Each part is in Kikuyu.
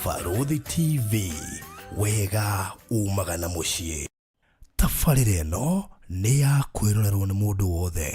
Barũthi TV, wega umaga na mũciĩ. Tabarĩra ĩno nĩ ya kwĩrorerwo nĩ mũndũ wothe.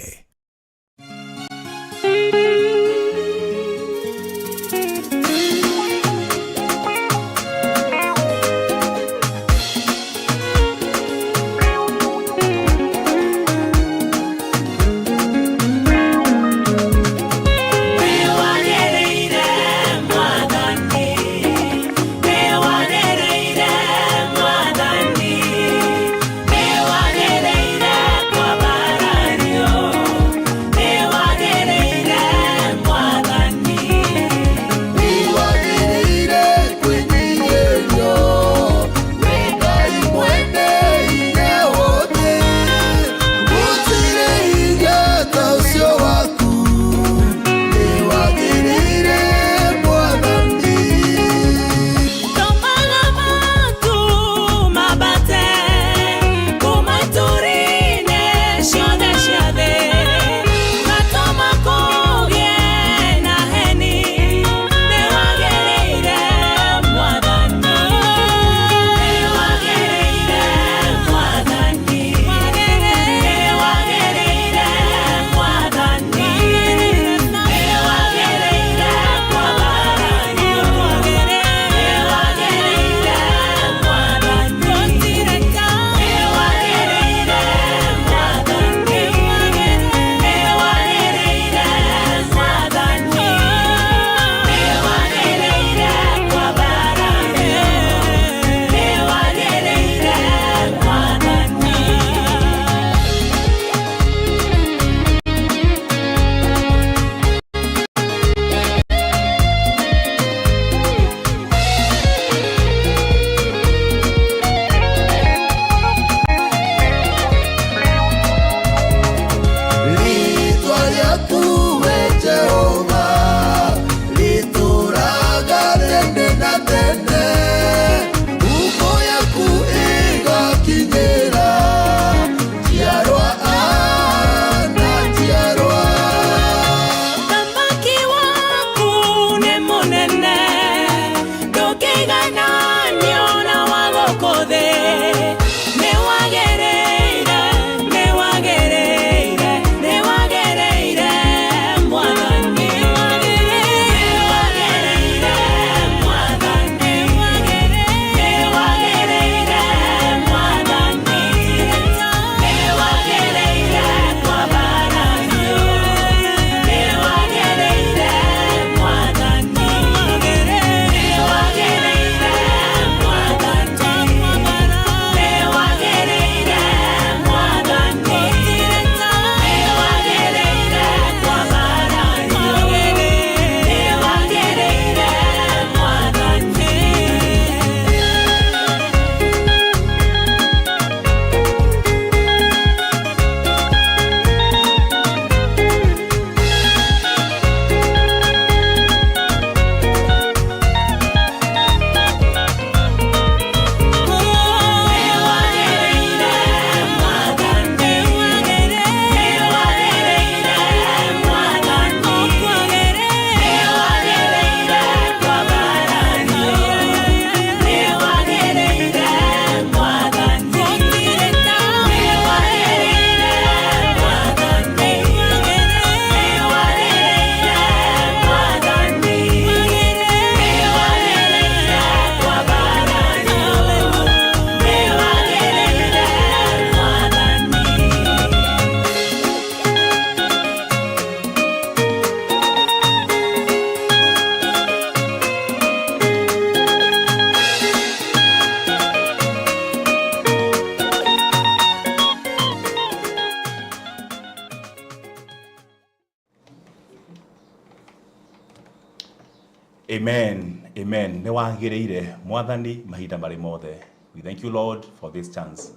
Amen. Amen. Nĩ wagĩrĩire mwathani mahinda marĩ mothe. We thank you Lord for this chance.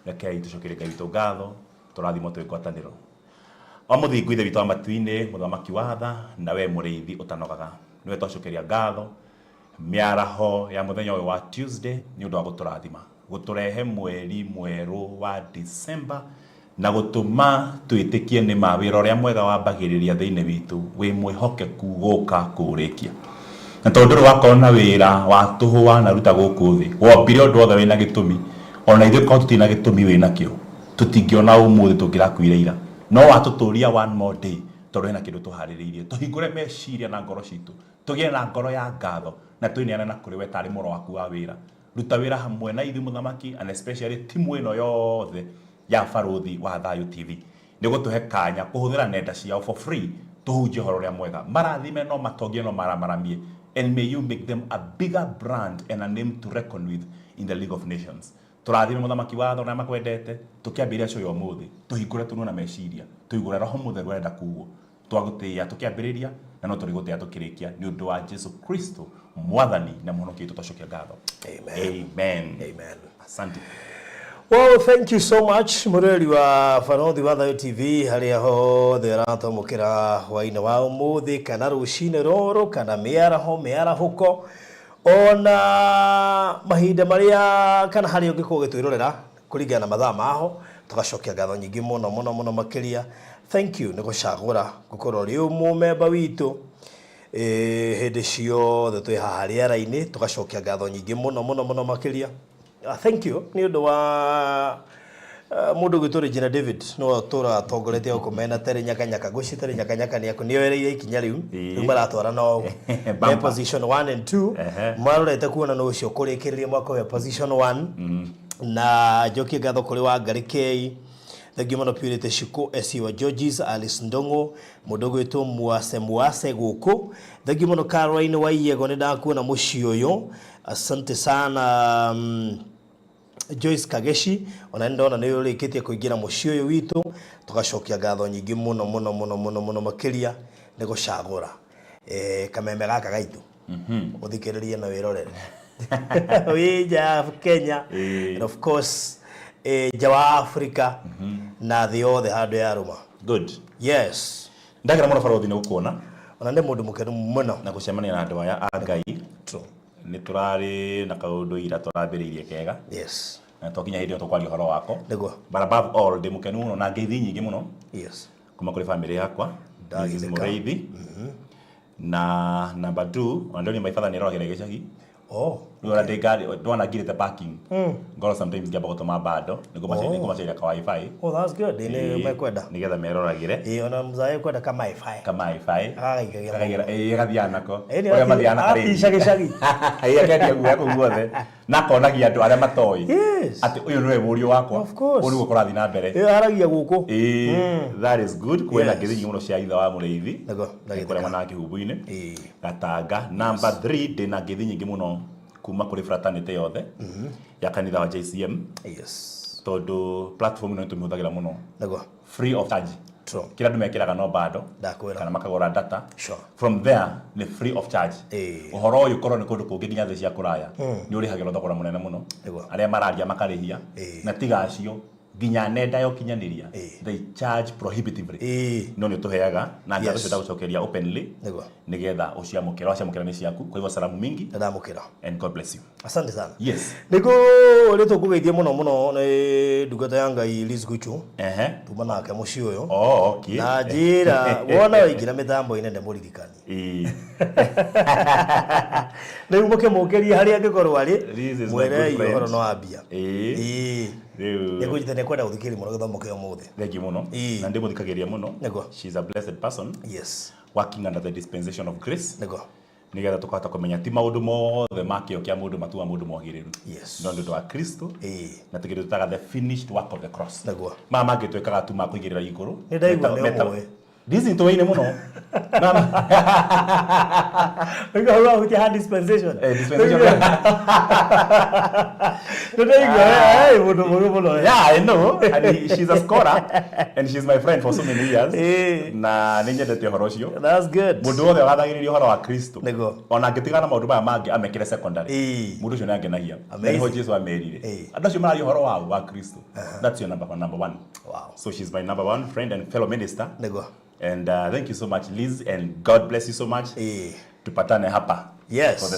Rekei tũcokerie Ngai witũ ngatho, tũrathimwo twĩ ngwatanĩro. O mũthingu ithe witũ wa matu-inĩ, mũthamaki wa tha, na we mũrĩithi ũtanogaga. Nĩwe twacokeria ngatho mĩaraho ya mũthenya ũyũ wa Tuesday nĩ ũndũ wa gũtũrathima, gũtũrehe mweri mwerũ wa December na gũtũma twĩtĩkie nĩ ma wĩra ũrĩa mwega wambagĩrĩria thĩinĩ witũ wĩ mwĩhokeku gũka kũũrĩkia. Na tondũ ndũrĩ wakorwo na wĩra wa tũhũ wanaruta gũkũ thĩ, wombire ũndũ wothe wĩna gĩtũmi, ona ithuĩ korwo tũtirĩ na gĩtũmi wĩ nakĩo, tũtingĩona ũmũthĩ tũngĩrakuire ira. No watũtũria one more day tondũ hena kĩndũ tũharĩrĩirie. Tũhingũre meciria na ngoro citũ, tũgĩe na ngoro ya ngatho na twĩneane na kũrĩ we tarĩ mũro waku wa wĩra. Ruta wĩra hamwe na ithuĩ mũthamaki, and especially timu ĩno yothe ya Barũthi wa Thayũ TV. Nĩ gũtũhe kanya kũhũthĩra nenda ciao for free tũhunjie ũhoro ũrĩa mwega. Marathime no matongie no maramaramie, and may you make them a bigger brand and a name to reckon with in the League of Nations. Tũrathime mũthamaki wa watho na arĩa makwendete. Tũkĩambĩrĩria show ya ũmũthĩ, tũhingũre tũnua na meciria, tũigue ũrĩa Roho Mũtheru arenda kuugwo. Twagũtĩĩa tũkĩambĩrĩria na no tũrĩgũtĩĩa tũkĩrĩkia nĩ ũndũ wa Jesu Kristo Mwathani na Mũhonokia witũ twacokia ngatho. Amen. Amen. Amen. Asante. Well, thank you so much mũrori wa Barothi wa Thayũ TV harĩa hothe ũratwamũkĩra hwainĩ wa ũmũthĩ kana rũcinĩ rũrũ kana mĩaraho mĩarahũko ona mahinda marĩa kana harĩa ũngĩkorwo ũgĩtwĩrorera kũringana na mathaa maho tũgacokia ngatho nyingĩ mũno mũno mũno makĩria. Thank you nĩ gũcagũra gũkorwo ũrĩ mũmemba witũ hĩndĩ ciothe twĩ haha rĩera-inĩ, tũgacokia ngatho nyingĩ mũno mũno mũno makĩria. Thank you nĩ ũndũ wa mũndũ ũgwĩtwo Regina David nĩwe ũtũraga atongoretie gũkũ mena Terry Nyakanyaka. Ngwĩciria Terry Nyakanyaka nĩoereire ikinya rĩu, rĩu maratwarana o me Bumper. position 1 and 2. Marorete kuona nũ ũcio kũrĩkĩrĩria mwaka ũyũ position 1. Na njokie ngatho kũrĩ Wangarĩ K, thengiũ mũno Purity Shiko, SC wa Georges, Alice Ndong'o, mũndũ ũgwĩtwo Muase Muase gũkũ, thengiũ mũno Caroline wa Iyego, nĩ ndakuona mũciĩ ũyũ, asante sana. Joyce Kageshi, ona nĩ ndona nĩ ũrĩkĩtie kũingĩra mũciĩ ũyũ witũ, tũgacokia ngatho nyingĩ mũno mũno mũno mũno mũno makĩria nĩ gũcagũra kameme gaka gaitũ ũthikĩrĩrie na wĩrorere wĩ nja ya Kenya and of course nja wa Africa na thĩ yothe handũ ya rũma. Good. Yes. Ndakena mũno Barothi nĩ gũkuona. Ona nĩ mũndũ mũkenu mũno. Na gũcemania na andũ aya a Ngai. True. Nĩ tũrarĩ na kaũndũ ira tũrambĩrĩirie kega. Yes. Na twakinya hĩndĩ ĩyo tũkwaria ũhoro wako. Nĩguo. But above all ndĩ mũkenu mũno na ngeithi nyingĩ mũno. Yes. Kuma kũrĩ family yakwa. Ndagithĩka. Mrs. Mũrĩithi. Na number 2, ona ndonire my father nĩ aroragĩra gĩcagi. Oh. Rĩu ona ndĩ ngari, ndona ngirĩte parking. Ngoro sometimes ngĩamba gũtũma bando, nĩngũmacaria nĩngũmacaria ka wifi. Oh, that's good. Nĩ mekwenda. Nĩgetha meroragĩre. Ĩĩ, ona mzae kwenda ka wifi. Kama wifi. Agagaikagia Akagaikara, ĩĩ, agathiaga nako. Ĩĩ, nĩ Ũrĩa mathiaga na karĩngi. atica gĩcagi. Ĩĩ, akendia guoya kũu guothe. Na akonagia andũ arĩa matoĩ. Yes. Atĩ ũyũ nĩwe mũriũ wakwa. Of course. Ũyũ nĩguo kũrathiĩ na mbere. Ĩĩ, aragia gũkũ. Ĩĩ, that is good. Kwĩna Yes. ngeithi nyingĩ mũno cia ithe wa mũrĩithi. Nĩguo, ndagĩtheka. Kũrĩa mwena wa Kĩhumbu-inĩ. Ĩĩ. Gatanga. Number 3, ndĩna ngeithi nyingĩ mũno kuma kũrĩ fraternity yothe ya kanitha wa JCM. Yes. Tondũ platform ĩno nĩtũmĩhũthagĩra mũno. Nĩguo. Free of charge. True. Kĩrĩa andũ mekĩraga no bando. Ndakwĩra. Kana makagũra data. Sure. From there nĩ free of charge. Ĩĩ. Ũhoro ũyũ korwo nĩ kũndũ kũngĩ nginya thĩ cia kũraya. Nĩ ũrĩhagĩrwo thogora mũnene mũno. Nĩguo. Arĩa mararia makarĩhia. Ĩĩ. Na tiga acio nginya nenda ya ũkinyanĩria. Ĩĩ. They charge prohibitively. Ĩĩ. No nĩ ũtũheaga na ngatho Yes. ũcio ndagũcokeria openly. Nĩguo. Nĩgetha ũciamũkĩra, waciamũkĩra nĩ ciaku. Kwa hivyo salamu mingi. Nĩndamũkĩra. And God bless you. Asante sana. Yes. Nĩguo ũrĩa tũkũgeithia mũno mũno nĩ ndungata ya Ngai Liz Guchu. Tuma nake mũciĩ ũyũ. Oh, okay. Na njĩra wona waingĩra mĩtambo-inĩ ndĩmũririkani. Ĩĩ. Rĩu mũkĩmũkĩrie harĩa angĩkorwo arĩ, Liz is my mwĩrei good friend. ũhoro no ambia. Ĩĩ. Ĩĩ. Rĩu. Nĩngũnyita nĩkwenda gũthikĩrĩria mũno gĩthomo kĩa ũmũthĩ. Thank you mũno. Ĩĩ. Na ndĩmũthikagĩrĩria mũno. Nĩguo. She's a blessed person. Yes. Working under the dispensation of grace. Nĩguo. Nĩgetha tũkahota kũmenya ti maũndũ mothe ma kĩo kĩa mũndũ matuaga mũndũ mwagĩrĩru. Yes. No nĩ ũndũ wa Kristo. Ĩĩ. Na tũkĩndũ tũtaga the finished work of the cross. Nĩguo. Maya mangĩ twĩkaga tu ma kũigĩrĩra igũrũ. Nĩ ndaigua nĩ ũmũĩ. Disney tũwaine mũno. Nĩguo hau wahutia ha dispensation. Dispensation. Nĩ ndaigua, mũndũ mũru mũno. Yeah, I know. And she's a scholar and she's my friend for so many years. Na nĩ nyendete ũhoro ũcio. That's good. Mũndũ wothe ũgathagĩrĩria ũhoro wa Kristo. Nĩguo. Ona angĩtigana na maũndũ maya mangĩ amekĩre secondary. Mũndũ ũcio nĩ angenagia. Na Amazing. nĩho Jesu amerire. Andũ acio mararia ũhoro wa Kristo. That's your number one. Wow. So she's my number one friend and fellow minister. Nĩguo. And thank you so much, Liz, and God bless you so much. Tupatane hapa. Yes. For the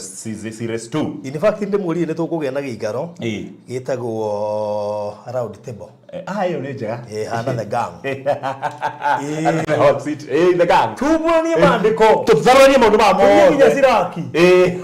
series 2. In fact ndĩmũrie nĩ tũkũgĩa na gĩikaro Ĩĩ. gĩtagwo round table. Ah, ĩyo nĩ njega. Ĩĩ, hana the gang. And the hot seat. The gang. Tumbũranie maandĩko. Tũtharũranie maũndũ maya Tũthiĩ nginya mothe. Siraki. Ĩĩ.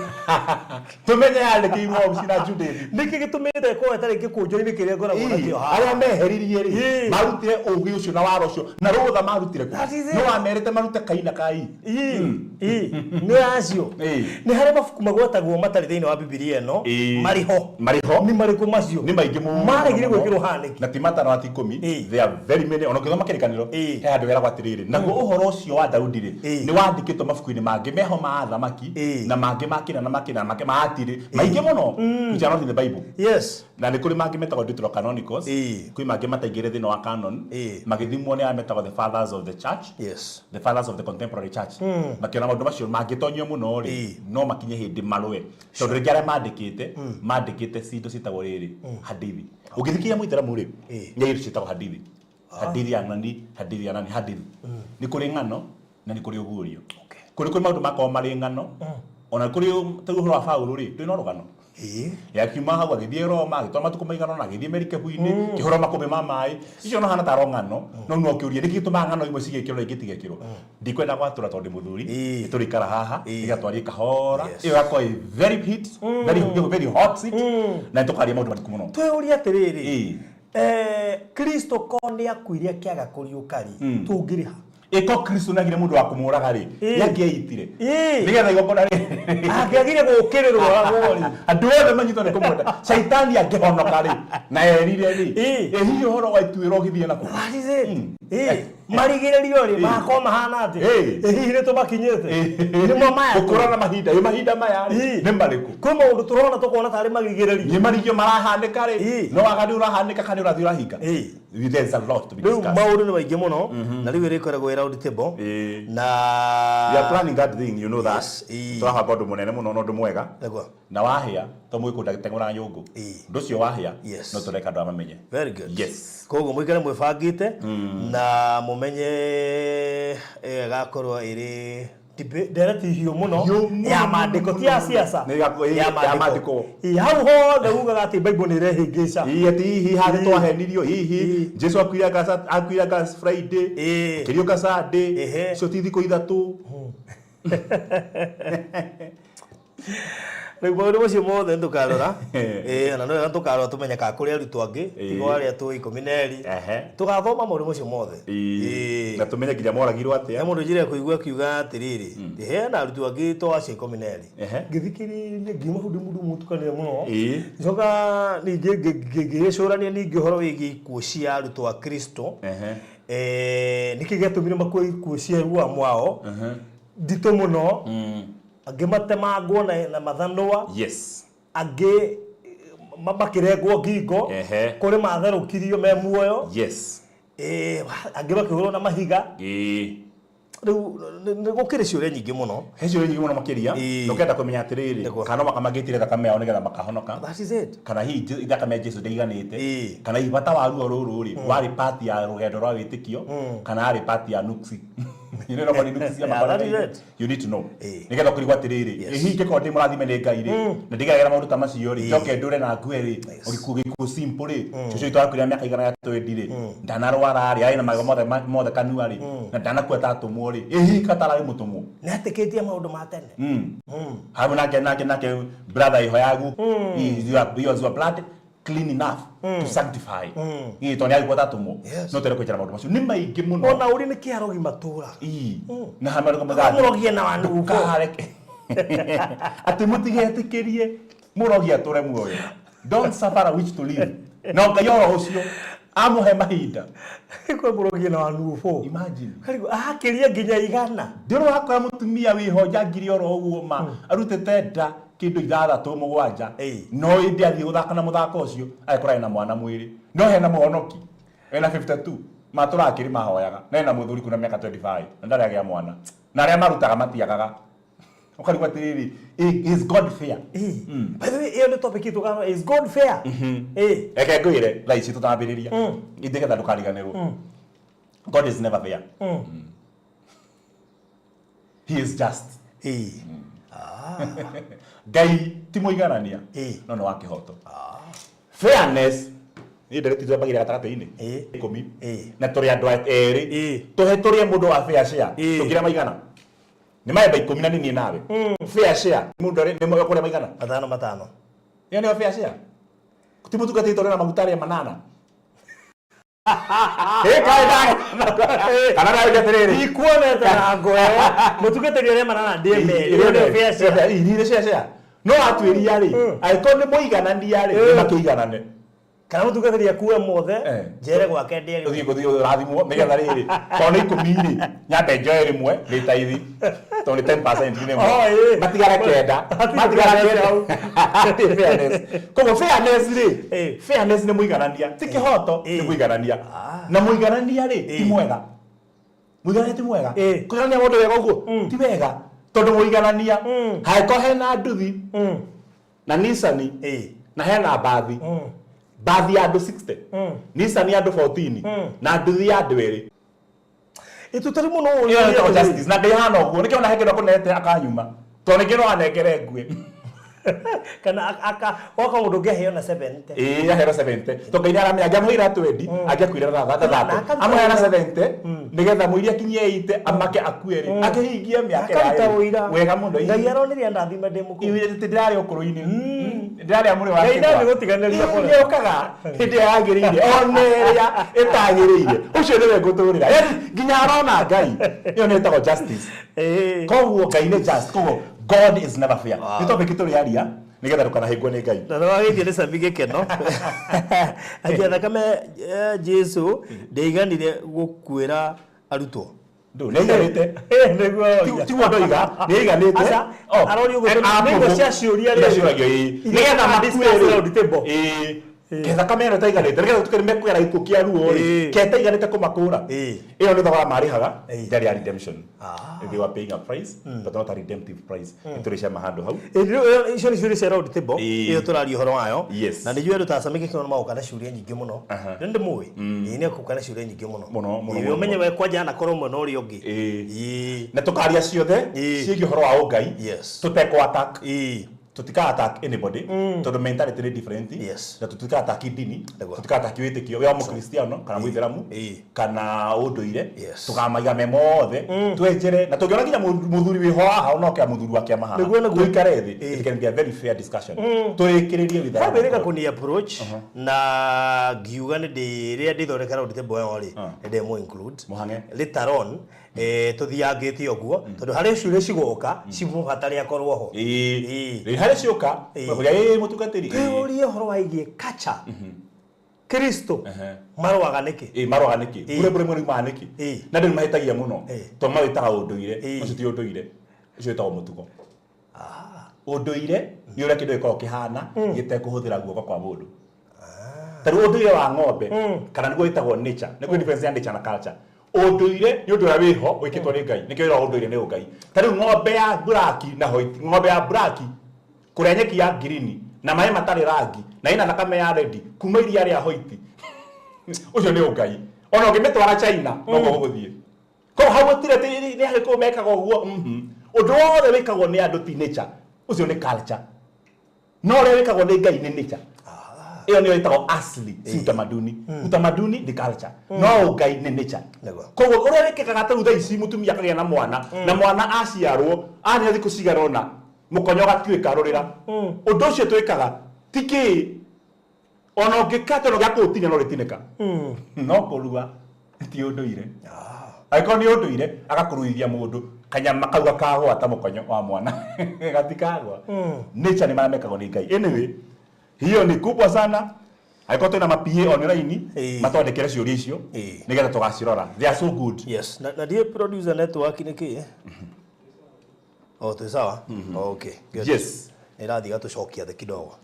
Tũmenye yandĩkĩirwo wabici na Judith. Nĩkĩ gĩtũmĩte ĩkorwo ĩtarĩ gĩkũnjo-inĩ kĩrĩa ngoragwo nakĩo haha? Arĩa meheririe rĩ Ĩĩ. marutire ũgĩ ũcio na waro ũcio na rũtha marutire kũ? That is it. Nĩ wamerĩte marute kai na kai. Ĩĩ, ĩĩ, nĩ acio. Ĩĩ. Nĩ harĩ mabuku magwetagwo matarĩ thĩinĩ wa Bibilia ĩno Ĩĩ. marĩ ho. Marĩ ho. Nĩ marĩkũ macio? Nĩ maingĩ mũno. Maregire gwĩkĩrwo haha nĩkĩ? Na ti matano ati ikũmi. Ĩĩ. They are very many. Ona ũngĩthoma kĩrĩkanĩro Ĩĩ. he handũ heragwo atĩrĩrĩ, naguo ũhoro ũcio wa Daudi rĩ Ĩĩ. nĩ wandĩkĩtwo mabuku-inĩ mangĩ meho ma athamaki Ĩĩ. na mangĩ ma kĩna na makĩna na mangĩ ma atiri maingĩ mũno, which are not in the Bible. Yes. Na nĩ kũrĩ mangĩ metagwo Deuterocanonicals. Ĩĩ. Kwĩ mangĩ mataingĩre thĩinĩ wa canon. Ĩĩ. Magĩthimwo nĩ aya metagwo the fathers of the church, Yes. the fathers of the contemporary church, makiona maũndũ macio mangĩtonyio mũno rĩ, Ĩĩ. no makinye hĩndĩ marũe, tondũ rĩngĩ arĩa mandĩkĩte cindo ciĩtagwo rĩrĩ hadithi. Ũngĩthikĩria mũithĩramu rĩ, Ĩĩ. nĩ indo ciĩtagwo hadithi, hadithi ya nani, hadithi ya nani, hadithi. Nĩ kũrĩ ng'ano na nĩ kũrĩ ũguũrio. Okay. Kũrĩ maũndũ makoragwo marĩ ng'ano, ona kũrĩ ta rĩu ũhoro wa Paũlũ rĩ, ndũrĩ na rũgano. Ĩĩ. Yakiuma hau agĩthiĩ Roma, agĩtwara matukũ maigana ũna, agĩthiĩ merikebu-inĩ, kĩhũra makũmbĩ ma maĩ icio no hana taró ng'ano. No no ũkĩũrie nĩkĩ gĩtũmaga ng'ano imwe cigĩkĩrwo na ingĩ itigekĩrwo, ndikwenda gwatũra tondũ ndĩ mũthuri. Ĩĩ. Tũrĩikara haha Ĩĩ. nĩgetha twarie kahora. Yes. Ĩyo ĩgakorwo ĩ very hit, very, very hot seat, na nĩtũkaria maũndũ mariku mũno. Twĩyũrie atĩrĩrĩ, Ĩĩ. Kristo ko nĩ akuire akĩaga kũriũka rĩ, tũngĩrĩha? Ĩko Kristo nĩagire mũndũ wa kũmũraga rĩ, Ĩĩ. nĩangĩeitire Ĩĩ. nĩgetha igongona rĩ Angĩagire gũũkĩrĩrwo oragwo rĩ. Andũ othe manyitwo nĩ kũmwenda, caitani angĩhonoka rĩ na erire rĩ, Ĩĩ. ĩ hihi ũhoro wa ituĩro ũgĩthiĩ nakũ? That is it. Ĩĩ. Marigĩrĩrio rĩ, magakorwo mahana atĩa? Ĩĩ. Ĩ hihi nĩ tũmakinyĩte? Nĩmo maya. Gũkũra na mahinda, ĩ mahinda maya rĩ Ĩĩ. nĩ marĩkũ? Kwĩ maũndũ tũrona tũkona tarĩ marigĩrĩrio. Nĩ marigio marahanĩka rĩ, Ĩĩ. no waganu ũrahanĩka kana ũrathiĩ ũrahinga? Ĩĩ. There's a lot to be Rĩu discussed. maũndũ nĩ maingĩ mũno na rĩu ĩrĩkoragwo ĩ round table. Ĩĩ. Na We are planning that thing, you know that. Yes, ĩĩ. Tũrabanga ũndũ mũnene mũno na ũndũ mwega. Nĩguo. Na wahĩa to mũgĩkũ ndagĩteng'ũra nyũngũ. Ĩĩ. Ũndũ ũcio wahĩa Yes. no tũreka andũ aya mamenye. Very good. Yes. Koguo mũikare mwĩbangĩte na mũmenye ĩyo ĩgakorwo ĩrĩ ndereti hiũ mũno Hiũ mũno, ya maandĩko, ti ya mũno. siasa. Nĩ ĩgakorwo ĩ- Ya ya maandĩko. Ĩ, hau hothe ugaga atĩ Bible nĩ ĩrehĩngĩca. Hihi ati hihi harĩ Ĩĩ. twahenirio, hihi Ĩĩ. Jesu akuire anga Friday, Ĩĩ. akĩriũka Sunday, Ehe. icio ti thikũ ithatũ. Rĩu maũndũ macio mothe nĩtũkarora. Ĩĩ, ona no wega tũkarora tũmenye kana kũrĩ arutwo angĩ Ĩĩ. tiga o arĩa twĩ 12. Ehe. Tũgathoma maũndũ macio mothe. Ĩĩ. Ĩĩ. Na tũmenye nginya moragirwo He atĩa. mũndũ njire kũigua akiuga atĩrĩrĩ, hena arutwo angĩ to acio 12. Ehe. Ngĩthikĩrĩria ngiuma hau ndĩ mũndũ mũtukanĩre mũno. Ĩĩ. Njoka ningĩ ngĩgĩcũrania ningĩ ũhoro wĩgiĩ ikuũ cia arutwo a Kristo. Ehe. Nĩkĩ gĩatũmire makue ikuũ cia rua mwao nditũ mũno, angĩ matemangwo na mathanũa, Yes. angĩ makĩrengwo ngingo, Ehe. kũrĩ matherũkirio me muoyo, Yes. Angĩ makĩhũrwo na mahiga. Ĩĩ. Rĩu nĩ gũkĩrĩ ciũria nyingĩ mũno. He ciũria nyingĩ mũno makĩria. Ĩĩ. Na ũkenda kũmenya atĩrĩrĩ, Nĩguo. kana no maka mangĩitire thakame yao nĩgetha makahonoka, That is it. kana hihi thakame ya Jesu ndĩiganĩte, Ĩĩ. kana hihi bata wa ruo rũrũ rĩ warĩ part ya rũgendo rwa wĩtĩkio, kana yarĩ part ya nuksi. You know what nuksi cia Yeah, makora that is nĩ- it. You need to know Ĩĩ. nĩgetha ũkĩrigwo atĩrĩrĩ, Yes. ĩ hihi ingĩkorwo ndĩ mũrathime nĩ Ngai rĩ na ndigeragĩra maũndũ ta macio rĩ, njoke ndũre na ngue rĩ, gĩkuũ gĩkuũ simple rĩ, cũcũ witũ arakuire mĩaka igana rĩa twendi rĩ, ndanarwara rĩ, arĩ na magego mothe mothe kanua rĩ, na ndanakua ta atũmwo rĩ, ĩ hihi katararĩ mũtũmwo? Nĩ atĩkĩtie maũndũ ma tene. Hau nake brother iho yagu is your blood clean enough to sanctify? Ii to nĩ agĩkwo tatũmwo. Yes. No tere kwenjera maũndũ macio nĩ maingĩ mũno. Ona ũrĩ nĩ kĩarogi matũraga. Ii na hamwe rĩko Mũrogie na wandu. Ndũkareke atĩ mũtigetĩkĩrie mũrogi atũre muoyo. Don't suffer a witch to live. Na Ngai oro ũcio amũhe mahinda. Kwĩ mũrogie na wandu. Imagine. Karibu akĩria nginya 100. Ndĩrĩ wakora mũtumia wĩho njangiri oro ũguo ma arutĩte nda kĩndũ ithathatũ mũgwanja, Ĩĩ. no ĩndĩ athiĩ gũthaka na mũthako ũcio agĩkora ena mwana mwĩrĩ, no hena mũhonoki ena 52 matũraga kĩrĩ mahoyaga na ena mũthuri kuna mĩaka 25 na ndarĩ agĩa mwana, na arĩa marutaga matiagaga. Ũkarigwo atĩrĩrĩ, is God fair? Ĩĩ. By the way, ĩyo nĩ topic itũkano, is God fair? Ĩĩ. Reke ngwĩre thaa ici tũtambĩrĩria nĩgetha ndũkariganĩrwo, God is never fair. He is just. Ĩĩ. Ngai ti mũiganania no nĩ wa kĩhoto. Fairness niĩ ndereti twambagĩria gatagatĩ-inĩ 10 na tũrĩ andũ erĩ tũhe tũrĩe mũndũ wa fair share tũngĩrĩa maigana nĩ maembe 10 na nini nawe fair share mũndũ arĩ nĩ kũrĩa maigana matano matano ĩyo nĩyo fair share ti mũtungatĩri tũrĩ na maguta arĩa manana. Kana nawe atĩrĩrĩ ikuonete na ngoe mũtungatĩri arĩa manana ndĩ merĩ ĩyo nĩyo fair share. Nĩ fair share no atuĩria rĩ angĩkorwo nĩ mũiganania rĩ nĩ makĩiganane kana mũtungatĩri akue mothe njere gwake ndĩe ũthiĩ gũthiĩ ũrathimwo nĩgetha rĩrĩ tondũ nĩ 10 rĩ nyambe njoe rĩmwe rĩ taithi tondũ nĩ 10% nĩ ĩmwe matigara 9 matigara 9 fairness koguo fairness rĩ fairness nĩ mũiganania ti kĩhoto nĩ mũiganania na mũiganania rĩ ti mwega mũiganania ti mwega kũiganania mũndũ wega ũguo ti wega tondũ mũiganania hangĩkorwo hena nduthi na Nissan na hena mbathi bathi ya andũ 60 Nissan ya andũ 14 na nduthi ya andũ 2 ĩtũtarĩ mũno ĩyo ĩtagwo justice na ndĩhana ũguo nĩkĩo ona he kĩndũ akũnete akanyuma tondũ ningĩ no anengere ngue kana aka waka mũndũ ũngĩ aheo na 70 ĩĩ aheo 70 tondũ Ngai nĩaramenya angĩamũheire 20 angĩakuire na 30 amũheana 70 nĩgetha mũiria akinyie 80 amake akue rĩ akĩhingie mĩaka akaruta ũira wega mũno Ngai aronire andathima ndĩ mũkũrũ ndĩrarĩ ũkũrũ-inĩ ndĩrarĩa mũrĩ wa Ngai ndangĩgũtiganĩria kũrĩa nĩũkaga hĩndĩ ĩrĩa yagĩrĩire ona ĩrĩa ĩtagĩrĩire ũcio nĩwe ngũtũrĩra yani nginya arona Ngai ĩyo nĩ ĩtagwo justice koguo Ngai nĩ just koguo God is never fair. Nĩ topic tũrĩaria nĩgetha ndũkanahĩngwo nĩ Ngai. Na nĩwagĩithio nĩ Sami gĩkeno. Atĩ thakame Jesu ndĩiganire gũkuĩra arutwo. Ndũ nĩaiganĩte. Nĩguo Tiguo ndoiga nĩaiganĩte. Aca arorio ũguo tondũ nĩ imwe cia ciũria rĩ. Ciũragio ĩĩ. Nĩgetha makuĩre round table. Ĩĩ. Ke thakame ĩno ĩtaiganĩte nĩgetha gũtuĩke nĩmekuoya gĩkuũ kĩa ruo rĩ ke ĩtaiganĩte kũmakũra ĩyo nĩ thogora marĩhaga ndĩarĩ ya redemption. They were paying a price but not a redemptive price. Nĩtũrĩcema handũ hau. Icio nĩ ciũria cia round table ĩyo tũraria ũhoro wayo na nĩ njũĩ andũ ta Sami Gĩkeno nĩmagoka na ciũria nyingĩ mũno nĩ ndĩmũĩ ĩĩ nĩegũka na ciũria nyingĩ mũno mũno mũno ũmenye we kwanja anakorwo mwena ũrĩa ũngĩ na tũkaria ciothe ciĩgiĩ ũhoro wa ũngai tũtekũ attack tutika attack anybody tondu mentality ni different na tutika attack ndini tutika attack wĩtĩkio we mũkristiano kana mũithĩramu kana ũndũire tukamaiga me mothe twenjere na tũngĩona nginya mũthuri wĩho haha onoke mũthuri wa kĩama haha tũikare thĩ it can be a very fair discussion tũrĩkĩrĩrie with that wĩrĩga kũni approach na ngiuga nĩ rĩrĩa ndĩthondeka round table ĩyo rĩ nĩ ndĩmũ include mũhange later on tuthiangĩte ũguo tondũ harĩ ciũria cigoka cimũbatare akorwo ho ĩĩ harĩ ciũka ĩĩ mũtungatĩri twĩũrie ũhoro waigiĩ culture Kristo marũaga nĩkĩ ĩĩ marũaga nĩkĩ bure bure mwe nĩkĩ na andũ nĩmahĩtagia mũno tondũ mawĩtaga ũndũire ũcio ti ũndũire ũcio wĩtagwo mũtugo ũndũire nĩ ũrĩa kĩndũ gĩkoragwo kĩhana gĩtekũhũthĩra guoko kwa mũndũ ta rĩu ũndũire wa ng'ombe kana nĩguo wĩtagwo nature nĩguo difference ya nature na culture ũndũire nĩ ũndũ ũrĩa wĩho wĩkĩtwo nĩ Ngai nĩkĩo wĩragwo ũndũire nĩ ũngai ta rĩu ng'ombe ya black na white ng'ombe ya black kũrĩa nyeki ya green na maĩ matarĩ rangi na ĩna thakame ya red kuma iria rĩa white ũcio nĩ ũngai ona ũngĩmĩtwara China noguo gũgũthiĩ koguo hau gũtirĩ atĩ nĩ Agĩkũyũ mekaga ũguo ũndũ wothe wĩkagwo nĩ andũ ti nature ũcio nĩ culture no ũrĩa wĩkagwo nĩ Ngai nĩ nature ĩyo nĩyo ĩtagwo asili si utamaduni utamaduni ni culture no ũngai nĩ nature koguo ũrĩa wĩkĩkaga ta rĩu thaa ici mũtumia akagĩa na mwana na mwana aciarwo arĩa thikũ cigana ũna mũkonyo ũgatuĩka rũrĩra ũndũ ũcio twĩkaga ti kĩĩ ona ũngĩkata ona ũngĩakũũtinia no rĩtinĩka no kũrua ti ũndũire angĩkorwo nĩ ũndũire agakũruithia mũndũ kanyama kau gakagwa ta mũkonyo wa mwana gatikagwa nature nĩ marĩa mekagwo nĩ Ngai anyway hiyo ni kubwa sana angĩkorwo twĩna ma-PA online matwandĩkĩre ciũria icio nĩgetha tũgacirora they are so good yes na ndiĩ producer network nĩ kĩĩ oh twĩ sawa okay good yes nĩ ĩrathiĩ gatũcokia thĩ kidogo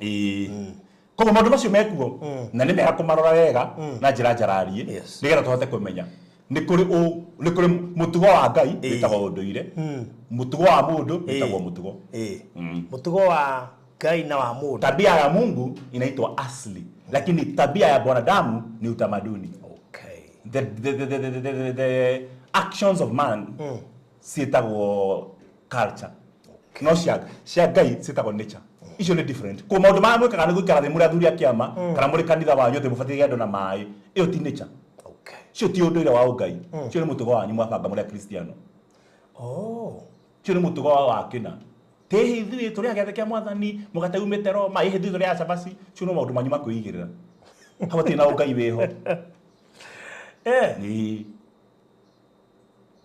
koguo maũndũ macio mekuo na nĩ mega kũmarora wega na njĩra njararie nĩgetha tũhote kũmenya nĩ kũrĩ mũtugo wa Ngai wĩtagwo ũndũire mũtugo wa mũndũ wĩtagwo mũtugo mũtugo wa Ngai na wa mũndũ tabia ya Mungu inaitwa asili lakini tabia ya mwanadamu ni utamaduni okay the actions of man ciĩtagwo culture. No cia Ngai ciĩtagwo nature. Icio nĩ different. Ko maũndũ marĩa mwĩkaga nĩ gũikara thĩ mũrĩ athuri a kĩama kana mũrĩ kanitha wanyu atĩ mũbatithie andũ na maĩ, ĩyo ti nature. Cio ti ũndũire wa ũngai. Cio nĩ mũtugo wanyu mwabanga mũrĩ akristiano. Cio nĩ mũtugo wa kĩna. Tĩhi ithuĩ tũrĩ a gĩathĩ kĩa mwathani, mũgate umĩte Roma, ĩhĩ ithuĩ tũrĩ a cabaci. Cio no maũndũ manyu ma kwĩigĩrĩra. Hau hatirĩ na ũngai wĩho. Ĩĩ.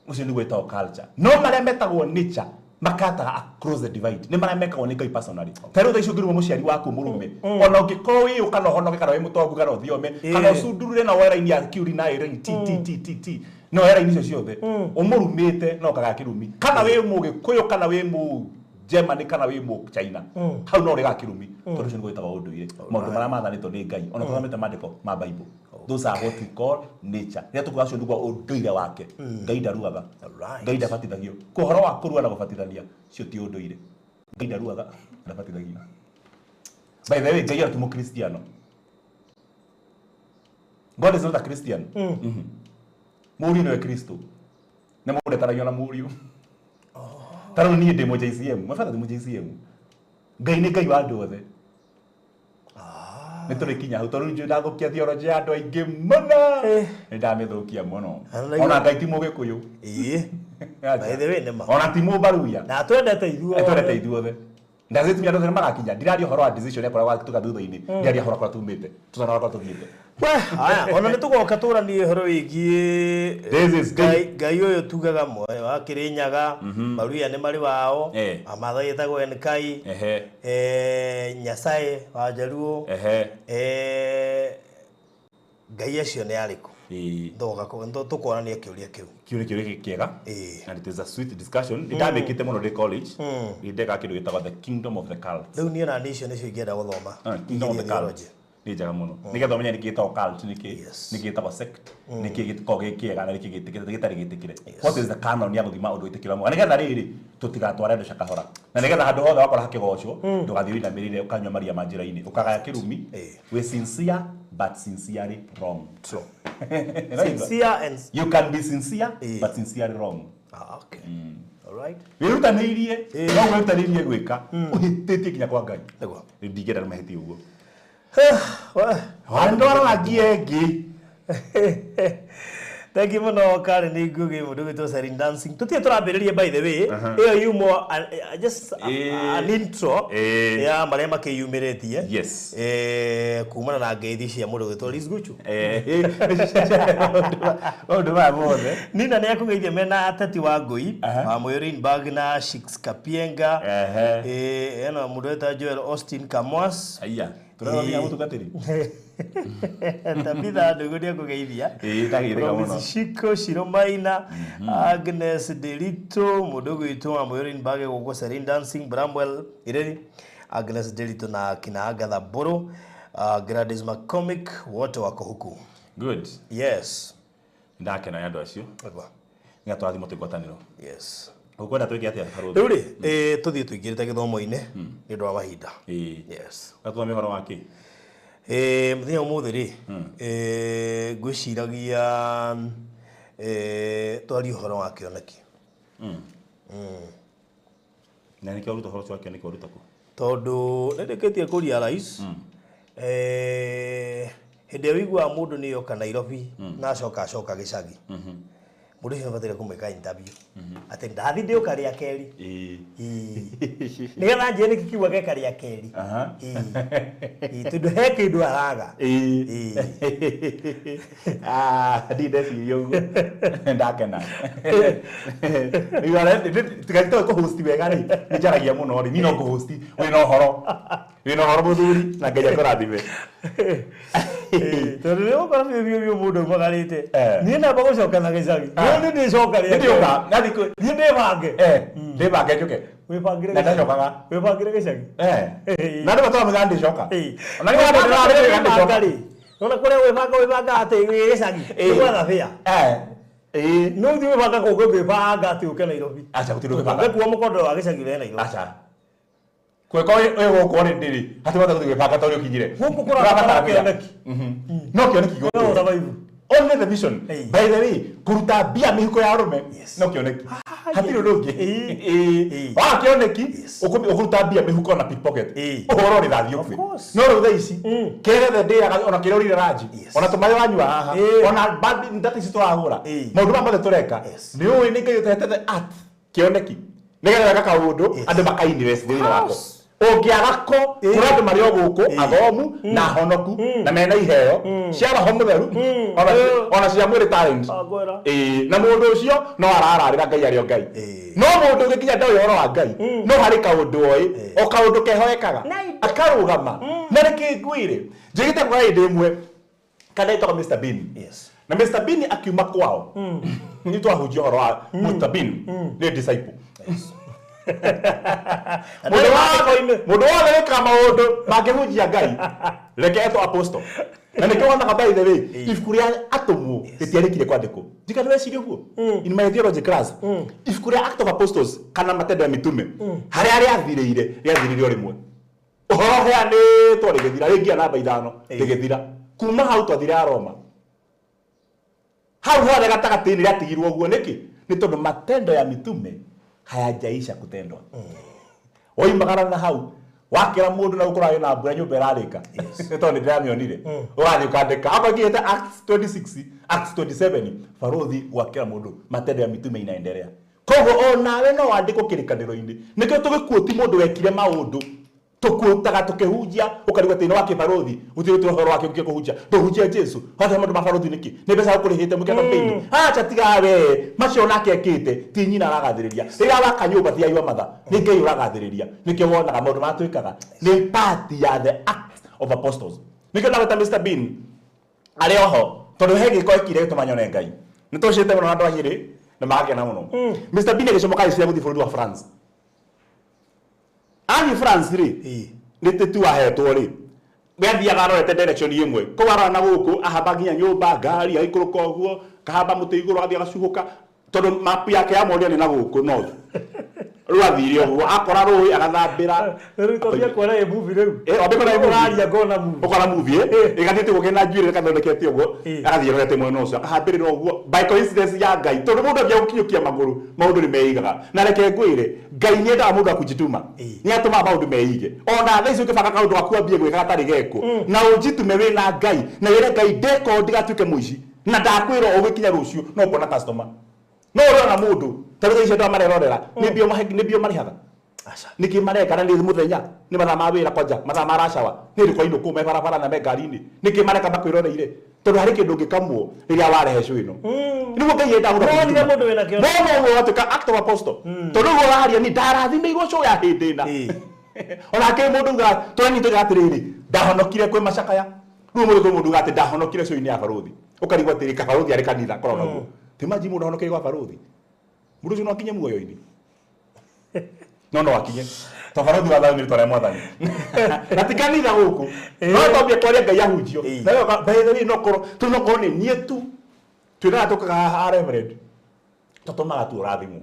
Ũcio nĩguo wĩtagwo culture. No marĩa metagwo nature makataga across the divide. Nĩ marĩa mekagwo nĩ Ngai personally. Ta rĩu thaa ici ũngĩruma mũciari waku mũrume, ona ũngĩkorwo wĩ ũ kana ũhonoke kana wĩ mũtongu kana ũthiome, kana ũcundurure na woe raini ya Q na A raini T T T T T, no woe raini icio ciothe, ũmũrumĩte no ũkagaya kĩrumi. Kana wĩ Mũgĩkũyũ kana wĩ mũ Germany kana wĩ mũ China, hau no ũrĩgaga kĩrumi, tondũ ũcio nĩguo wĩtagwo ũndũire. Maũndũ marĩa mathanĩtwo nĩ Ngai, ona tũthomete maandĩko ma Bible. Those are what we call nature. Rĩrĩa tũkuga ũcio nĩguo ũndũire wake. Ngai ndaruaga. Ngai ndabatithagio. Ũhoro wa kũrua na gũbatithania, cio ti ũndũire. Ngai ndaruaga, ndabatithagio. By the way, Ngai ti mũkristiano. God is not a Christian. Mũriũ nĩwe Kristo. Nĩ mũndũ etanagio na mũriũ. Ta rĩu niĩ ndĩ mũ JCM. My father ti mũ JCM. Ngai nĩ Ngai wa andũ othe. Nĩ tũrĩkinya hau tondũ njũĩ ndathũkia theology ya andũ aingĩ mũno. Nĩ ndamĩthũkia mũno. Ona Ngai ti Mũgĩkũyũ. Ĩĩ. By the way, nĩ ma. Ona ti Mũmbaruya. Na twendete ithuothe. Twendete ithuothe. Ndathĩtumia andũ othe nĩ marakinya. Ndiraria ũhoro wa decision ya kũrĩa tuga thutha-inĩ. Ndiraria ũhoro kũrĩa tumĩte. Tũtarora kũrĩa tũthiĩte. We, haya, ona nĩ tũgoka tũranie ũhoro wĩgiĩ This is Ngai Ngai ũyũ tugaga mwe wa Kĩrĩnyaga, Maruya nĩ marĩ wao, Amathai ĩtagwo Enkai, Nyasaye wa Jaluo, Ngai acio nĩ arĩkũ? Ndoga tũkonania kĩũria kĩu. Kĩũria kĩu gĩkĩ kĩega. And it is a sweet discussion. Nĩ ndamĩkĩte mũno ndĩ college. Nĩ ndekaga kĩndũ gĩtagwo the kingdom of the cult. Rĩu niĩ ona niĩ icio nĩcio ingĩenda gũthoma. Kingdom of the cult. Nĩ njega mũno. Nĩgetha ũmenye nĩkĩ gĩtagwo cult, nĩkĩ gĩtagwo sect, nĩkĩ gĩkoragwo gĩ kĩega na nĩkĩ gĩtarĩ gĩtĩkĩre. What is the canon ya gũthima ũndũ wĩtĩkĩre mwega? Nĩgetha rĩrĩ tũtigatware andũ cakahora. Na nĩgetha handũ hothe wakora hakĩgocwo, ndũgathiĩ ũinamĩrĩire ũkanyua maria ma njĩra-inĩ. Ũkagaya kĩrumi, wĩ sincere but sincerely wrong. True. Sincere and you can be sincere but sincerely wrong. Okay. All right. Wĩrutanĩirie, no wĩrutanĩirie gwĩka, ũhĩtĩtie nginya kwa Ngai. Nĩguo. Ndingĩenda mahĩtie ũguo. Andũ arangie ĩngĩ. Thank you mũno Karen Ngugi mũndũ gwĩtwo Serene Dancing. Tũtirĩ tũrambĩrĩria by the way. Ĩyo yumo just an intro ya marĩa makĩyumĩrĩtie. Yes. Kumana na ngeithi cia mũndũ gwĩtwo Liz Guchu. Maũndũ maya mothe. Nina nĩ akũgeithia mena Ateti wa Ngũi, wa Moyo Rainbag na Shix Kapienga. Ena mũndũ wĩtwa Joel Austin Kamwas. Aya. Tũrarora mũtungatĩri. Tabitha Ndũgũ nĩ akũgeithia. Ĩĩ, ndagĩrĩka mũno. Shiko Shiromaina, Agnes Delito, mũndũ gwitũ wa Moyo Rainbag gũkũ Serene Dancing, Bramwell Ireri, Agnes Delito na kina Agatha Mbũrũ, Gladys McCormick, wote wako huku. Good. Yes. Ndakena nĩ andũ acio. Nĩguo. Nĩ atũrathimwo twĩ ngwatanĩro. Yes. Ũkwenda twĩke atĩa Barũthi? Rĩu rĩ, tũthiĩ tũingĩrĩte gĩthomo-inĩ nĩ ũndũ wa mahinda. Yes. Gatũthome ũhoro wa kĩ? Mũthenya ũmũthĩ rĩ, ngwĩciragia twarie ũhoro wa kĩoneki. Na nĩkĩo waruta ũhoro ũcio wa kĩoneki waruta kũ? Tondũ nĩ ndĩkĩtie kũ realize, hĩndĩ ĩrĩa ũiguaga mũndũ nĩ oka Nairobi na acoka acoka gĩcagi, mũndũ ũcio nĩabataire kũmwĩka interview. Atĩ ndathi ndĩũka rĩa kerĩ. Nĩgetha njĩre nĩkĩ kiuga geka rĩa kerĩ. Tondũ he kĩndũ araga. Ndirĩ ndeciria ũguo. Ndakena. Tiga nitoĩ kũ-host wega rĩ, nĩ njaragia mũno rĩ, niĩ no ngũ-host, wĩna ũhoro. Wĩna ũhoro mũthuri, na Ngai akũrathime. Tondũ nĩ ũgũkora biũ biũ biũ mũndũ aumagarĩte. Niĩ namba gũcoka na gĩcagi. Niĩ ndĩcoka rĩa Nĩndĩũka, nathiĩ Niĩ ndĩbange. Ndĩbange njũke. Wĩbangĩre Na gĩcagi. ndacokaga. Wĩbangĩre gĩcagi. Na andũ matũraga ndĩcoka. Ona nĩ andũ ndĩrarĩga ndĩcoka. Rĩ. Nona kũrĩa wĩbanga wĩbanga atĩ wĩ gĩcagi. Nĩ gwetha bĩa. No ũthiĩ wĩbanga kũngĩ ũngĩbanga atĩ ũke Nairobi. Aca, gũtirĩ ũngĩbanga. Ũngĩkua mũkondo wa gĩcagi ũrehe Nairobi. Aca. Kwĩko wĩ gũkũ rĩ ndĩrĩ. Hatirĩ bata gũthiĩ gwĩbanga tondũ ũkinyire. Gũkũ kũrabatara Kũrabatara kĩoneki. No kĩoneki gũkũ. No ũthabaibu. Only the vision. By the way, kũruta mbia mĩhuko ya arũme no kĩoneki, hatirĩ ũndũ ũngĩ. Wa kĩoneki ũkũruta mbia mĩhuko na pickpocket, ũhoro rĩrathiĩ ũkue. No rĩu thaa ici kĩrĩa gĩothe ndĩaga, ona kĩrĩa ũrire ranji, ona tũmaĩ wanyua haha, ona ndata ici tũrahũra, maũndũ maya mothe tũreka, nĩ ũĩ nĩ Ngai ũtũhete the art kĩoneki, nĩgetha weka kaũndũ andũ makainvest thĩinĩ wako. Ũngĩaga ko kũrĩ andũ marĩ o gũkũ athomu na honoku na mena iheo cia roho mũtheru, ona cia mwĩrĩ, talent. Ĩĩ, na mũndũ ũcio no arararĩra Ngai arĩ o Ngai. No mũndũ ũngĩ nginya ndoĩ ũhoro wa Ngai, no harĩ kaũndũ oĩ, o kaũndũ keho ekaga akarũgama. Na reke ngwĩre, njĩgĩte kuga hĩndĩ ĩmwe kana ĩtagwo Mr Bean. Na Mr Bean akiuma kwao, nĩ twahunjia ũhoro wa Mr Bean, nĩ disciple. Mũndũ wothe wĩkaga maũndũ mangĩhunjia Ngai, reke etwo apostle. Na nĩkĩo wonaga, by the way, ibuku rĩa Atũmwo rĩtiarĩkire kwandĩkwo. Ndika nĩweciria ũguo in my theology class, ibuku rĩa Act of Apostles kana Matendo ya Mitume, harĩa rĩathirĩire, rĩathirire o rĩmwe. Ũhoro ũheanĩtwo rĩgĩthira, rĩngia namba 5 rĩgĩthira. Kuma hau twathire Aroma, hau hothe gatagatĩ-inĩ rĩatigirwo ũguo. Nĩkĩ? Nĩ tondũ Matendo ya Mitume hayajaisha kutendwa. Woimagara na hau wakĩra mũndũ na gũkorwo na mbura, nyũmba ĩrarĩka, nĩ tondũ nĩ ndĩramĩonire, ũgathiĩ ũkandĩka akorwo nginyĩte Acts 26, Acts 27, barũthi gwakĩra mũndũ, Matendo ya Mitume inaendelea. Koguo o nawe no wandĩkwo kĩrĩkanĩro-inĩ. Nĩkĩo tũgĩkuũti mũndũ wekire maũndũ, tũkuũtaga tũkĩhunjia, ũkarigwo atĩ nĩ wa kĩbarũthi, gũtirĩ ũhoro wake ũngĩ kũhunjia, ndũhunjia Jesu hata maũndũ ma barũthi nĩkĩ? Nĩ mbeca ũkũrĩhĩte mũke campaign? Acha, tiga we macio nake ekĩte, ti nyina aragathĩrĩria. Rĩrĩa waka nyũmba, ti ayua matha, nĩ Ngai ũragathĩrĩria. Nĩkĩo wonaga maũndũ marĩa twĩkaga nĩ part ya the Act of Apostles. Nĩkĩo ndagweta Mr Bean arĩ oho, tondũ he gĩko ekire gĩtũma nyone Ngai. Nĩ tũcĩte mũno na andũ a Nyĩrĩ na magakena mũno. Mr Bean agĩcomoka agĩciria gũthiĩ bũrũri wa France. Athiĩ France rĩ, nĩ tĩtu wahetwo rĩ, we athiaga arorete direction ĩmwe kũu, arora na gũkũ, ahamba nginya nyũmba, ngari, agĩikũrũka ũguo, kahamba mũtĩ igũrũ, agathiĩ agacuhũka, tondũ map yake ya moria nĩ na gũkũ north. Rĩu athire ũguo, akora rũĩ, agathambĩra. Rĩu twambia kuona ĩ movie rĩu. Wambia kuona ĩ movie. Ũraria ngona movie. Ũkona movie ĩgathiĩte ũguo kĩna njuĩrĩ gathondekete ũguo, agathiĩ arorete mwena ũcio, akahambĩrĩra ũguo. By coincidence ya Ngai, tondũ mũndũ ambia gũkinyũkia magũrũ, maũndũ nĩ meigaga. Na reke ngwĩre, Ngai nĩ endaga mũndũ akujituma, nĩ atũmaga maũndũ meige. Ona thaa ici ũngĩbanga kaũndũ gaku ambie gwĩka gatarĩ gekwo, na ũnjitume wĩna Ngai na wĩre Ngai ndeka ũũ ndigatuĩke mũici, na ndakwĩra ũgĩkinya rũciũ no ũkona customer, no ũrona mũndũ ta rĩu thaa ici andũ aya marerorera nĩ mbia nĩ mbia marĩhaga. Aca. Nĩkĩ mareka? Na nĩ mũthenya, nĩ mathaa ma wĩra, kwanja mathaa ma racawa, nĩ rĩ kwainũkwo, me barabara na me ngari-inĩ, nĩkĩ mareka makwĩroreire? Tondũ harĩ kĩndũ ũngĩkamwo rĩrĩa warehe show ĩno. Nĩguo Ngai endaga mũndũ Wonire akujituma. mũndũ wĩna kĩoneki. Wona ũguo watuĩka act of apostle, tondũ ũguo ũraria ni ndarathimĩirwo show ya hĩndĩ ĩna. Ona akĩrĩ mũndũ ugaga tũrani tuga atĩrĩrĩ, ndahonokire kwĩ macakaya. Rĩu mũndũ, kwĩ mũndũ ugaga atĩ ndahonokire show-inĩ ya barũthi, ũkarigwo atĩrĩ, kabarũthi arĩ kanitha korwo naguo ti maji, mũndũ ahonokire gwa barũthi, mũndũ ũcio no akinye muoyo-inĩ? No akinye to barũthi wa thayũ nĩ rĩtwa rĩa Mwathani na ti kanitha gũkũ. No twambie kwaria Ngai ahunjio. Na wewe, by the way, no korwo tu, no korwo nĩ niĩ tu twĩnaga tũkaga haha, reverend, tũtũmaga tu ũrathimwo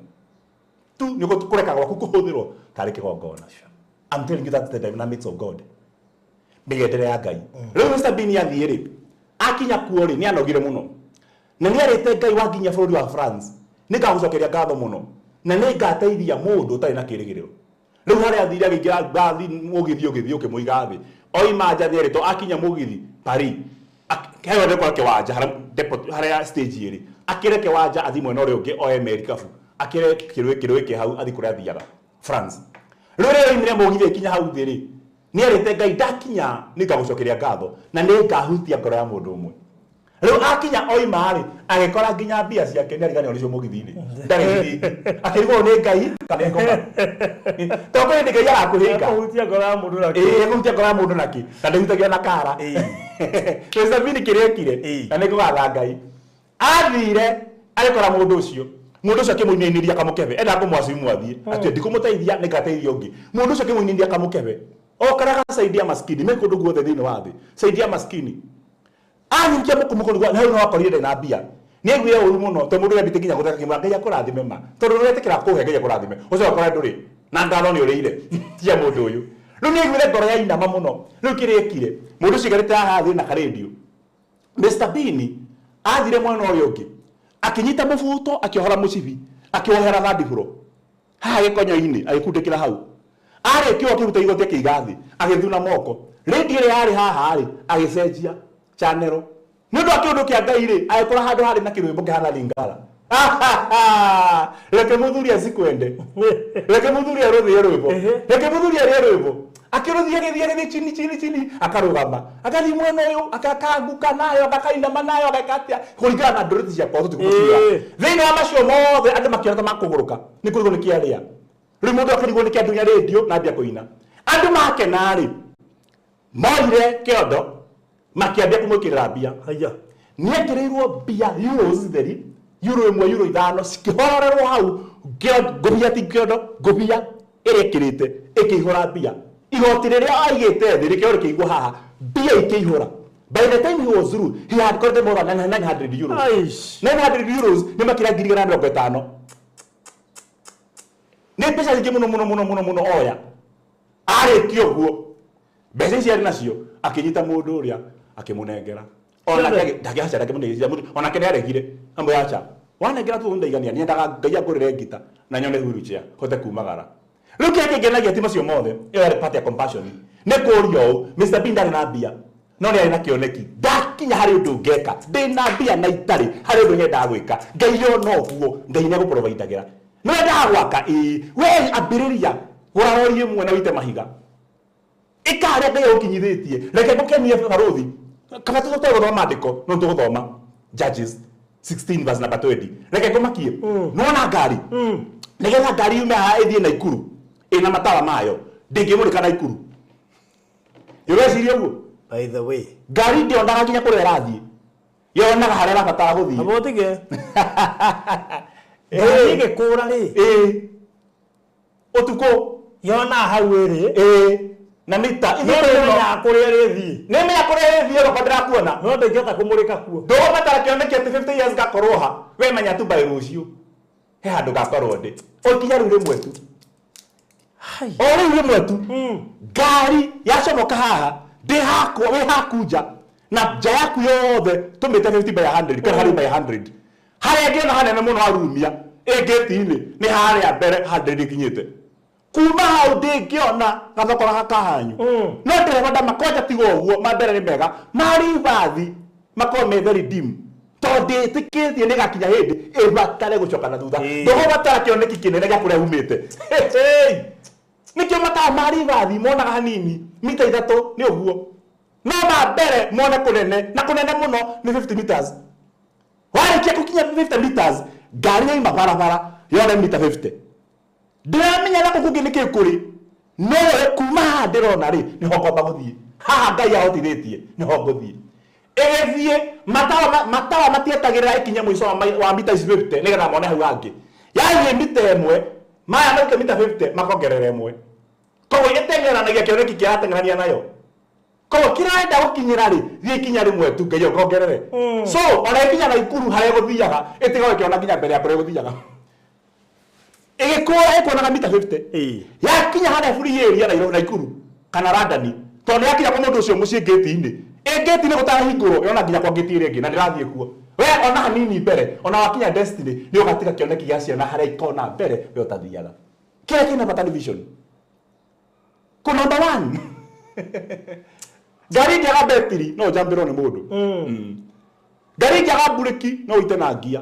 tu nĩ kũreka gwaku kũhũthĩrwo tarĩ kĩgongona. I'm telling you, that's the dynamics of God, mĩgendere ya Ngai. Rĩu Mr Bean athiĩ rĩ, akinya kuo rĩ, nĩ anogire mũno na nĩ arĩte Ngai wakinya bũrũri wa France, nĩ ngagũcokeria ngatho mũno na nĩ ngateithia mũndũ ũtarĩ na kĩrĩgĩrĩro. Rĩu harĩa athire, akĩingĩra mbathi, mũgithi ũgĩthiĩ ũkĩmũiga thĩ, oima nja nĩerĩtwo akinya mũgithi Paris heo ndekora kĩwanja harĩa depot, harĩa stage ĩrĩ, akĩre kĩwanja athiĩ mwena ũrĩa ũngĩ, oe merikabu, akĩre kĩrũĩ kĩ hau, athiĩ kũrĩa athiaga France. Rĩu rĩrĩa oimire mũgithi ĩkinya hau thĩ rĩ, nĩ erĩte Ngai ndakinya nĩ ngagũcokeria ngatho na nĩ ngahutia ngoro ya mũndũ ũmwe. Rĩu akinya, oima rĩ, agĩkora nginya mbia ciake nĩ ariganĩrwo nĩcio mũgithi-inĩ, ndarĩ ciringi. Akĩrigwo nĩ Ngai kana nĩ ngoma, tondũ kwĩ hĩndĩ Ngai arakũhĩnga. Kũhutia ngoro ya mũndũ na Ĩĩ, kũhutia ngoro ya mũndũ nakĩ na ndĩhutagia na kara. Mr Bean kĩrĩa ekire, na nĩ ngũgatha Ngai, athire agĩkora mũndũ ũcio, mũndũ ũcio akĩmũinainĩria kamũkebe, endaga kũmwacimu athiĩ atĩ ndikũmũteithia, nĩ ngateithia ũngĩ. Mũndũ ũcio akĩmũinainĩria kamũkebe o karĩa gasaidia maskini me kũndũ guothe thĩinĩ wa thĩ, saidia maskini. Anyingia mũkumuko nĩguo na hau no akorire ndarĩ na mbia. Nĩ aiguire ũru mũno tondũ mũndũ ũrĩa nginya gũtheka, akĩmwĩra Ngai akũrathime ma, tondũ nĩwetĩkĩra kũhe, Ngai akũrathime, ũcio akora ndũrĩ na ngatho nĩ ũrĩire cia mũndũ ũyũ. Rĩu nĩ aiguire ngoro yainama mũno. Rĩu kĩrĩa ekire, mũndũ ũcio aikarĩte haha thĩ na karendio, Mr Bean Athire mwena ũrĩa ũngĩ, akĩnyita mũbuto, akĩohora mũcibi, akĩwohera thandiburo haha gĩkonyo-inĩ, agĩkundĩkĩra hau. Arĩkia ũguo akĩruta igoti akĩiga thĩ, agĩthuna moko. Rĩndiũ ĩrĩa yarĩ haha rĩ, agĩcenjia channel. Nĩ ũndũ wa kĩũndũ kĩa Ngai rĩ, agĩkora handũ harĩ na kĩrwĩmbo kĩhana Lingala. Reke mũthuri acikwende. Reke mũthuri arũthie rwĩmbo. Reke mũthuri arĩe rwĩmbo. Akĩrũthia agĩthiĩ agĩthiĩ chini chini chini, akarũgama. Agathiĩ mwena ũyũ, akakanguka nayo, agakainama nayo, ageka atĩa. Kũringana na ndũrĩrĩ ciakwa tũtikũmũtiga. Thĩinĩ wa macio mothe andũ makĩona ta makũgũrũka. Nĩ kũrigwo nĩ kĩarĩa. Rĩu mũndũ akĩrigwo nĩ kĩandunya rĩndiũ na ambia kũina. Andũ makena rĩ, moire kĩondo makĩambia kũmwĩkĩrĩra mbia. Haya. Nĩekĩrĩirwo mbia euros theri, euro ĩmwe, euro ithano, cikĩhorerwo hau, ngũbia ti kĩondo, ngũbia ĩrĩa ĩkĩrĩte, ĩkĩihũra mbia. Igoti rĩrĩa aigĩte thĩ rĩkĩoywo rĩkĩigwo haha, mbia ikĩihũra. By the time he was through, he had collected more than 900 euros. Aish. 900 euros nĩ makĩria ngiri igana mĩrongo ĩtano. Nĩ mbeca nyingĩ mũno mũno mũno mũno mũno oya. Arĩkia ũguo, mbeca ici arĩ nacio, akĩnyita mũndũ ũrĩa, akĩmũnengera. Onake ndangĩaca, ndangĩmũnengera, onake nĩ aregire. Amwĩra aca, wanengera tu ndaigania, nyendaga Ngai angũrĩre ngita na nyone wheelchair, hote kumagara. Rĩu kĩrĩa kĩngenagia ti macio mothe, ĩyo yarĩ part ya compassion. Nĩ kũũria ũũ, Mr Bean ndarĩ na mbia, no nĩ arĩ na kĩoneki. Ndakinya harĩ ũndũ ngeka, ndĩna mbia na itarĩ, harĩ ũndũ nyendaga gwĩka. Ngai ona ũguo, Ngai nĩ agũprovidagĩra. Nĩ wendaga gwaka? Ĩĩ. We ambĩrĩria, gũra rori ĩmwe na ũite mahiga. Ĩka harĩa Ngai agũkinyithĩtie. Reke ngũkenie barũthi. Kaba tũtoe gũthoma maandĩko, no tũgũthoma Judges 16 verse number 20. Reke ngũmakie. Nĩwona ngari? Nĩgetha ngari yume haha ĩthiĩ Naikuru, ĩna matawa mayo, ndĩngĩmũrĩka Naikuru. Nĩũreciria ũguo? By the way. Ngari ndĩonaga nginya kũrĩa ĩrathiĩ. Yonaga harĩa ĩrabatara gũthiĩ. Aba ũtige. Ngari ĩgĩkũra rĩ. Ĩĩ. Ũtukũ. Yonaga hau ĩrĩ. Ĩĩ. Na mita. No nĩmenyaga kũrĩa ĩrĩthiĩ. Nĩmenya kũrĩa ĩrĩthiĩ onokorwo ndĩrakuona. No ndĩngĩhota kũmũrĩka kuo. Ndũgũbatara kĩoneki atĩ 50 years ngakorwo ha. We menya tu by rũciũ. He handũ ngakorwo ndĩ. Ũkinya rĩu rĩmwe tu. Hai. O rĩu rĩmwe tu. Ngari yacomoka haha, ndĩ hakwa, wĩ haku nja. Na nja yaku yothe tũmĩte 50 by 100, kana 100 by 100. Harĩa ngĩona hanene mũno harumia, ĩ ngĩti-inĩ, nĩ harĩa mbere 100 ĩkinyĩte. Kuma hau ndĩngĩona gathoko gaka hanyu. No ndereba ndamakwanja tiga ũguo, ma mbere nĩ mega. Ma ribathi makorwo me very dim. Tondũ ndĩtĩkĩtie nĩ gakinya hĩndĩ ĩbatare gũcoka na thutha. Ndũgũbatara kĩoneki kĩnene gĩa kũrĩa umĩte. Nĩkĩo matawa ma ribathi monaga hanini, mita ithatũ nĩ ũguo. No ma mbere mone kũnene, na kũnene mũno nĩ 50 meters. Warĩkia gũkinya 50 meters, ngari yauma barabara yone mita 50. Ndĩramenya na kũu kũngĩ nĩkĩ kũrĩ. No kuma haha ndĩrona rĩ, nĩho ngwamba gũthiĩ. Haha Ngai ahotithĩtie, nĩho ngũthiĩ. Ĩgĩthiĩ, matawa matietagĩrĩra ĩkinye mũico wa mita ici 50, nĩgetha mone hau hangĩ. Yathiĩ mita ĩmwe, maya maite mita 50, makongerera ĩmwe. Koguo ĩteng'eranagia kĩoneki kĩrateng'erania nayo. Koguo kĩrĩa ũrenda gũkinyĩra rĩ, thiĩ ikinya rĩmwe tu, Ngai akongerere. So, ona ĩkinya Naikuru harĩa ĩgũthiaga, ĩtigagwo ĩkĩona nginya mbere ya kũrĩa ĩgũthiaga. Ĩgĩkũra ĩkuonaga mita 50. Yakinya harĩa free area Nairobi, Naikuru kana London, tondũ yakinya kwa mũndũ ũcio mũciĩ gate-inĩ. Ĩ gate-inĩ gũtarahingũrwo, yona nginya kwa gate ĩrĩa ĩngĩ na ndĩrathiĩ kuo. We ona hanini mbere, ona wakinya destiny, nĩ ũgatiga kĩoneki gĩa ciana harĩa ikona mbere, we ũtathiaga. Kĩrĩa kĩna bata nĩ vision. Kũ number 1. Ngari ĩngĩaga betiri, no ũjambĩrwo nĩ mũndũ. Ngari ĩngĩaga mburĩki, no ũite na ngia.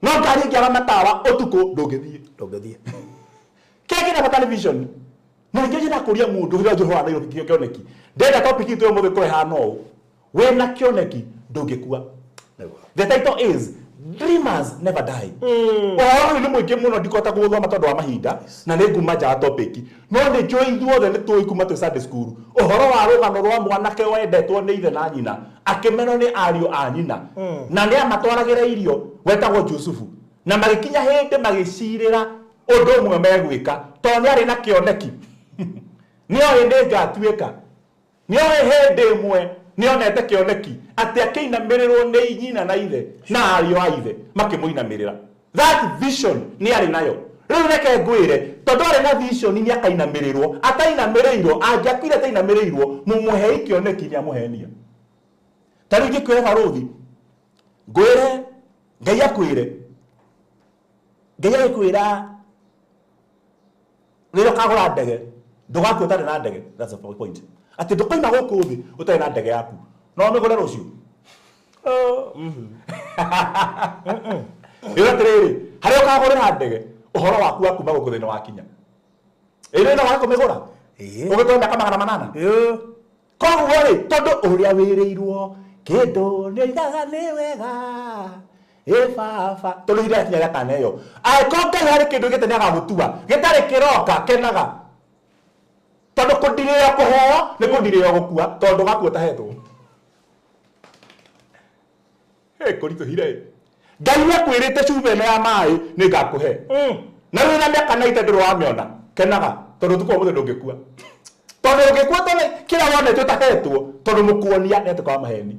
No ngari ĩngĩaga matawa ũtukũ, ndũngĩthiĩ. Ndũngĩthiĩ. Kĩrĩa kĩna bata nĩ vision. Na ningĩ nyendaga kũria mũndũ rĩrĩa njũhũra Nairobi kĩoneki. Ndenda topic itũ ya ũmũthĩ ĩkorwo ĩhana ũũ. Wĩna kĩoneki ndũngĩkua. The title is Dreamers Never Die. Ũhoro ũyũ nĩ mũingĩ mũno ndikũhota kũũthoma tondũ wa mahinda na nĩ nguma nja wa topic. No nĩ njũĩ ithuothe nĩ tũĩ kuma twĩ Sunday school. Ũhoro wa rũgano rwa mwanake wendetwo nĩ ithe na nyina, akĩmenwo nĩ ariũ a nyina. Na nĩ amatwaragĩra irio, wetagwo Jusufu. Na magĩkinya hĩndĩ magĩcirĩra ũndũ ũmwe megwĩka, tondũ nĩ arĩ na kĩoneki. Nĩ oĩ nĩ ngatuĩka. Nĩ oĩ hĩndĩ ĩmwe nĩ onete kĩoneki atĩ akĩinamĩrĩrwo nĩ nyina na ithe na ariũ a ithe makĩmũinamĩrĩra. That vision nĩ arĩ nayo. Rĩu reke ngwĩre, tondũ arĩ na vision nĩ akainamĩrĩrwo, atainamĩrĩirwo, angĩakuire atainamĩrĩirwo, mũmũhei kĩoneki nĩ amũhenia. Ta rĩu ingĩkwĩra barũthi, ngwĩre Ngai akwĩre, Ngai agĩkwĩra rĩrĩa ũkagũra ndege ndũgakua ũtarĩ na ndege. That's the point, atĩ ndũkoima gũkũ thĩ ũtarĩ na ndege yaku. No ũmĩgũre rũciũ? Ĩra atĩrĩrĩ, harĩa ũkagũrĩra ndege, ũhoro waku wa kuma gũkũ thĩ nĩ wakinya. Ĩrĩ no wage kũmĩgũra ũgĩtũra mĩaka 800. Koguo rĩ, tondũ ũrĩa wĩrĩirwo kĩndũ nĩ oigaga nĩ wega ĩ baba, tondũ ihinda rĩakinya rĩa kaneo, angĩkorwo Ngai harĩ kĩndũ gĩte nĩ agagũtua gĩtarĩ kĩroka, kenaga, tondũ kũndirĩo kũheo nĩ kũndirĩo gũkua, tondũ ndũgakua ũtahetwo. Hey, kũritũhire. Ngai nĩ akwĩrĩte cuba ĩno ya maĩ nĩ ngakũhe, na wĩna mĩaka 90 ndũrĩ wamĩona. Kenaga, tondũ ũtukũ wa ũmũthĩ ndũngĩkua, tondũ ũngĩkua tondũ kĩrĩa wonete ũtahetwo, tondũ mũkuonia nĩ atuĩka wa maheni.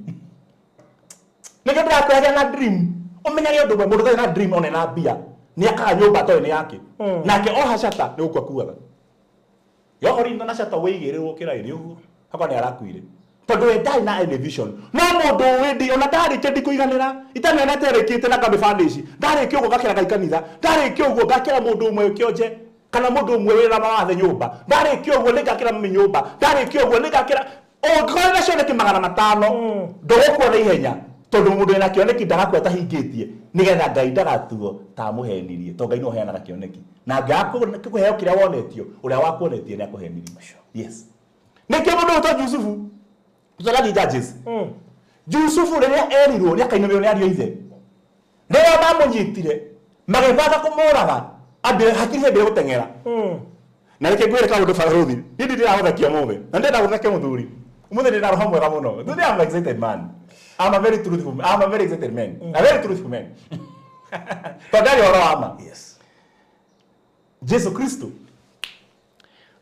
Nĩkĩo ndĩrakwĩra na dream, ũmenyage ũndũ ũmwe: mũndũ ũtarĩ na dream, ona ena mbia, nĩ akaga nyũmba atoĩ nĩ yake. Nake oha cata nĩ gũkua kuaga yohorinda na cata wĩigĩrĩrwo kĩraĩ ũguo hakwa nĩ arakuire, tondũ we ndarĩ na any vision. No mũndũ ũĩ ndi ona ndarĩkia ndikũiganĩra itamĩonete ĩrĩkĩte na ngamĩbanici, ndarĩkia ũguo ngakĩra Ngai kanitha, ndarĩkia ũguo ngakĩra mũndũ ũmwe kĩonje kana mũndũ ũmwe wĩna mawathe nyũmba, ndarĩkia ũguo nĩngakĩra mami nyũmba, ndarĩkia ũguo nĩngakĩra. Ũngĩkorwo na cioneki 500, ndũgũkua na ihenya, tondũ mũndũ wĩna kĩoneki ndagakua atahingĩtie, nĩgetha Ngai ndagatuo ta amũhenirie, tondũ Ngai nĩwe ũheanaga kĩoneki, na angĩaga kũheo kĩrĩa wonetio, ũrĩa wakuonetie nĩ akũhenirie. Yes, nĩkĩo mũndũ ũyũ Jusufu, tũrathiĩ Judges, Jusufu rĩrĩa erirwo nĩ akainũrĩrwo nĩ ariũ a ithe, rĩrĩa mamũnyitire magĩbanga kũmũraga, ambire hakiri ciambire gũteng'era. Na reke ngwĩre kaũndũ, barũthi, niĩ ndĩragũthekia ũmũthĩ na ndĩrenda gũthekia mũthuri ũmũthĩ. Ndĩna roho mwega mũno today. I'm excited, man. I'm a very excited man, a very truthful man, tondũ ndarĩ ũhoro wa ma. Jesu Kristo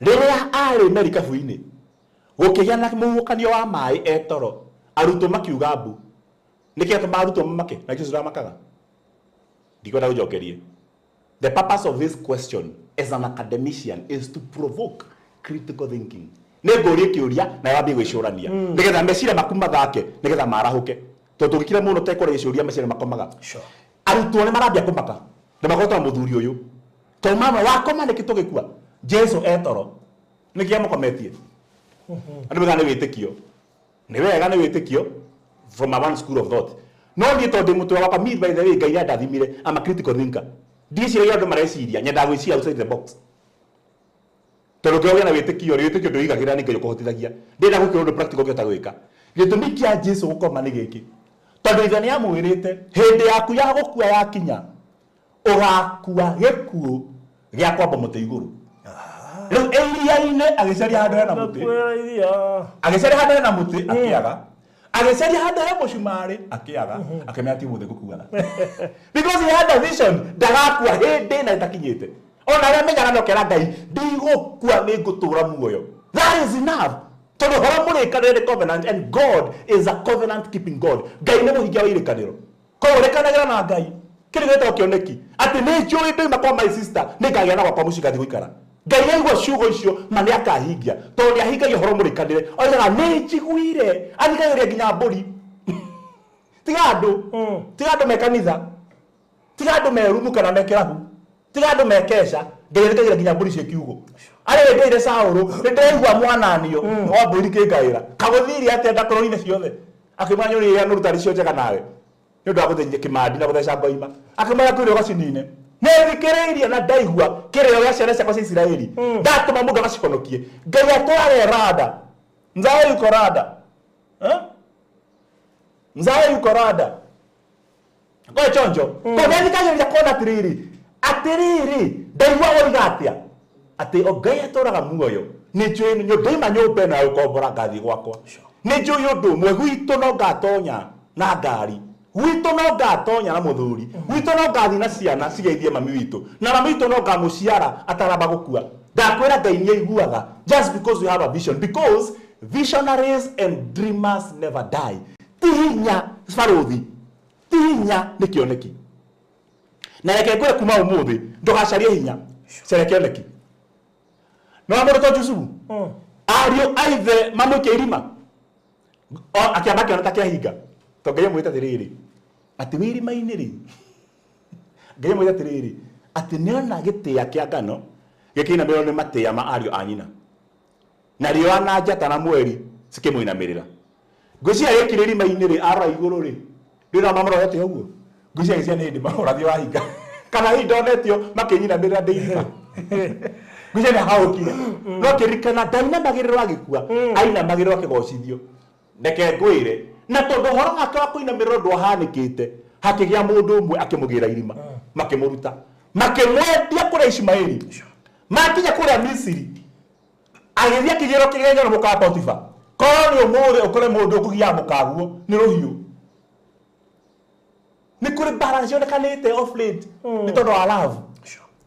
rĩrĩa arĩ merikabu-inĩ, gũkĩgĩa na mũhuhũkanio wa maĩ, etoro, arutwo makiuga mbu. Nĩkĩ atũma arutwo mamake na Jesu ndamakaga? Ndikwenda gũcokerie. The purpose of this question as an academician is to provoke critical thinking. Nĩ ngũrie kĩũria na wambie gwĩcũrania, nĩgetha meciria maku mathake, nĩgetha marahũke, tondũ tũngĩkira mũno tekũrĩa ciũria, meciria makomaga. Arutwo nĩ marambia kũmaka na makoretwo na mũthuri ũyũ, tondũ mama wakoma nĩkĩ tũgĩkua? Jesu etoro, nĩkĩ amũkometie? Andũ mega nĩ wĩtĩkio, nĩ wega nĩ wĩtĩkio from a one school of thought, no niĩ tondũ ndĩ mũtwe wakwa, me, by the way, Ngai nĩandathimire, I'm a critical thinker. Ndiciragia andũ mareciria, nyendaga gwĩciria outside the box, tondũ ũngĩgĩa na wĩtĩkio rĩ, wĩtĩkio ndũigagĩra, nĩ Ngai ũkũhotithagia. Ndĩrenda gwĩkĩra ũndũ practical ũngĩhota gwĩka. Gĩtũmi kĩa Jesu gũkoma nĩ gĩkĩ: tondũ ithe nĩ amwĩrĩte, hĩndĩ yaku ya gũkua yakinya, ũgakua gĩkuũ gĩa kwamba mũtĩ igũrũ. Rĩu iria-inĩ agĩcaria handũ hena mũtĩ. Nakwĩra iria. Agĩcaria handũ hena mũtĩ, akĩaga. Agĩcaria handũ he mũcumarĩ, akĩaga. Akĩmenya ti ũmũthĩ ngũkuaga, because he had a vision ndagakua hĩndĩ na ĩtakinyĩte. Ona arĩa menyaga no kera Ngai, ndigũkua, nĩ ngũtũra muoyo. That is enough, tondũ ũhoro mũrĩkanĩre nĩ covenant, and God is a covenant keeping God. Ngai nĩ mũhingia wa irĩkanĩro, koguo rĩkanagĩra na Ngai. Kĩrĩ gĩtagwo kĩoneki, atĩ nĩ njũĩ ndoima kwa my sister nĩ ngagĩa na gwakwa mũciĩ ngathiĩ gũikara. Ngai aigua ciugo icio, ma nĩ akahingia, tondũ nĩ ahingagia ũhoro mũrĩkanĩre. Oigaga nĩ njiguire, athikagĩrĩria nginya mbũri. Tiga andũ, tiga andũ me kanitha, tiga andũ me rumu kana me kĩrabu, tiga andũ me keca, Ngai athikagĩrĩria nginya mbũri ciĩ kiugũ. Arĩ ndĩire Saũlũ, nĩ ndĩraigua mwananio wa mbũri kĩngaĩra kagũthirie atĩa ndakũrũ-inĩ ciothe, akĩmwĩra nyũrĩ iria nũru tarĩ cio njega nawe, nĩ ũndũ wa gũthĩnjia kĩmandi na gũtheca ngoima. Akĩmwĩra kwĩrĩ ũgacinine, nĩ thikĩrĩirie na ndaigua kĩrĩro gĩa ciana ciakwa cia Isiraeli, ndatũma mũndũ agacihonokie. Ngai atware rada nzae yuko rada. Eh? Nzae yuko rada koe chonjo ko nĩathikagĩrĩria kona atĩrĩrĩ, atĩrĩrĩ, ndaigua woiga atĩa atĩ o Ngai atũraga muoyo, nĩ njũĩ ndoima nyũmba ĩno ya gũkombora ngathiĩ gwakwa. Nĩ njũĩ ũndũ ũmwe, gwitũ no ngatonya na ngari, gwitũ no ngatonya na mũthuri, gwitũ no ngathiĩ na ciana cigeithie mami witũ, na mami witũ no ngamũciara ataramba gũkua. Ndakwĩra Ngai nĩ aiguaga, just because you have a vision, because visionaries and dreamers never die. Ti hinya, barũthi, ti hinya, nĩ kĩoneki. Na reke ngwĩre, kuma ũmũthĩ ndũgacarie hinya, caria kĩoneki. No mũndũ to Jusufu, ariũ a ithe mamũikia irima. Akĩamba akĩona ta kĩahinga to Ngai amwĩte atĩrĩrĩ atĩ wĩ irima-inĩ rĩ Ngai amwĩte atĩrĩrĩ atĩ nĩona gĩtĩa kĩa ngano gĩkĩinamĩrĩrwo nĩ matĩa ma ariũ a nyina na riũa na njata na mweri cikĩmũinamĩrĩra. Ngwĩciria gĩkĩrĩ irima-inĩ rĩ arora igũrũ rĩ ndĩrona mamũrorete ũguo ngwĩciria gĩcia nĩ hĩndĩ ũrathi wahinga kana hihi ndonetio makĩnyinamĩrĩra ndĩ irima ngwĩciria nĩ ahaũkire no kĩririkana ndainamagĩrĩrwo agĩkua ainamagĩrĩrwo akĩgocithio. Reke ngwĩre na tondũ ũhoro wake wa kũinamĩrĩrwo ndwahanĩkĩte hakĩgĩa mũndũ ũmwe akĩmũgĩra irima makĩmũruta makĩmwendia kũrĩa Ishumaeli makinya kũrĩa Misiri agĩthiĩ akĩgĩrwo kĩgenyo nĩ mũka Potifa. Korwo nĩ ũmũthĩ ũkore mũndũ ũkũgiaga mũkaguo nĩ rũhiũ. Nĩ kũrĩ mbara cionekanĩte off late nĩ tondũ wa love.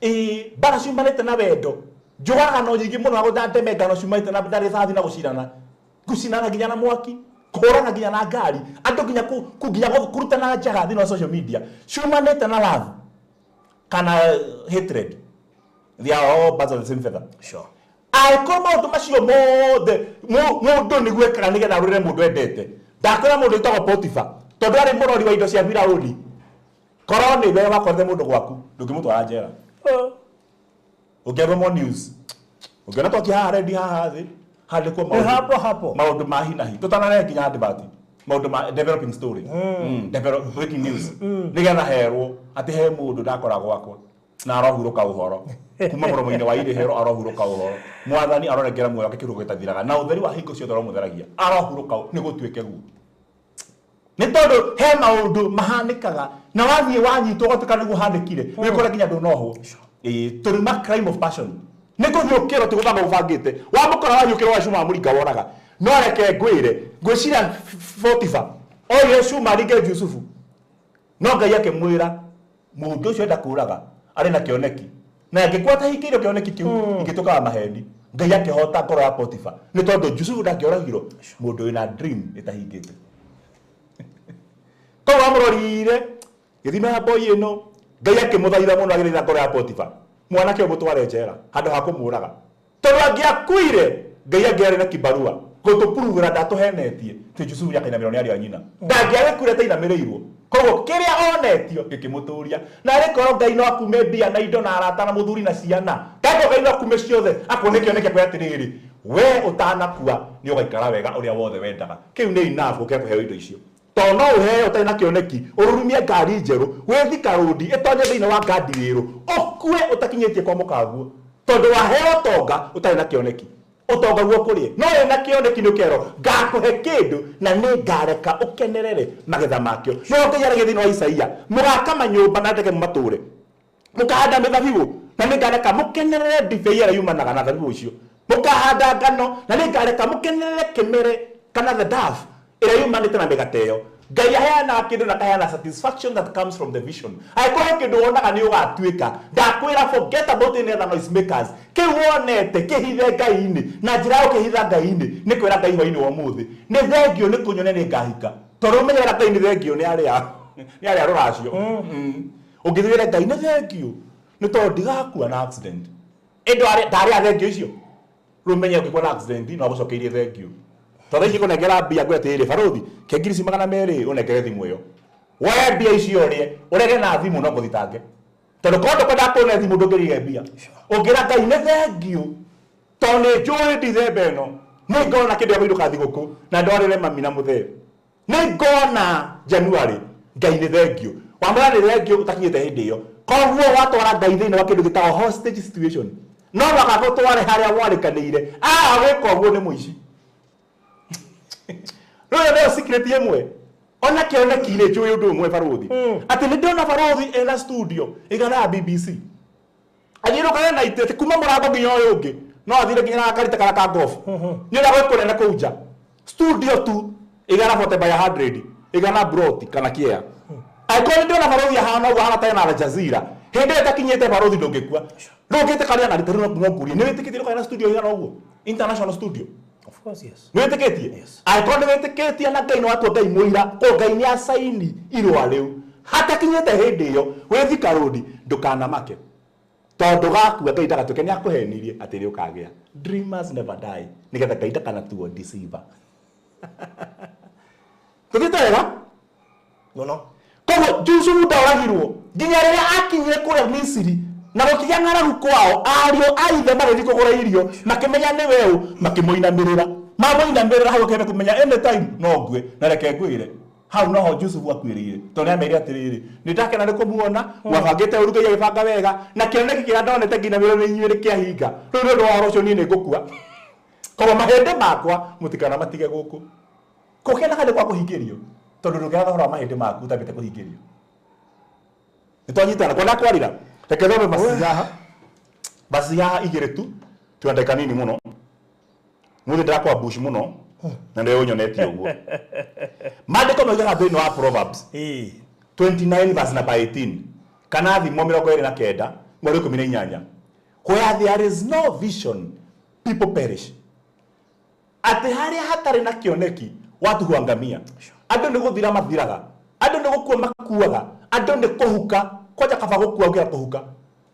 Ĩĩ mbara ciumanĩte na wendo njũragano nyingĩ mũno na ndeme ngano ciumanĩte na rithathi na gũcinana gũcinana nginya na mwaki kũhũrana nginya na ngari andũ nginya nginya kũrutana njaga thĩinĩ wa social media ciumanĩte na love kana hatred. They are all birds of the same feather. Sure. Angĩkorwo maũndũ macio mothe mũndũ nĩguo ekaga nĩgetha arũrĩre mũndũ endete ndakwĩra mũndũ wĩtagwo Potifa tondũ arĩ mũrori wa indo cia Firaũni korwo nĩ we wakorire mũndũ gwaku ndũngĩmũtwara njera ũngĩathomwo news ũngĩona twaki haha rendi haha thĩ handĩkwo hapo hapo maũndũ ma hi na hi tũtanarehe nginya advert maũndũ ma developing story breaking news nĩgetha herwo atĩ he mũndũ ndakora gwakwa na arohurũka ũhoro kuma mũromo-inĩ wa irĩhĩro arohurũka ũhoro mwathani aronengera muoyo wake kĩhuruko gĩtathiraga na ũtheri wa hingo ciothe ũromũtheragia arohurũka nĩ gũtuĩke guo nĩ tondũ he maũndũ mahanĩkaga na wathiĩ wanyitwo ũgatuĩka nĩguo hanĩkire wĩkore nginya ndũnohwo. Ĩĩ tũrĩ crime of passion nĩ kũhiũkĩrwo ti gũbanga ũbangĩte wamũkora wahiũkĩrwo wa cuma mũringa woraga no reke ngwĩre ngwĩciria Potifa oire cuma aringe Jusufu no Ngai akĩmwĩra mũndũ ũcio enda kũraga arĩ na kĩoneki na angĩkorwo atahingĩirio kĩoneki kĩu ingĩtuĩka wa maheni. Ngai akĩhota ngoro ya Potifa nĩ tondũ Jusufu ndangĩoragirwo mũndũ wĩna dream ĩtahingĩte. Koguo amũrorire gĩthima ya boy ĩno Ngai akĩmũthaitha mũno agĩthaitha ngoro ya Potifa mwanake ũyũ mũtware njera handũ ha kũmũraga tondũ angĩakuire Ngai angĩarĩ na kibarua gũtũpurugĩra ndatũhenetie ti Jusufu nĩakainamĩrĩrwo nĩ ariũ a nyina ndangĩagĩkuire atainamĩrĩirwo koguo kĩrĩa onetio gĩkĩmũtũria na arĩ korwo Ngai no akume mbia na indo na arata na mũthuri na ciana kago Ngai no akume ciothe akuone kĩoneki akwĩra atĩrĩrĩ we ũtanakua nĩ ũgaikara wega ũrĩa wothe wendaga kĩu nĩ enough gũkĩra kũheo indo icio tondũ no ũheo ũtarĩ na kĩoneki ũrurumie ngari njerũ wĩthika rũndi ĩtonye thĩinĩ wa ngandi wĩrũ ũkue ũtakinyĩtie kwa mũkaguo tondũ waheo ũtonga ũtarĩ na kĩoneki ũtonga guo kũrĩe no wĩna kĩoneki nĩ ũkerwo ngakũhe kĩndũ na nĩ ngareka ũkenerere magetha makĩo no Ngai aragia thĩinĩ wa Isaia mũgaka manyũmba na ndeke mũmatũre mũkahanda mĩthabibũ na nĩ ngareka mũkenerere ndibei ĩrĩa yumanaga na thabibũ icio mũkahanda ngano na nĩ ngareka mũkenerere kĩmere kana the dove ĩrĩa yumanĩte na mĩgate ĩyo. Ngai aheanaga kĩndũ na akaheana satisfaction that comes from the vision. Angĩkorwo he kĩndũ wonaga nĩ ũgatuĩka ndakwĩra forget about any other noise makers kĩu wonete kĩhithe Ngai-inĩ na njĩra ya gũkĩhitha Ngai-inĩ nĩ kwĩra Ngai hwainĩ wa ũmũthĩ nĩ thengio nĩ kũnyonia nĩ ngahika tondũ ũmenyerera Ngai nĩ thengio nĩ arĩa rũracio ũngĩthiĩ Ngai nĩ thengio nĩ tondũ ndigakua na accident ĩndũ ndarĩa thengio icio rũmenye ũngĩkua na accident no agũcokeirie thengio tondũ ici kũnengera mbia ngwĩra atĩrĩrĩ barũthi ke ngiri ici 200 ũnengere thimũ ĩyo woe mbia icio ũrĩe ũrege na thimũ no ngũthitange tondũ korwo ndũkwenda kũne thimũ ndũngĩrire mbia ũngĩra Ngai nĩ thengio tondũ nĩ njũĩ ndithemba ĩno nĩ ngona kĩndũ gĩa kũinũka thigũkũ na ndwarĩre mami na mũthee nĩ ngona January Ngai nĩ thengio wamwĩra nĩ thengio ũtakinyĩte hĩndĩ ĩyo koguo watwara Ngai thĩinĩ wa kĩndũ gĩtagwo hostage situation no mũhaka gũtware harĩa mwarĩkanĩire gwĩka ũguo nĩ mũici rĩu nĩyo secret ĩmwe ona kĩoneki-inĩ njũĩ ũndũ ũmwe barũthi atĩ nĩ ndĩrona barũthi ena studio ĩigana ya BBC athiũrũrũkaga na itĩ atĩ kuma mũrango nginya ũyũ ũngĩ no athire nginya na karita karĩa ka golf nĩ ũrĩa gwĩ kũnene kũu nja studio tu igana 40 by 100 igana broti kana kĩea angĩkorwo nĩ ndĩrona barũthi ahana ũguo ahana ta ena Al Jazeera hĩndĩ ĩyo ĩtakinyĩte barũthi ndũngĩkua ndũngĩtĩkaria na rita rĩu no ngũrie nĩ wĩtĩkĩtie ũkagĩa na studio igana ũguo international studio? Of course, yes. Nĩ wĩtĩkĩtie? Yes. Angĩkorwo nĩ wĩtĩkĩtie na Ngai nĩ watua Ngai mũira ko Ngai nĩ acaini irũa rĩu hatakinyĩte hĩndĩ ĩyo wĩ Thika Road ndũkanamake tondũ gakua Ngai ndagatuĩke nĩ akũhenirie atĩ nĩ ũkagĩa. Dreamers never die nĩgetha Ngai ndakanatuo deceiver. Tuthiĩte wega? Mũno. Koguo Jusufu ndoragirwo nginya rĩrĩa akinyire kũrĩa Misiri na gũkĩgĩa ng'aragu kwao, ariũ a ithe magĩthiĩ kũgũra irio, makĩmenya nĩ weũ, makĩmũinamĩrĩra. Mamũinamĩrĩra hau akĩenda kũmenya anytime no ngue, na reke ngwĩre hau noho Jusufu akuĩrĩire, tondũ nĩameire atĩrĩrĩ, nĩ ndakena nĩ kũmuona, mwabangĩte ũru, Ngai agĩbanga wega, na kĩoneki kĩrĩa ndonete nginamĩrĩrwo nĩ inyuĩ nĩ kĩahinga. Rĩu nĩ ũndũ wa ũhoro ũcio niĩ nĩ ngũkua, koguo mahĩndĩ makwa mũtikanamatige gũkũ. Kũkenaga nĩ kwa kũhingĩrio, tondũ ndũkenaga ũhoro wa mahĩndĩ maku ũtambĩte kũhingĩrio. Nĩ twanyitana kwenda kwarira, reke thome verses haha, verses haha igĩrĩ tu, twĩna ndagĩka nini mũno. Mũthĩ ndĩrakwa bush mũno na nĩwe ũnyonetie ũguo. Maandĩko moigaga thĩinĩ wa Proverbs 29 verse number 18, kana Thimo 29 mweri 18, where there is no vision, people perish. Atĩ harĩa hatarĩ na kĩoneki, watu huangamia. Andũ nĩ gũthira mathiraga, andũ nĩ gũkua makuaga, andũ nĩ kũhuka. Kwanja kaba gũkua gũkĩra kũhuka.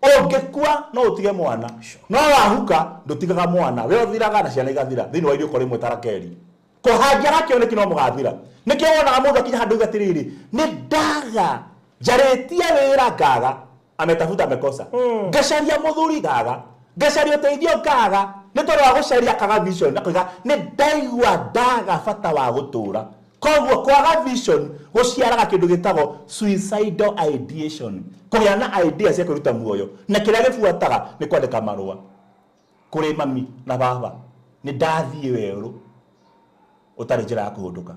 Ũngĩkua no ũtige mwana, no wahuka ndũtigaga mwana, we ũthiraga na ciana igathira thĩinĩ wa iriũko rĩmwe ta Rakeli. Kũhangĩaga kĩoneki no mũgathira. Nĩkĩo wonaga mũndũ akinya handũ oiga atĩrĩrĩ, nĩ ndaga njarĩtie wĩra ngaga, ametafuta amekosa, ngacaria mũthuri ngaga, ngacaria ũteithio ngaga, nĩ tondũ wa gũcaria akaga vision, akoiga nĩ ndaigua ndaga bata wa gũtũra. Koguo kwaga vision gũciaraga kĩndũ gĩtagwo suicidal ideation, kũgĩa na idea cia kwĩruta muoyo, na kĩrĩa gĩbuataga nĩ kwandĩka marũa kũrĩ mami na baba, nĩ ndathiĩ werũ ũtarĩ njĩra ya kũhũndũka,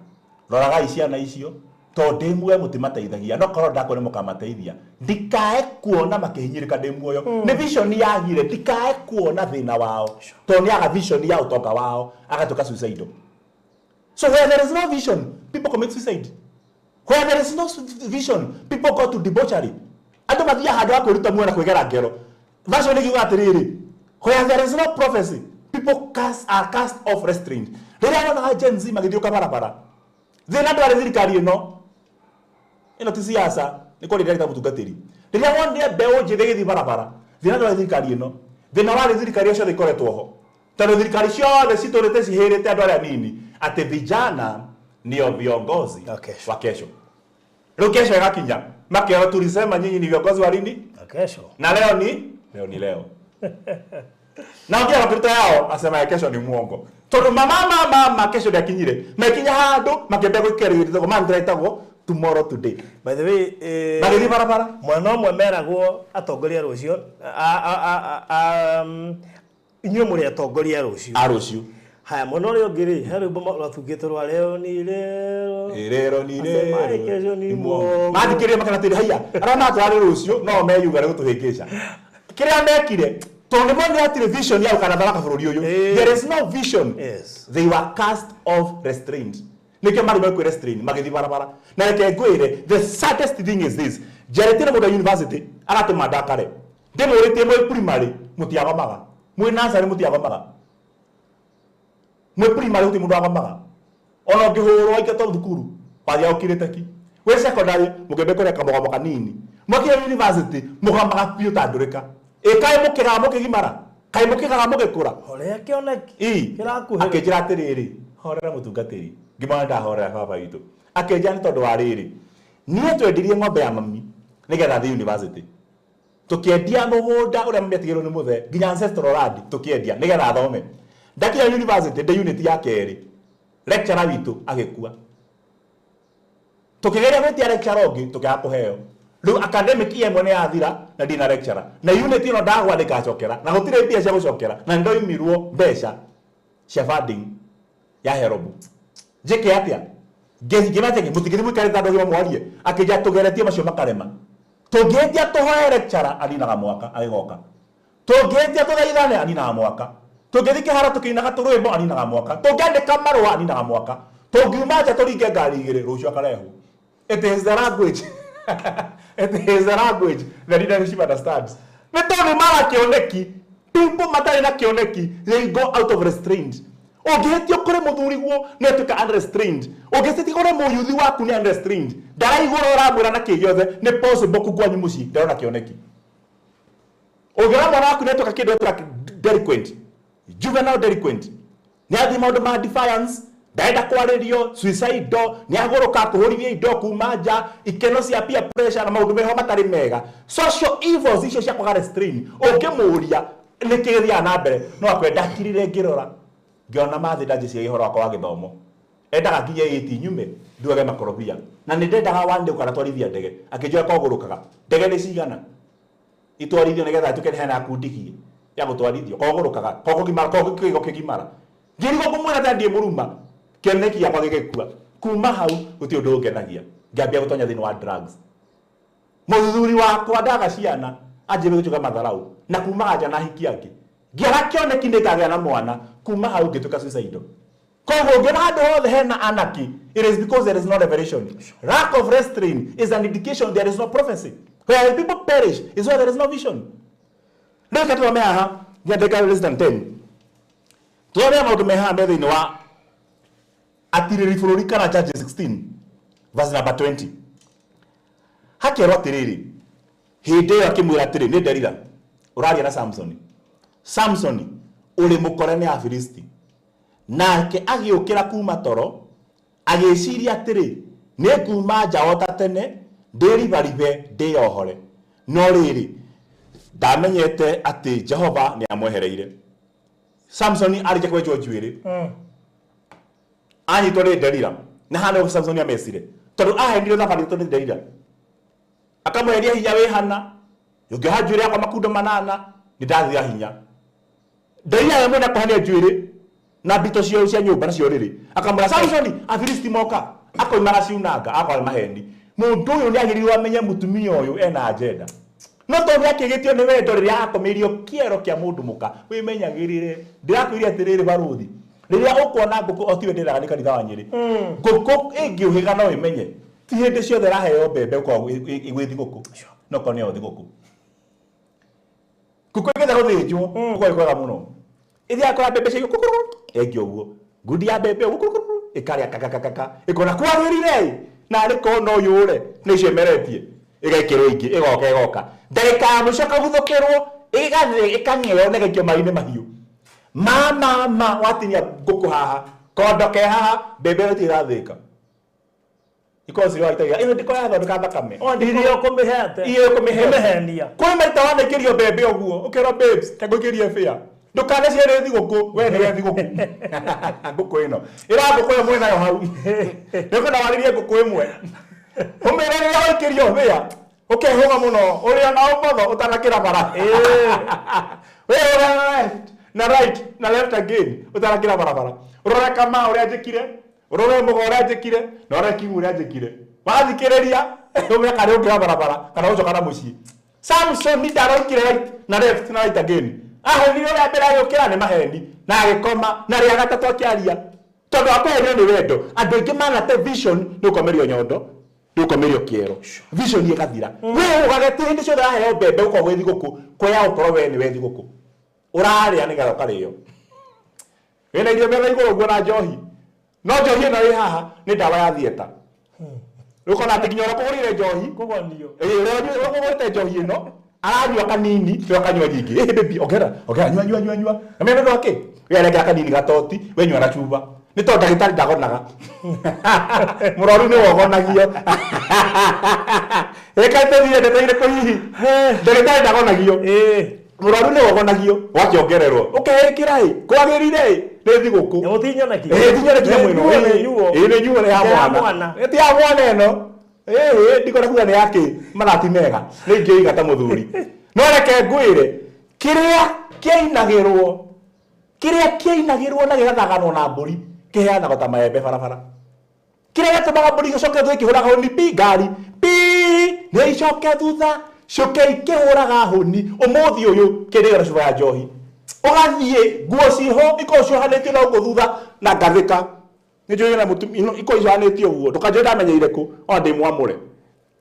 roragai ciana icio, tondũ ndĩ muoyo mũtimateithagia, no korwo ndakua nĩ mũkamateithia. Ndikae kuona makĩhinyĩrĩka ndĩ muoyo. Nĩ vision yagire, ndikae kuona thĩna wao, tondũ nĩ aga vision ya ũtonga wao, agatuĩka suicidal. So where there is no vision, people commit suicide. Where there is no vision, people go to debauchery. Andũ mathiaga handũ ha kwĩruta muoyo na kwĩgera ngero. Version ĩngiuga atĩrĩrĩ, where there is no prophecy, people are cast off restraint. Rĩrĩa wonaga Gen Z magĩthiũka barabara, thĩna ndwarĩ thirikari ĩno, ĩno ti siasa, nĩ kwarĩ ndagĩtarĩ mũtungatĩri. Rĩrĩa wonire mbeũ njĩthĩ ĩgĩthiĩ barabara, thĩna ndwarĩ thirikari ĩno, thĩna warĩ thirikari ciothe ikoretwo ho, tondũ thirikari ciothe citũrĩte cihĩrĩte andũ arĩa nini, atĩ vijana nio viongozi Wa kesho. Wa kesho. Rĩu kesho ĩgakinya, makerwo tulisema nyinyi ni viongozi wa lini? Na kesho. Na leo ni leo, ni leo na ũngĩ makĩruta yao asema ya kesho ni muongo, tondũ mama mama mama kesho ndĩakinyire, mekinya handũ makĩambia gwĩkĩra gĩtagwo mantra ĩtagwo tomorrow today. By the way, magĩthiĩ barabara. Mwena ũmwe meragwo atongoria rũciũ, inyuĩ mũrĩ atongoria rũciũ. A rũciũ. Haya, mwena ũrĩa ũngĩ rĩ, he rwĩmbo rwatungĩtwo rwa leo ni leo. Rero ni Asema rero kesho ni ni muongo. muongo. Mathikĩrĩria makana atĩrĩ, haiya arĩa matwarĩ rũciũ no meyuga nĩ gũtũhĩngĩca. Kĩrĩa mekire, tondũ nĩ monire hatirĩ vision ya gũkanathamaka bũrũri ũyũ. There is no vision. They were cast off restraint. Nĩkĩo marĩ mekwĩ restraint magĩthiĩ barabara. Na reke ngwĩre, the saddest thing is this: njarĩtie na mũndũ wa university agatũma ndakare. Ndĩmũrĩtie, mwĩ primary mũtiagomaga, mwĩ nursery mũtiagomaga, mwĩ primary gũtirĩ mũndũ wagomaga, ona ũngĩhũrwo waingatwo thukuru wathiaga ũkirĩte ki. Wĩ secondary mũkĩambia kũrĩa kamũgomo kanini, mwakinya university mũgomaga biũ ta ndũrĩka. Ĩ kaĩ mũkĩgaga mũkĩgimara, kaĩ mũkĩgaga mũgĩkũra? Horea kĩoneki. Ii. Kĩrakuhĩrĩria. Akĩnjĩra atĩrĩrĩ, horera mũtungatĩri. Ngĩmwona ndahorera baba witũ. Akĩnjĩra nĩ tondũ wa rĩrĩ, niĩ twendirie ng'ombe ya mami nĩgetha thiĩ university, tũkĩendia mũgũnda ũrĩa mami atigĩrwo nĩ mũthee, nginya ancestral land tũkĩendia nĩgetha athome. Ndakinya university ndĩ unit ya kerĩ, lecturer witũ agĩkua. Tũkĩgeria gwĩtia lecturer ũngĩ, tũkĩaga kũheo. Rĩu academic year ĩmwe nĩ yathira na ndirĩ na lecturer, na unit ĩno ndagwa ndĩngacokera, na gũtirĩ mbia cia gũcokera, na nĩndoimirwo mbeca cia funding ya HELB. Njĩke atĩa? Ngĩmenya atĩ mũtingĩthiĩ mũikarĩte andũ agima mwarie. Akĩnjĩra tũgeretie macio makarema, tũngĩĩtia tũhoe lecturer aninaga mwaka agĩgoka, tũngĩĩtia tũthaithane aninaga mwaka, tũngĩthiĩ kĩharo tũkĩinaga tũrwĩmbo aninaga mwaka, tũngĩandĩka marũa aninaga mwaka, tũngiuma nja tũringe ngari igĩrĩ rũciũ akarehwo. It is the language, it is the language the leadership understands. Nĩ tondũ mara kĩoneki. People matarĩ na kĩoneki, they go out of restraint. Ũngĩhĩtio kũrĩ mũthuriguo nĩ atuĩka unrestrained, ũngĩhĩtio kũrĩ mũyuthi waku nĩ unrestrained, ndaraigua ũrĩa ũramwĩra na kĩ gĩothe nĩ possible kwanyu mũciĩ ndarona kĩoneki. Ũngĩona mwana waku nĩ atuĩka kĩndũ, atuĩka delinquent, juvenile delinquent, nĩ athiĩ maũndũ ma defiance, Ndarenda kwarĩrio suicidal, nĩ agũrũka kũhũrithia indo kuma nja, ikeno cia peer pressure na maũndũ meho matarĩ mega. Social evils icio cia kwaga restrain, ũngĩmũria nĩkĩ gĩthiaga na mbere, no akwenda ndakirire ngĩrora ngĩona mathĩ ndanjĩciria ũhoro wakwa wa gĩthomo. Endaga nginya ĩti nyume nduage makorobia, na nĩ ndendaga one day ũkanatwarithia ndege, akĩnjoya kogũrũkaga ndege nĩ cigana itwarithio nĩgetha atuĩke nĩ hena kundikie ya gũtwarithio kogũrũkaga kogũgimara kogũkĩgo kĩgimara ngĩrigwo ngũmwĩra ta ndiĩ mũruma kĩoneki gĩakwa gĩgĩkua. Kuma hau gũtirĩ ũndũ ũngenagia, ngĩambia gũtonya thĩinĩ wa drugs. Mũthuri wakwa ndaga ciana anjĩrĩire gũtuĩka matharau na kumaga nja na hiki angĩ, ngĩaga kĩoneki nĩngagĩa na mwana. Kuma hau ngĩtuĩka suicidal. Koguo ũngĩona handũ hothe hena anarchy, it is because there is no revelation. Lack of restraint is an indication there is no prophecy. Where people perish is where there is no vision. Rĩu reke tũthome haha nginya ndagĩka less than 10, tũthome maũndũ me haha me thĩinĩ wa atirĩri bũrũri kana Judges 16 verse number 20. Hakerwo atĩrĩrĩ, hĩndĩ ĩyo akĩmwĩra atĩrĩ, nĩ Delila ũraria na Samsoni, Samsoni, ũrĩ mũkore nĩ Afilisti. Nake agĩũkĩra kuma toro, agĩciria atĩrĩ, nĩ nguma nja o ta tene, ndĩribaribe ndĩyohore. No rĩrĩ, ndamenyete atĩ Jehova nĩ amwehereire. Samsoni arĩkia kwenjwo njuĩrĩ, anyitwo nĩ Delila, na haha nĩho Samsoni amecire, tondũ ahenire thabarĩ tondũ nĩ Delila akamweheria hinya wĩ hana, ũngĩoha njuĩrĩ yakwa makundo manana nĩ ndathira hinya. Delila we mwene akũhania njuĩrĩ na mbito cio cia nyũmba nacio rĩrĩ, akamwĩra Samsoni, Afilisti moka, akoima agaciunanga, akorwo nĩ maheni. Mũndũ ũyũ nĩ agĩrĩirwo amenye mũtumia ũyũ ena agenda, no tondũ nĩ akĩgĩtio nĩ wendo rĩrĩa akomeirio kĩero kĩa mũndũ mũka. Wĩmenyagĩrĩre, ndĩrakwĩire atĩrĩrĩ barũthi, rĩrĩa ũkuona ngũkũ, o tiwe ndĩraga nĩ kanitha wa Nyĩrĩ, ngũkũ ĩngĩũhĩga no ĩmenye ti hĩndĩ ciothe ĩraheo mbembe gũkoragwo gwĩ thigũkũ, no korwo nĩyo thigũkũ. Ngũkũ ĩngĩtha gũthĩnjwo gũkorwo ĩ kwega mũno, ĩthiaga kũrĩa mbembe cia kũkũrũ ĩngĩ ũguo, ngundi ya mbembe ũguo kũrũkũrũ, ĩkarĩa kakakaka, ĩkona kwagĩrire na arĩ korwo no yũre nĩ icio ĩmeretie, ĩgekĩrwo ingĩ, ĩgoka ĩgoka ndagĩka ya mũico ĩkaguthũkĩrwo, ĩgathĩ ĩkang'eo na ĩgaikio maĩ-inĩ mahiũ. Ma ma ma watinia ngũkũ haha, kondo ke haha, mbembe ĩyo ĩtirĩ ĩrathĩka, ikorwo cirĩ waitagia ĩno ndĩko yathondeka thakame o ndĩko Irio kũmĩhe atĩa? Irio kũmĩhe. Kũmĩhenia. Kwĩ maita wanaikĩrio mbembe ũguo, ũkerwo, "Babes, te ngũikĩrie bĩa, ndũkaneciere thigũkũ." We nĩwe thigũkũ. Ngũkũ ĩno ĩra ngũkũ ĩyo mwĩ nayo hau, nĩkwenda warĩrie ngũkũ ĩmwe, ũmĩre rĩrĩa waikĩrio bĩa ũkehũga mũno, ũrĩ ona ũmotho ũtanakĩra bara, wĩhũga na left na right na left again ũtanakĩra barabara, ũrore kama ũrĩa njĩkire, ũrore mũgo ũrĩa njĩkire, na ũrore kiu ũrĩa njĩkire. Wathikĩrĩria ũmenye kana ũngĩra barabara kana ũcoka na mũciĩ. Samson ndaroikire right na left na right again, ahenire ũrĩa mbere agĩũkĩra nĩ maheni na agĩkoma, na rĩa gatatũ akĩaria tondũ akũhenio nĩ wendo. Andũ aingĩ manate vision nĩ ũkomerio nyondo, nĩ ũkomerio kĩero, vision ĩgathira. We ũgage ti hĩndĩ ciothe ũraheo mbembe gũkorwo gwĩ thigũkũ, kwea gũkorwo we nĩwe thigũkũ, ũrarĩa nĩgetha ũkarĩo wĩna irio metha igũrũ ũguo na njohi, no njohi ĩno ĩ haha nĩ ndawa ya thieta. Rĩu ũkona atĩ nginya ũrĩa ũkũgũrĩire njohi Kũgonio. Ĩĩ, ũrĩa ũkũgũrĩte njohi ĩno aranyua kanini, we akanyua nyingĩ. Ĩ baby, ongera ongera, nyua nyua nyua nyua. Na mena ndũ akĩ we arekera kanini gatoti, we nyua na cuba, nĩ tondũ ndagĩtarĩ ndagonaga, mũrwaru nĩwe ũgonagio. Ĩka tũthire ndeto irĩkũ hihi? Ndagĩtarĩ ndagonagio, mũrwaru nĩwe ũgonagio, wakĩongererwo ũkeĩkĩra ĩ kwagĩrire ĩ nĩ thigũkũ. Nĩ mũtinyoneki. Ĩ tinyoneki nyamũ ĩno. Nĩ nyuo, nĩ nyuo. Ĩ nĩ nyuo, nĩ ya Nĩ ya mwana. mwana. Ĩ ti ya mwana ĩno, ĩ ndikwenda kuga nĩ yakĩ mathati mega, nĩ ingĩiga ta mũthuri. No reke ngwĩre, kĩrĩa kĩainagĩrwo, kĩrĩa kĩainagĩrwo na gĩgathaganwo na mbũri kĩheanagwo ta maembe barabara. Kĩrĩa gĩatũmaga mbũri icoke thutha ikĩhũraga hũni pi ngari pi, nĩ icoke thutha ciũke ikĩhũraga hũni, ũmũthĩ ũyũ kĩrĩo na cuba ya njohi, ũgathiĩ nguo ciho ikorwo ciohanĩtio na gũkũ thutha na ngathĩka nĩ njũĩ na mũtumia ino ikorwo icohanĩtio ũguo, ndũkanjũĩ ndamenyeire kũ ona ndĩ mwamũre,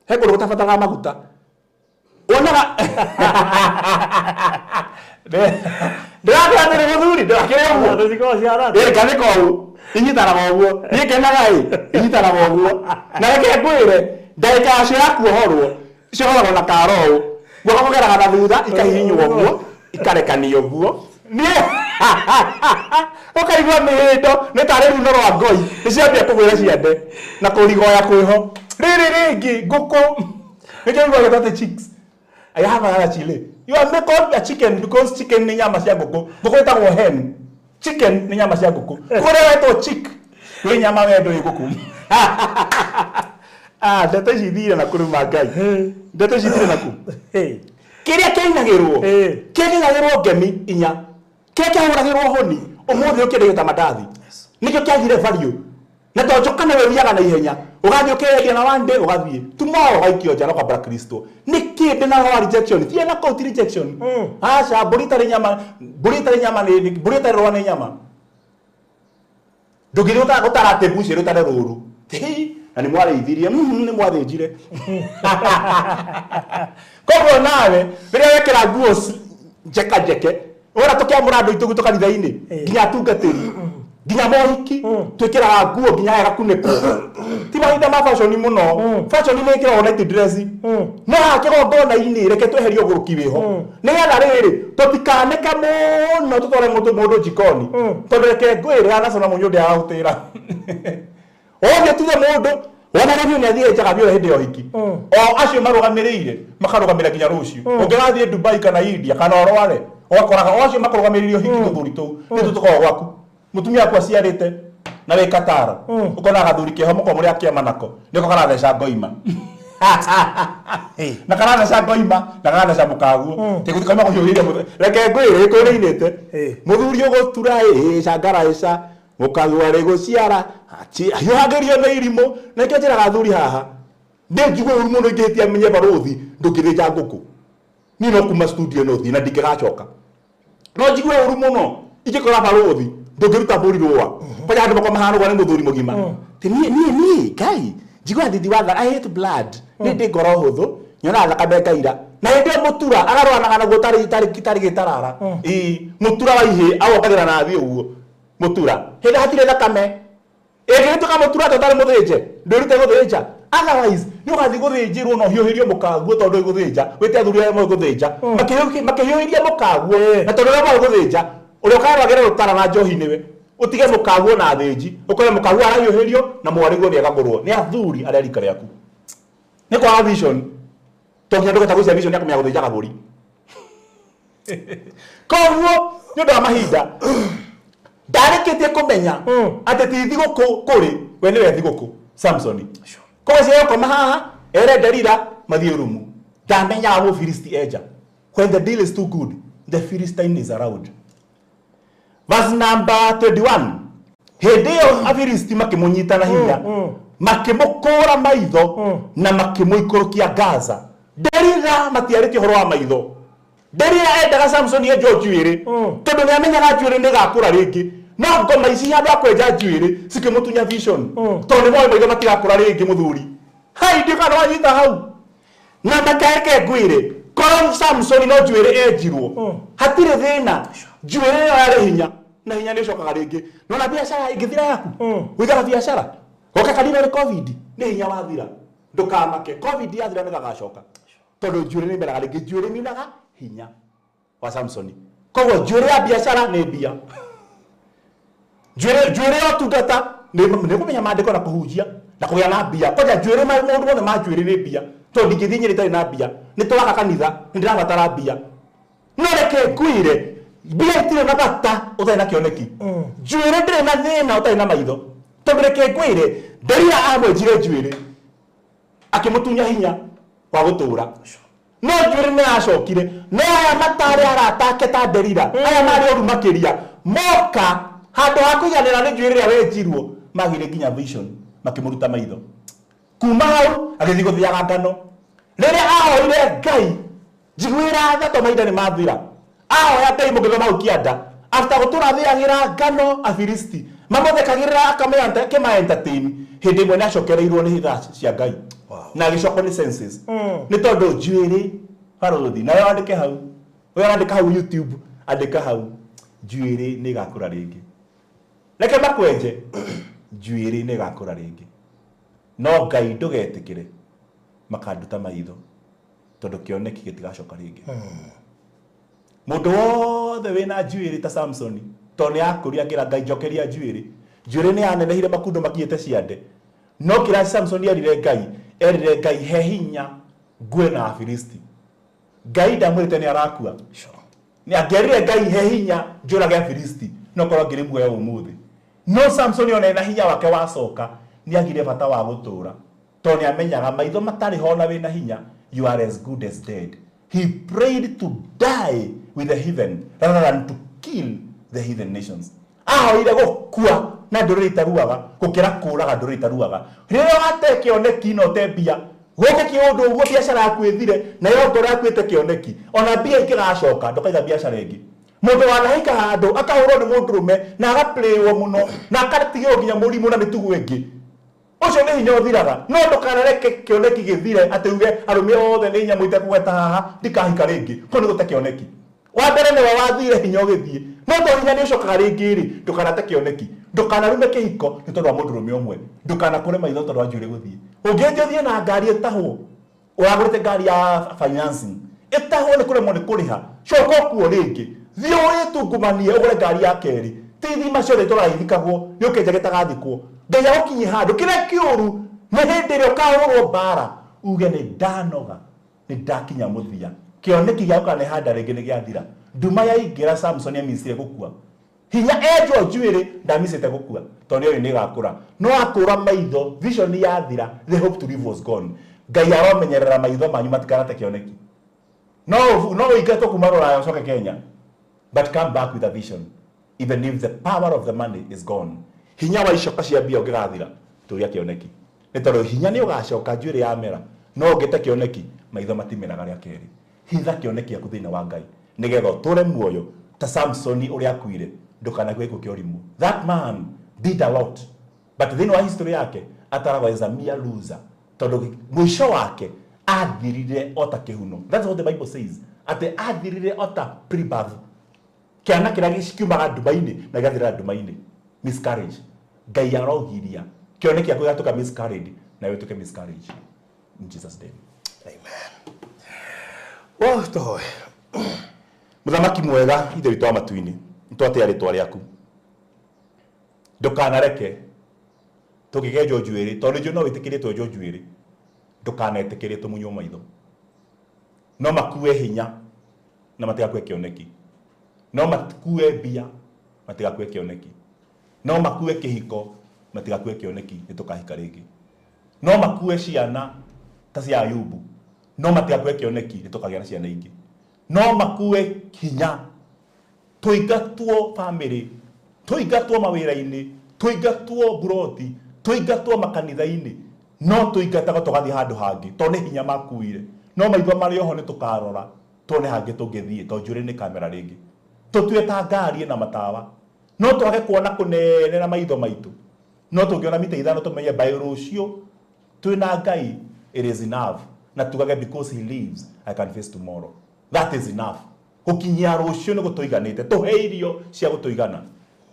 he kũndũ gũtabataraga maguta wonaga. Ndĩrakwĩra atĩrĩ mũthuri, ndũgakĩre ũguo. Andũ cikoragwo cihana atĩa? Ĩ ngathĩka ũũ inyitanaga ũguo, niĩ ngenaga ĩ inyitanaga ũguo. Na reke ngwĩre, ndagĩka yacio ya kuohorwo ciohoragwo na karo ũũ, guoko kũgeraga na thutha, ikahihinywo ũguo, ikarekanio ũguo. Niĩ ũkaigua mĩhĩndo nĩ tarĩ runo rwa ngoi nĩ ciambia kũgwĩra ciande na kũrigoya kwĩho. Rĩrĩ rĩngĩ ngũkũ nĩkĩo ũiguaga atĩ chicks. I have another chile. You are called a chicken because chicken nĩ nyama cia ngũkũ. Ngũkũ ĩtagwo hen. Chicken nĩ nyama cia ngũkũ. Kũrĩa wetwo chick wĩ nyama we ndũrĩ ngũkũ. Ah, ndeto ici ithire na kũruma Ngai. Ndeto ici ithire na kũ. Kĩrĩa kĩainagĩrwo kĩainagĩrwo ngemi inya kĩrĩa kĩahũragĩrwo honi ũmũthĩ ũkĩendagia ta mandathi nĩkĩo kĩagire value na to njoka nĩwe ũthiaga na ihenya ũgathiĩ ũkeyendia na one day ũgathiĩ tomorrow ũgaikio nja na ũkambara Kristo nĩkĩ ndĩna ũhoro wa rejection thiĩ na kũu ti rejection aca mbũri ĩtarĩ nyama mbũri ĩtarĩ nyama nĩ mbũri ĩtarĩ rũa nĩ nyama ndũngĩthiĩ gũtara atĩ mbuci rũtare rũru na nĩ mwarĩithirie nĩ mwathĩnjire koguo nawe rĩrĩa wekĩra nguo njeka njeke wona tũkĩamũra andũ aitũ gwitũ kanitha-inĩ nginya atungatĩri nginya mohiki twĩkĩraga nguo nginya haya gakunĩko ti mahinda ma fashion mũno fashion nĩ ĩkĩragwo night dress no haha kĩgongona-inĩ reke tweherie ũgũrũki wĩho nĩgetha rĩrĩ tũtikanĩke mũno tũtware mũndũ jikoni tondũ reke ngwĩre anacona mũnyũ ndĩaga gũtĩra othe tuge mũndũ wona rĩu nĩ athiĩ njaga biũ hĩndĩ ya ũhiki o acio marũgamĩrĩire makarũgamĩra nginya rũciũ ũngĩgathiĩ Dubai kana India kana ũrware ũgakoraga o acio makũrũgamĩrĩire ũhiki tũthuri tũu nĩ tũkoragwo gwaku mũtumia waku aciarĩte na wĩ Qatar ũkona gathuri keho mũkorwo mũrĩ a kĩama nako nĩko karatheca ngoima na karatheca ngoima na karatheca mũkaguo tĩgũtikauma kũhiũhĩria reke ngwĩre gĩkũyũ nĩinĩte mũthuri ũgũtura ĩ cangara ĩca mũkagua rĩ gũciara hiũhagĩrio nĩ irimũ na nĩkĩo njĩraga athuri haha ndĩ njigue ũru mũno ingĩhĩtia menye barũthi ndũngĩthĩnja ngũkũ niĩ no kuma studio no thiĩ na ndingĩgacoka no njigue ũru mũno ingĩkora barũthi ndũngĩruta mbũri rũa kwanja andũ makwa mahana ũguo nĩ mũthuri mũgima ti niĩ niĩ niĩ Ngai njiguaga thithi wa I hate blood nĩ ndĩ ngoro hũthũ nyonaga thakame ngaira na hĩndĩ ĩyo mũtura agarũranaga naguo tarĩ tarĩ tarĩ gĩtarara ĩĩ mũtura wa ihĩ awongagĩra na thĩ ũguo mũtura hĩndĩ hatirĩ thakame ĩngĩgĩtuĩka mũtura atĩa ũtarĩ mũthĩnje ndwĩrute gũthĩnja otherwise nĩ ũgathiĩ gũthĩnjĩrwo na ũhiũhĩrio mũkaguo tondũ ndũĩ gũthĩnja wĩte athuri arĩa moĩ gũthĩnja makĩhiũhĩria mũkaguo na tondũ arĩa moĩ gũthĩnja ũrĩa ũkarwagĩra rũtara na njohi nĩwe ũtige mũkaguo na athĩnji ũkore mũkaguo arahiũhĩrio na mwarĩguo nĩ agagũrwo nĩ athuri arĩa rika rĩaku nĩ kwaga vision to nginya ndũgeta gwĩcia vision ya kũmenya gũthĩnja kabũri koguo nĩ ũndũ wa mahinda ndarĩkĩtie kũmenya atĩ ti thigũkũ kũrĩ we nĩwe thigũkũ Samsoni koguo ciegũkoma haha ere Delila mathiĩ rumu ndamenyaga mũfilisti enja when the deal is too good the Philistine is around verse number 21 hĩndĩ ĩyo Afilisti makĩmũnyita na hinya makĩmũkũra maitho na makĩmũikũrũkia Gaza Delila matiarĩtie ũhoro wa maitho Delila endaga Samson enjwo njuĩrĩ tondũ nĩ amenyaga njuĩrĩ nĩ ĩgakũra rĩngĩ no ngoma ici handũ ha kwenja njuĩrĩ cikĩmũtunya vision tondũ nĩ moĩ maitho matigakũra rĩngĩ mũthuri hai ndiũ kana wanyita hau na makareke ngwĩre korwo Samson no njuĩrĩ enjirwo hatirĩ thĩna njuĩrĩ ĩyo yarĩ hinya na hinya nĩ ũcokaga rĩngĩ nona biacara ĩngĩthira yaku ũigaga biacara goka kanitha nĩ covid nĩ hinya wathira ndũkamake covid yathira nĩ gagacoka tondũ njuĩrĩ nĩ imeraga rĩngĩ njuĩrĩ minaga hinya wa Samsoni koguo njuĩrĩ ya biacara nĩ mbia njuĩrĩ ya ũtungata nĩ kũmenya maandĩko na kũhunjia na kũgĩa na mbia kwanja njuĩrĩ maũndũ mothe ma njuĩrĩ nĩ mbia tondũ ndingĩthiĩ Nyĩrĩ itarĩ na mbia nĩ tũraka kanitha nĩ ndĩrabatara mbia no reke ngwĩre mbia itirĩ na bata ũtarĩ na kĩoneki njuĩrĩ ndĩrĩ na thĩna ũtarĩ na maitho tondũ reke ngwĩre Delila amwenjire njuĩrĩ akĩmũtunya hinya wa gũtũra no njuĩrĩ nĩ yacokire no aya matarĩ arata ake ta Delila aya marĩ oru makĩria moka handũ ha kũiganĩra nĩ njuĩrĩ ĩrĩa wenjirwo magire nginya vision makĩmũruta maitho kuma hau agĩthiĩ gũthiaga ngano rĩrĩa ahoire Ngai njiguĩra tha to mahinda nĩ mathira ahoya Ngai mũngĩthoma hau kĩanda after gũtũra athiagĩra ngano Afilisti mamũthekagĩrĩra akĩma entertain hĩndĩ ĩmwe nĩ acokereirwo nĩ hitha cia Ngai na agĩcokwo nĩ senses nĩ tondũ njuĩrĩ barũthi nawe wandĩke hau we wandĩka hau YouTube andĩka hau njuĩrĩ nĩ ĩgakũra rĩngĩ reke makwenje njuĩrĩ nĩ ĩgakũra rĩngĩ no Ngai ndũgetĩkĩre makanduta maitho tondũ kĩoneki gĩtigacoka rĩngĩ mũndũ wothe Wothe wĩna njuĩrĩ ta Samsoni, tondũ nĩ akũria akĩra Ngai njokeria njuĩrĩ. Njuĩrĩ nĩ yanenehire makundo makinyĩte ciande, no kĩrĩa Samsoni erire Ngai, erire Ngai he hinya ngue na Afilisti. Ngai ndamwĩrĩte nĩ arakua. Nĩ angĩerire Ngai he hinya njũrage Afilisti, no korwo ngĩrĩ muoyo ũmũthĩ. No Samsoni ona ena hinya wake wacoka, nĩ agire bata wa gũtũra, tondũ nĩ amenyaga maitho matarĩ ho na wĩna hinya, you are as good as dead. He prayed to die with the heathen rather than to kill the heathen nations. Ahoire gũkua na ndũrĩrĩ itaruaga gũkĩra kũraga ndũrĩrĩ itaruaga. Rĩrĩa wate kĩoneki na ũte mbia, gũke kĩũndũ ũguo biacara yaku ĩthire, nayo ngoro yaku ĩte kĩoneki, ona mbia ingĩgacoka ndũkaiga biacara ĩngĩ. Mũndũ wanahika handũ akahũrwo nĩ mũndũrũme na agaplaywo mũno na agatigĩrwo nginya mũrimũ na mĩtugo ĩngĩ, ũcio nĩ hinya ũthiraga. No ndũkanareke kĩoneki gĩthire atĩ uge arũme othe nĩ nyamũ itekũgweta haha, ndikahika rĩngĩ. Kũu nĩ gũte kĩoneki. Wa mbere nĩwe wathire hinya ũgĩthiĩ, no to hinya nĩ ũcokaga rĩngĩ rĩ, ndũkanate kĩoneki. Ndũkanarume kĩhiko nĩ tondũ wa mũndũrũme ũmwe. Ndũkanakũre maitho tondũ wa njuĩrĩ gũthiĩ. Ũngĩenjia ũthiĩ na ngari ĩtahwo, ũragũrĩte ngari ya financing, ĩtahwo nĩ kũremwo nĩ kũrĩha, coka ũkuo rĩngĩ, thiĩ wĩtungumanie ũgũre ngari ya kerĩ. Ti ithima ciothe itũraga ithikagwo, nĩ ũkĩenja gĩtagathikwo. Ngai agũkinyie handũ kĩrĩa kĩũru nĩ hĩndĩ ĩrĩa ũkahũrwo mbara uge nĩ ndanoga, nĩ ndakinya mũthia, kĩoneki gĩa gũkanehanda rĩngĩ nĩ gĩathira. Nduma yaingĩra, Samson amisire gũkua. Hinya enjwo njuĩrĩ ndamicĩte gũkua, tondũ nĩoĩ nĩ ĩgakũra. No akũra maitho, vision yathira, the hope to live was gone. Ngai aromenyerera maitho manyu matikanate kĩoneki. No no ũingatwo kuma rũraya ũcoke Kenya, but come back with a vision even if the power of the money is gone. Hinya wa icoka cia mbia ũngĩgathira, tũria kĩoneki, nĩ tondũ hinya nĩ ũgacoka njuĩrĩ yamera, no ũngĩte kĩoneki, maitho matimeraga rĩa kerĩ. Hitha kĩoneki gĩaku thĩinĩ wa Ngai nĩgetha ũtũre muoyo ta Samsoni ũrĩa akuire. Ndũkanakue gĩkuũ kĩa ũrimũ. That man did a lot, but thĩinĩ wa history yake ataragwo as a mere loser, tondũ mũico wake athirire o ta kĩhuno. That's what the Bible says, atĩ athirire o ta pre-birth kĩana kĩrĩa kiumaga nduma-inĩ na gĩgathirĩra nduma-inĩ. Miscarriage. Ngai arogiria kĩoneki gĩaku gĩgatuĩka miscarried na ũtuĩke miscarriage in Jesus' name. Amen. Well, tũhoe. Mũthamaki mwega, Ithe witũ wa matu-inĩ, nĩtwatĩa rĩtwa rĩaku. Ndũkanareke tũngĩkenjwo njuĩrĩ, tondũ njuĩrĩ no wĩtĩkĩrie twenjwo njuĩrĩ, ndũkanetĩkĩrie tũmunywo maitho. No makue hinya na matigakue kĩoneki, no makue mbia matigakue kĩoneki, no makue kĩhiko matigakue kĩoneki, nĩ tũkahika rĩngĩ. No makue ciana ta cia Ayubu, no matigakue kĩoneki, nĩ tũkagĩa na ciana ingĩ. No makue hinya, tũingatwo famĩlĩ, tũingatwo mawĩra-inĩ, tũingatwo mburoti, tũingatwo makanitha-inĩ, no tũingatagwo tũgathiĩ handũ hangĩ tondũ nĩ hinya makuire, no maitho marĩ oho nĩ tũkarora tuone hangĩ tũngĩthiĩ, tondũ njuĩrĩ nĩ kamera rĩngĩ. Tũtue ta ngari ĩna matawa, no twage kuona kũnene na maitho maitũ, no tũngĩona mita 5 tũmenye by rũciũ twĩna Ngai, it is enough. Na tugage, "Because he lives, I can face tomorrow." That is enough. Gũkinyia rũciũ nĩ gũtũiganĩte. Tũhe irio cia gũtũigana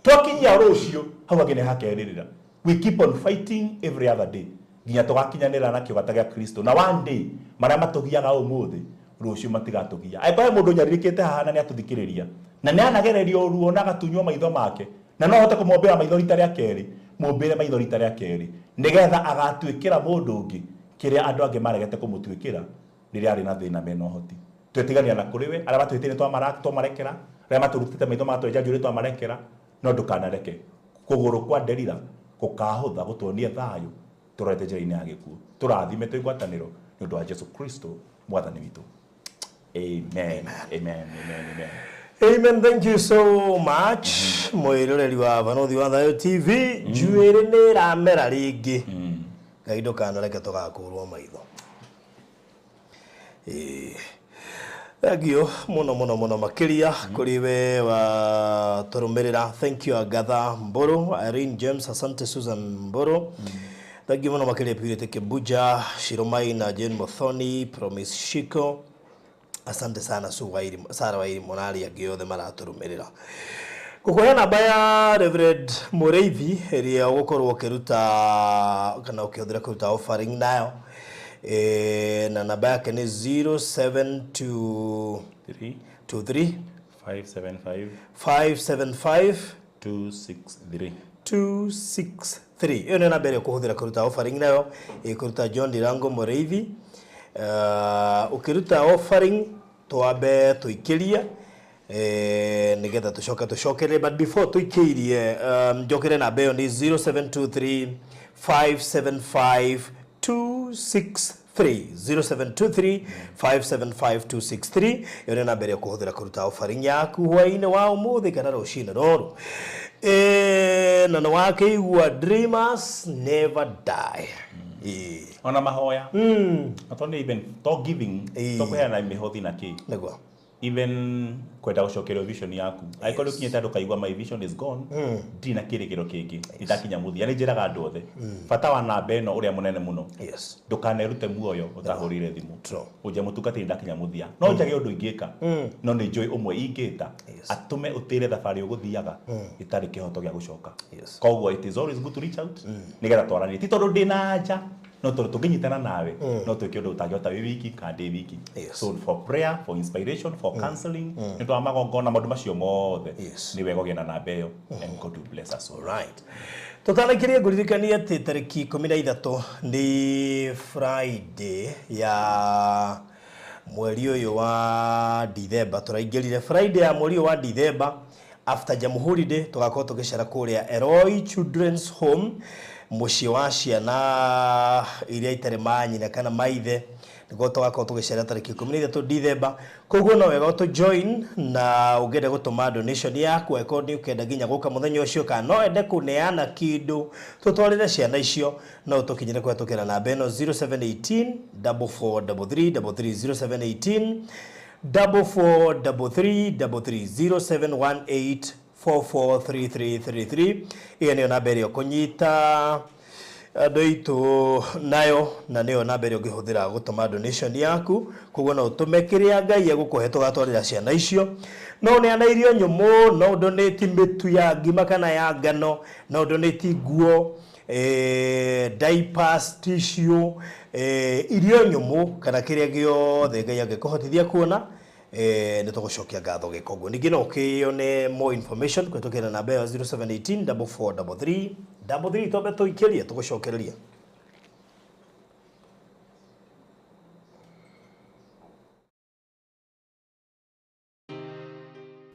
twakinyia rũciũ, hau hangĩ nĩ hakerĩrĩra. We keep on fighting every other day nginya tũgakinyanĩra na kĩũgata gĩa Kristo, na one day marĩa matũgiaga ũmũthĩ, rũciũ matigatũgia. Angĩkorwo he mũndũ nyarirĩkĩte haha na nĩ atũthikĩrĩria na nĩ anagererio ruo na agatunywo maitho make, na no ahote kũmombĩra maitho rita rĩa kerĩ, mũmbĩre maitho rita rĩa kerĩ, nĩgetha agatuĩkĩra mũndũ ũngĩ kĩrĩa andũ angĩ maregete kũmũtuĩkĩra rĩrĩa arĩ na thĩna mena ũhoti. Twetigania na kũrĩ we, arĩa matwĩtĩire twamarekera, arĩa matũrutĩte maitho matwenja njuĩrĩ twamarekera, no ndũkanareke kũgũrũ kwa Nderira gũkahũtha gũtuonie thayũ tũrorete njĩra-inĩ ya gĩkuũ. Tũrathime twĩ ngwatanĩro nĩ ũndũ wa Jesu Kristo Mwathani witũ. Amen, amen, amen, amen. Amen. Thank you so much. Mwĩroreri wa Banothi wa Thayo TV, njuĩrĩ nĩ ĩramera rĩngĩ. Ngai ndũkanareke tũgakũrwo maitho. Ĩĩ. Thank you mũno mũno mũno makĩria kũrĩ we wa tũrũmĩrĩra. Thank you Agatha Mburu, Irene James, asante Susan Mburu. Thank you mũno makĩria Purity Kibuja, Shiromai na Jane Muthoni, Promise Shiko. Asante sana Sue Wairi, Sara Wairi Mũrari, angĩ othe maratũrũmĩrĩra. Ngũkũhe namba ya Reverend Mũrĩithi ĩrĩa ũgũkorwo ũkĩruta kana ũkĩhũthĩra kũruta offering nayo. Na namba yake nĩ 072 3 23. 575 575 263. 263. Ĩyo nĩyo namba ĩrĩa ũkũhũthĩra kũruta offering nayo, ĩkũruta John Ndirango Mũrĩithi. Ũkĩruta offering twambe tũikĩrie, nĩgetha tũcoke tũcokerere, but before tũikĩirie, njokere namba ĩyo nĩ 0723 575 263, 0723 575 263. Ĩyo nĩyo namba ĩrĩa ũkũhũthĩra kũruta offering yaku hwaĩ-inĩ wa ũmũthĩ kana rũcinĩ rũrũ. Na nĩ wakĩigua, dreamers never die. Ĩĩ. Ona mahoya not only even to giving, to kũheana mĩhothi na kĩ, Nĩguo. Even kwenda gũcokerio vision yaku, angĩkorwo nĩ ũkinyĩte andũ kaigua my vision is gone, ndirĩ na kĩrĩgĩro kĩngĩ, nĩ ndakinya mũthia, nĩ njĩraga andũ othe bata wa namba ĩno ũrĩa mũnene mũno. Ndũkanerute muoyo ũtahũrĩire thimũ. Ũnje mũtungatĩri, ndakinya mũthia, no njage ũndũ ingĩka, no nĩ njũĩ ũmwe ingĩta atũme ũtĩre thabarĩ ũgũthiaga ĩtarĩ kĩhoto gĩa gũcoka. Koguo it is always good to reach out nĩgetha twaranĩrie, ti tondũ ndĩ na anja, no tondũ tũngĩnyitana nawe no twĩke ũndũ ũtangĩhota wĩ wiki kana ndĩ wiki. So for prayer, for inspiration, for counseling, nĩ ũndũ wa magongona, maũndũ macio mothe, nĩ wega ũgĩe na namba ĩyo, and God will bless us all. Right. Tũtanakĩria, ngũririkanie atĩ tarĩki 13 nĩ Friday ya mweri ũyũ wa Dithemba. Tũraingĩrire Friday ya mweri ũyũ wa Dithemba after Jamhuri Day, tũgakorwo tũgĩcera kũrĩa Eloi Children's Home, mũciĩ wa ciana iria itarĩ manyina kana maithe, nĩguo tũgakorwo tũgĩcera tarĩki 13 Dithemba. Koguo no wega ũtũ join, na ũngĩenda gũtũma donation yaku, angĩkorwo nĩ ũkenda nginya gũka mũthenya ũcio, kana no ende kũneana kĩndũ tũtwarĩre ciana icio, no ũtũkinyĩre kũhetũkĩra namba ĩno 0718 4433 33, 0718 4433 33, 0718 443333. Ĩyo nĩyo namba ĩrĩa ũkũnyita andũ aitũ nayo, na nĩyo namba ĩrĩa ũngĩhũthĩra gũtũma donation yaku. Koguo no ũtũme kĩrĩa Ngai egũkũhe tũgatwarĩra ciana icio. No ũneana irio nyũmũ, no ũdonate mĩtu ya ngima kana ya ngano, no ũdonate nguo, diapers, tissue, irio nyũmũ, kana kĩrĩa gĩothe Ngai angĩkũhotithia kuona, nĩ tũgũcokia ngatho gĩka ũguo. Ningĩ no ũkĩone more information kũhetũkĩra namba ĩyo 0718 4433 33. Twambe tũikĩrie, tũgũcokereria.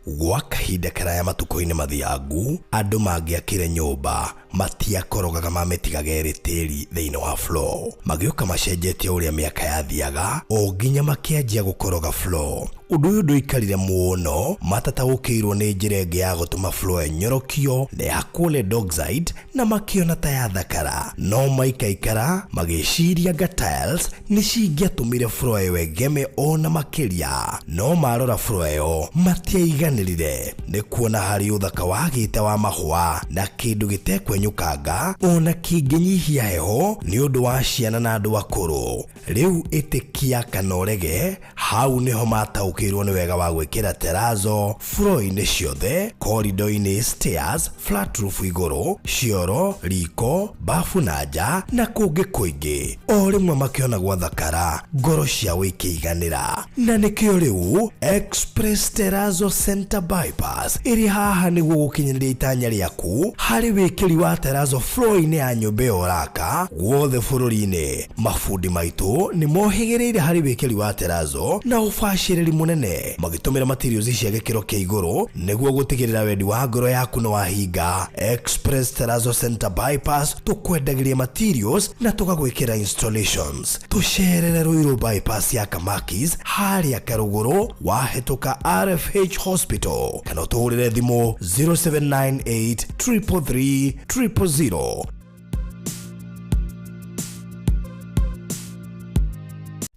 Gwa kahinda karaya matukũ-inĩ mathiangu, andũ mangĩakire nyũmba matiakorogaga, mamĩtigaga ĩrĩ tĩri thĩinĩ wa floor. Magĩũka macenjetie ũrĩa mĩaka yathiaga, o nginya makĩanjia gũkoroga floor. Ũndũ ũyũ ndũikarire mũno matataũkĩirwo nĩ njĩra ĩngĩ ya gũtũma floor ĩnyorokio na ya solid oxide, na makĩona ta yathakara. No maikaikara magĩciria nga tiles nĩ cingĩatũmire floor ĩyo ĩgeme ona makĩria. No marora floor ĩyo matiaiganĩrire nĩ kuona harĩ ũthaka wagĩte wa mahũa na kĩndũ gĩtekwenyũkanga ona kĩngĩnyihia heho nĩ ũndũ wa ciana na andũ akũrũ. Rĩu ĩtĩkia kana ũrege, hau nĩho mataũkĩirwo nĩ wega wa gwĩkĩra terazo floor-inĩ ciothe, corridor-inĩ, stairs, flat roof igũrũ, cioro, riko, bafu na nja na kũngĩ kũingĩ. O rĩmwe makĩona gwathakara, ngoro ciao ikĩiganĩra. Na nĩkĩo rĩu Express Terrazzo Center Bypass ĩrĩ haha nĩguo gũkinyanĩria itanya rĩaku harĩ wĩkĩri wa terrazzo floor-inĩ ya nyũmba ĩyo ũraka guothe bũrũri-inĩ. Mabundi maitũ nĩ mohĩgĩrĩire harĩ wĩkĩri wa terrazzo na ũbacĩrĩri mũnene, magĩtũmĩra materials cia gĩkĩro kĩa igũrũ nĩguo gũtigĩrĩra wendi wa ngoro yaku nĩ wahinga. Express Terrazzo Center Bypass, tũkwendagĩria materials na tũgagwĩkĩra installations. Tũcerere Ruiru Bypass ya Kamakis harĩa Karũgũrũ wahĩtũka RFH Hospital, kana ũtũhũrĩre thimũ 0798 333 000.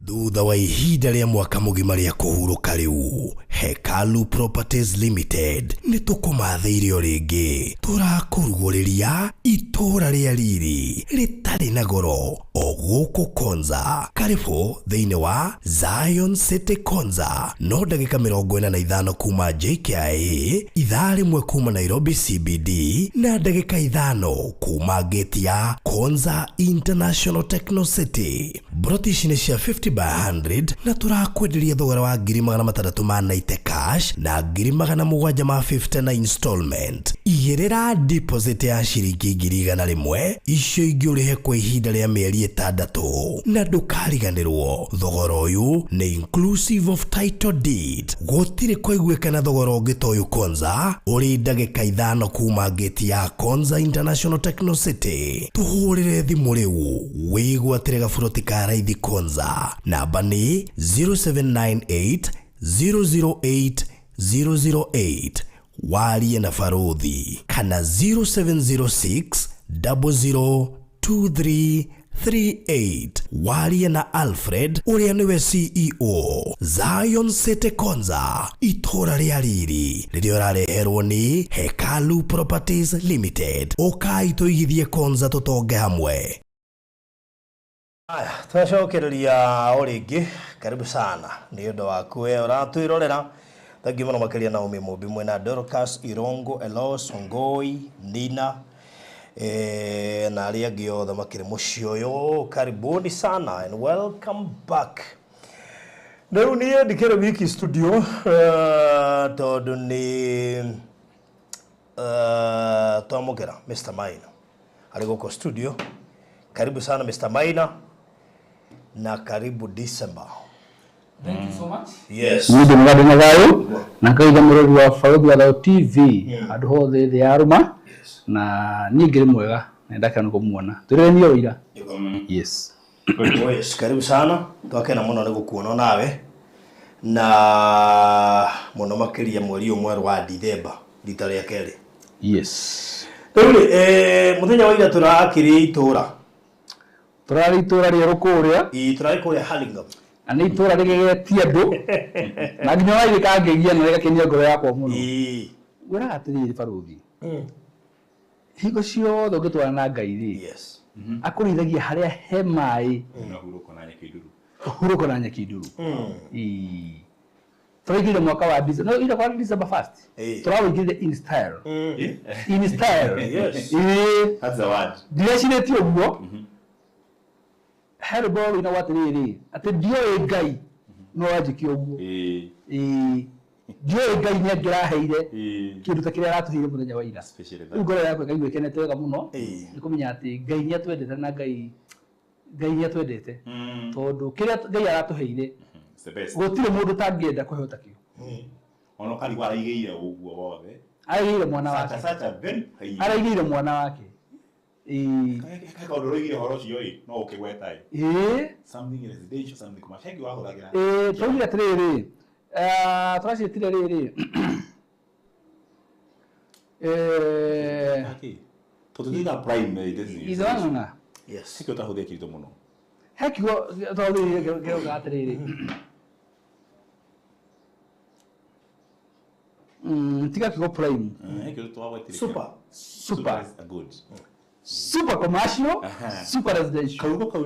Thutha wa ihinda rĩa mwaka mũgima rĩa kũhurũka, rĩu Hekalu Properties Limited nĩ tũkũmathĩire o rĩngĩ. Tũrakũrugũrĩria itũũra rĩa riri rĩtarĩ na goro o gũkũ Konza. Karibu thĩinĩ wa Zion City Konza, no ndagĩka 45 kuma JKIA, ithaa rĩmwe kuma Nairobi CBD, na ndagĩka 5 kuma gate ya Konza International Techno City. Broti ici nĩ cia 50 by by 100 na tũrakwenderia thogora wa 690,000 cash na 750,000 na installment. Igĩrĩra deposit ya ciringi 100,000 icio ingĩ ũrĩhe kwa ihinda rĩa mĩeri 6 na ndũkariganĩrwo thogora ũyũ nĩ inclusive of title deed. Gũtirĩ kwaiguĩkana thogora ũngĩ ta ũyũ Konza ũrĩ ndagĩka 5 kuma gate ya Konza International Techno City. Tũhũrĩre thimũ rĩu wĩgwatĩre gaburoti ka raithi Konza. Namba nĩ 0798 008 008 warie na Baruthi kana 0706 002338 warie na Alfred ũrĩa nĩwe CEO Zion City Konza, itũra rĩa riri rĩrĩa ũrareherwo nĩ Hekalu Properties Limited. Ũkai tũigithie Konza tũtonge hamwe. Aya, twacokereria o rĩngĩ, karibu sana nĩ ũndũ waku we ũratwĩrorera. Thank you mũno makĩria Naomi Mũmbi mwena Dorcas Irongo Elos Ngoi Nina na arĩa angĩ othe makĩrĩ mũciĩ ũyũ, karibuni sana and welcome back. Rĩu niĩ ndikĩrĩ wiki studio tondũ nĩ twamũkĩra Mr. Maina arĩ gũkũ studio. Karibu sana Mr. Maina na karibu December. Thank you so much. Yes. Nĩ mũgade na thayũ na ngaiga mũrori wa Baruthi wa Thayũ TV handũ hothe thĩ ya rũma na niĩ ngĩrĩ mwega na ndakena nĩ kũmuona twĩrĩre ũira. Yes. Yes, karibu sana. Twakena mũno nĩ gũkuona nawe na mũno makĩria mweri ũyũ mwerũ wa Dithemba rita rĩa kerĩ. Yes. Rĩu rĩ, mũthenya wa ira tũrakĩrĩ itũra. Tũrarĩ itũra rĩerũ kũrĩa. Ĩ tũrarĩ kũrĩa Hurlingham. Na nĩ itũra rĩgegetie andũ na nginya waigĩ kangegia na rĩgakenia ngoro yakwa mũno. Ĩ. Wĩraga atĩrĩrĩ Baruthi. Hingo ciothe ũngĩtwarana na Ngai rĩ. Yes. Akũrĩithagia harĩa he maĩ. Na hurũko na nyeki nduru. Hurũko na nyeki nduru. Ĩ. Tũraingĩrire mwaka wa December. No, ira kwa December 1st. Tũrawĩingĩrire in style. In style. Yes. Ĩ. That's the word. Ndirecirĩtie ũguo. He rwĩmbo rũinagwo atĩrĩrĩ atĩ ndioĩ Ngai no anjĩke ũguo. Ĩ. Ĩ. Ndioĩ Ngai nĩ angĩraheire kĩndũ ta kĩrĩa aratũheire mũthenya wa ira. Rĩu ngoro yakwa ĩkaigua ĩkenete wega mũno nĩ kũmenya atĩ Ngai nĩ atwendete na Ngai nĩ atwendete tondũ kĩrĩa Ngai aratũheire gũtirĩ mũndũ ũtangĩenda kũheo ta kĩo. Ona ũkarigwo araigĩire ũguo wothe. Araigĩire mwana wake. Araigĩire mwana wake. Ĩ. Kaũndũ ũroigire ũhoro ũcio ĩ no ũkĩgweta ĩ. Ĩ. Something residential, something commercial. Hengi wahũthagĩra. Ĩ, twaugire atĩrĩrĩ tũraciĩtire rĩrĩ tondũ tuiga prime Ithe wa Ng'ang'a. Yes. Sikio ũtahũthia kĩritũ mũno. He kiugo twahũthĩrire kĩrauga atĩrĩrĩ tiga kiugo prime. He kiugo twagwetire. Super. Super. Good. Super commercial, super residential. Kaugo kau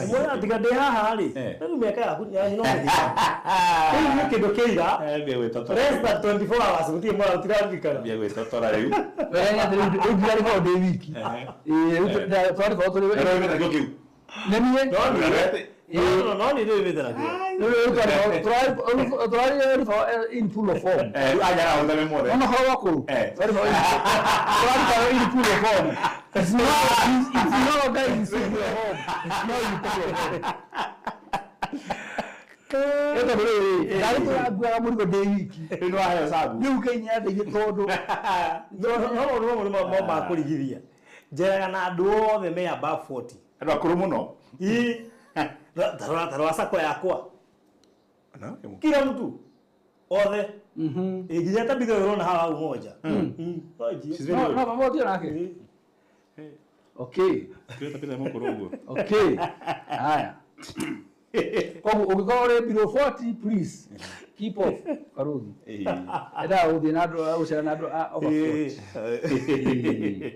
Mwana tiga ndĩ haha rĩ rĩu mĩaka yaku no mĩthira. Rĩu nĩ kĩndũ kĩira less than 24 hours gũtirĩ mwana ũtiraririkana. Mbia gwĩtotora rĩu. Wega nĩ atĩ rĩu ndirarĩ ndĩ wiki. Ĩ rĩu twarĩ tũrĩ. Nĩ kĩu. Nĩ niĩ. No nĩ rĩu wĩte nakĩo. Rĩu twarĩ in full of form. Rĩu anja arahũthĩra mothe. Ona ũhoro wa kũrũ. Twarĩ in full of form. It's not guys in full of form. It's not in full of form. Ĩyo rĩrĩ ndarĩ tũranguaga mũrigo ndĩ wiki. Rĩu nĩ waheo sabu. Rĩu Ngai nĩandeithie tondũ no maũndũ mamwe nĩ ma kũrigithia. Njeraga na andũ othe me above 40. Andũ akũrũ mũno. Ĩ. Tarora sako yakwa. Kila mtu othe. Nginya tabitha ũrona haha hau moja. No mama ũtio nake. Okay. Tabitha mũkũrũ ũguo. Okay. Haya. Koguo ũngĩkorwo ũrĩ below 40 please keep off Baruthi. Endaga gũthiĩ na andũ gũcera na andũ a over 40.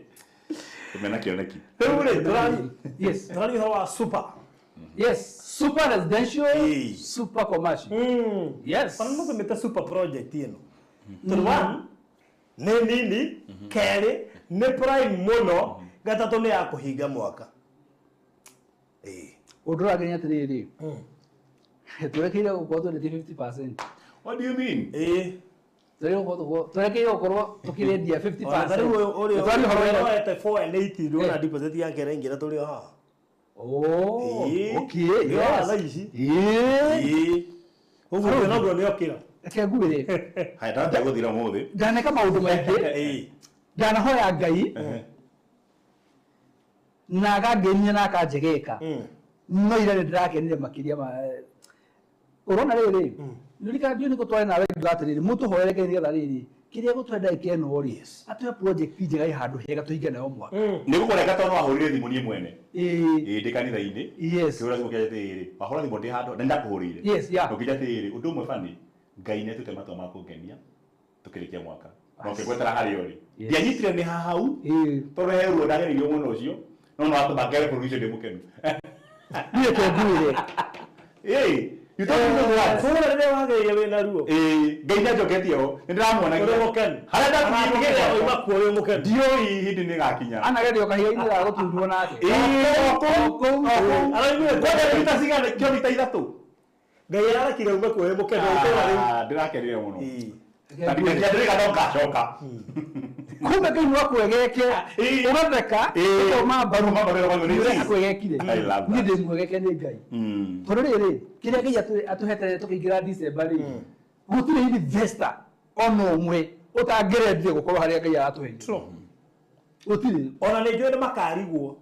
Tumena kĩoneki. Rĩu rĩ tũrari. Yes. Tũrari ũhoro wa super. Yes, super residential, super commercial. Yes. Pana mũthomete super project ĩno. Tondũ one nĩ nini, kerĩ nĩ prime mũno, gatatũ nĩ ya kũhinga mwaka. Ũndũ ũrangenia atĩrĩrĩ, twerekeire gũkorwo twendetie 50%. What do you mean? Ĩĩ. Twerekeire gũkorwo tũkĩrendia 50%. Ona ta rĩu ũyũ ũrĩa Tũraria ũhoro wa- ũrĩa 4 and 80 ndũrona deposit yake ĩraingĩra tũrĩ o haha. Oh, Ĩĩ. okay, Nĩ yes. thaa ici. Ĩĩ. Ĩĩ. Ũguo noguo nĩokĩra. Reke ngwĩre, Haya, ndahota gũthira ũmũthĩ. ndaneka maũndũ maingĩ, Ĩĩ. ndanahoya Ngai na akangenia na akanjegeka, no ira nĩ ndĩrakenire makĩria ma ũrona rĩrĩ nĩririkana ndiũĩ nĩkũ twarĩ nawe ngiuga atĩrĩrĩ mũtũhoere Ngai nĩgetha rĩrĩ kĩrĩa gũtũhe ndagĩka ĩno rĩ atũhe project njega ĩ handũ hega tũhinge nayo mwaka. Nĩ gũkũrenga tondũ wahũrire thimũ niĩ mwene. Ĩĩ. Ĩĩ, ndĩ kanitha-inĩ. Yes. Kĩhũra thimũ kĩanjia atĩrĩrĩ, wahũra thimũ ndĩ handũ, na nĩndakũhũrĩire. Yes, yeah. Ũkĩnjia atĩrĩrĩ, ũndũ ũmwe bani, Ngai nĩatuĩte matua ma kũngenia tũkĩrĩkia mwaka. Na ũkĩngwetera harĩa ũrĩ. Yes. Ndianyitire nĩ ha hau, Ĩĩ. tondũ he ruo ndagereirio mwena ũcio, no no watũma ngere bũrũri ũcio ndĩ mũkenu. Niĩ reke ngwĩre. Ĩĩ, you don't know what. Kũrĩa rĩrĩa wagereire wĩna ruo. Ĩĩ, Ngai nĩanjoketie ho, nĩndĩramuonagia. Ũrĩ mũkenu. Harĩa ndakinyire Arakũgĩra oima kuo ũrĩ mũkenu. Ndiũĩ hĩndĩ nĩgakinya. Anagerio kahiga-inĩ ga gũtundwo nake. Ĩĩ, o kũu, kũu. o kũu. Araiguire Kwanja kilomita cigana? Kilomita ithatũ. Ngai ararekire ume kuo wĩ mũkenu ũtũra rĩu. Ah, ndĩrakenire mũno. Ĩĩ. Na ndingĩanjĩrĩka no ngacoka. Kumbe Ngai no akwegeke Ĩĩ. ũgatheka Ĩĩ. ũkauma mbaru Ũkauma mbaru ũkaigua nĩ ũrĩa cheese. akwegekire. I love Niĩ that. ndĩ mwegeke nĩ Ngai. Tondũ rĩrĩ kĩrĩa Ngai atũhete tũkĩingĩra December rĩ, gũtirĩ investor ona ũmwe ũtangĩrendire gũkorwo harĩa Ngai aratũheire. Gũtirĩ. Ona nĩ njũĩ nĩ makarigwo.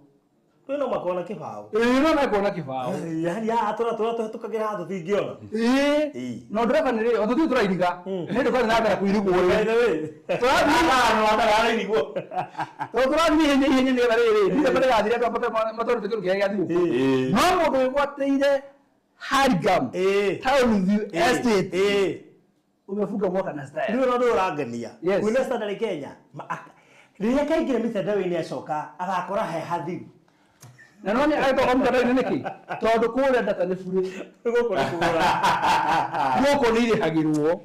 Rĩu no makona kĩbaũ. Ĩĩ, no mekuona kĩbaũ. Yaani haha tũra tũra tũhĩtũkagĩra haha tũtingĩona. Ĩĩ. Ĩĩ. Na ũndũ ũrĩa nĩ rĩ, o tũthiĩ tũrairiga, nĩ ndũkarĩ na mbere kũirigwo By rĩ. the way. Tũrathiĩ Ahano atarairigwo. tondũ tũrathiĩ ihenya ihenya nĩgetha rĩrĩ December ndĩgathire andũ ambate matwarĩte kĩndũ kĩrĩa gĩa thigũkũ. Ĩĩ. No mũndũ wĩgwatĩire Harigam Ĩĩ. Town View Estate Ĩĩ. umefunga mwaka na style. Rĩu ũndũ ũrangenia. Yes. Kwĩna standard Kenya. Rĩrĩa kaingĩra mitandao-inĩ acoka agakora he hathiru. Na no nĩ agĩtoka mtandao-inĩ nĩkĩ? Tondũ kũrĩa data nĩ burĩ. Gũkũ nĩ kũgũra. Gũkũ nĩ irĩhagĩrwo.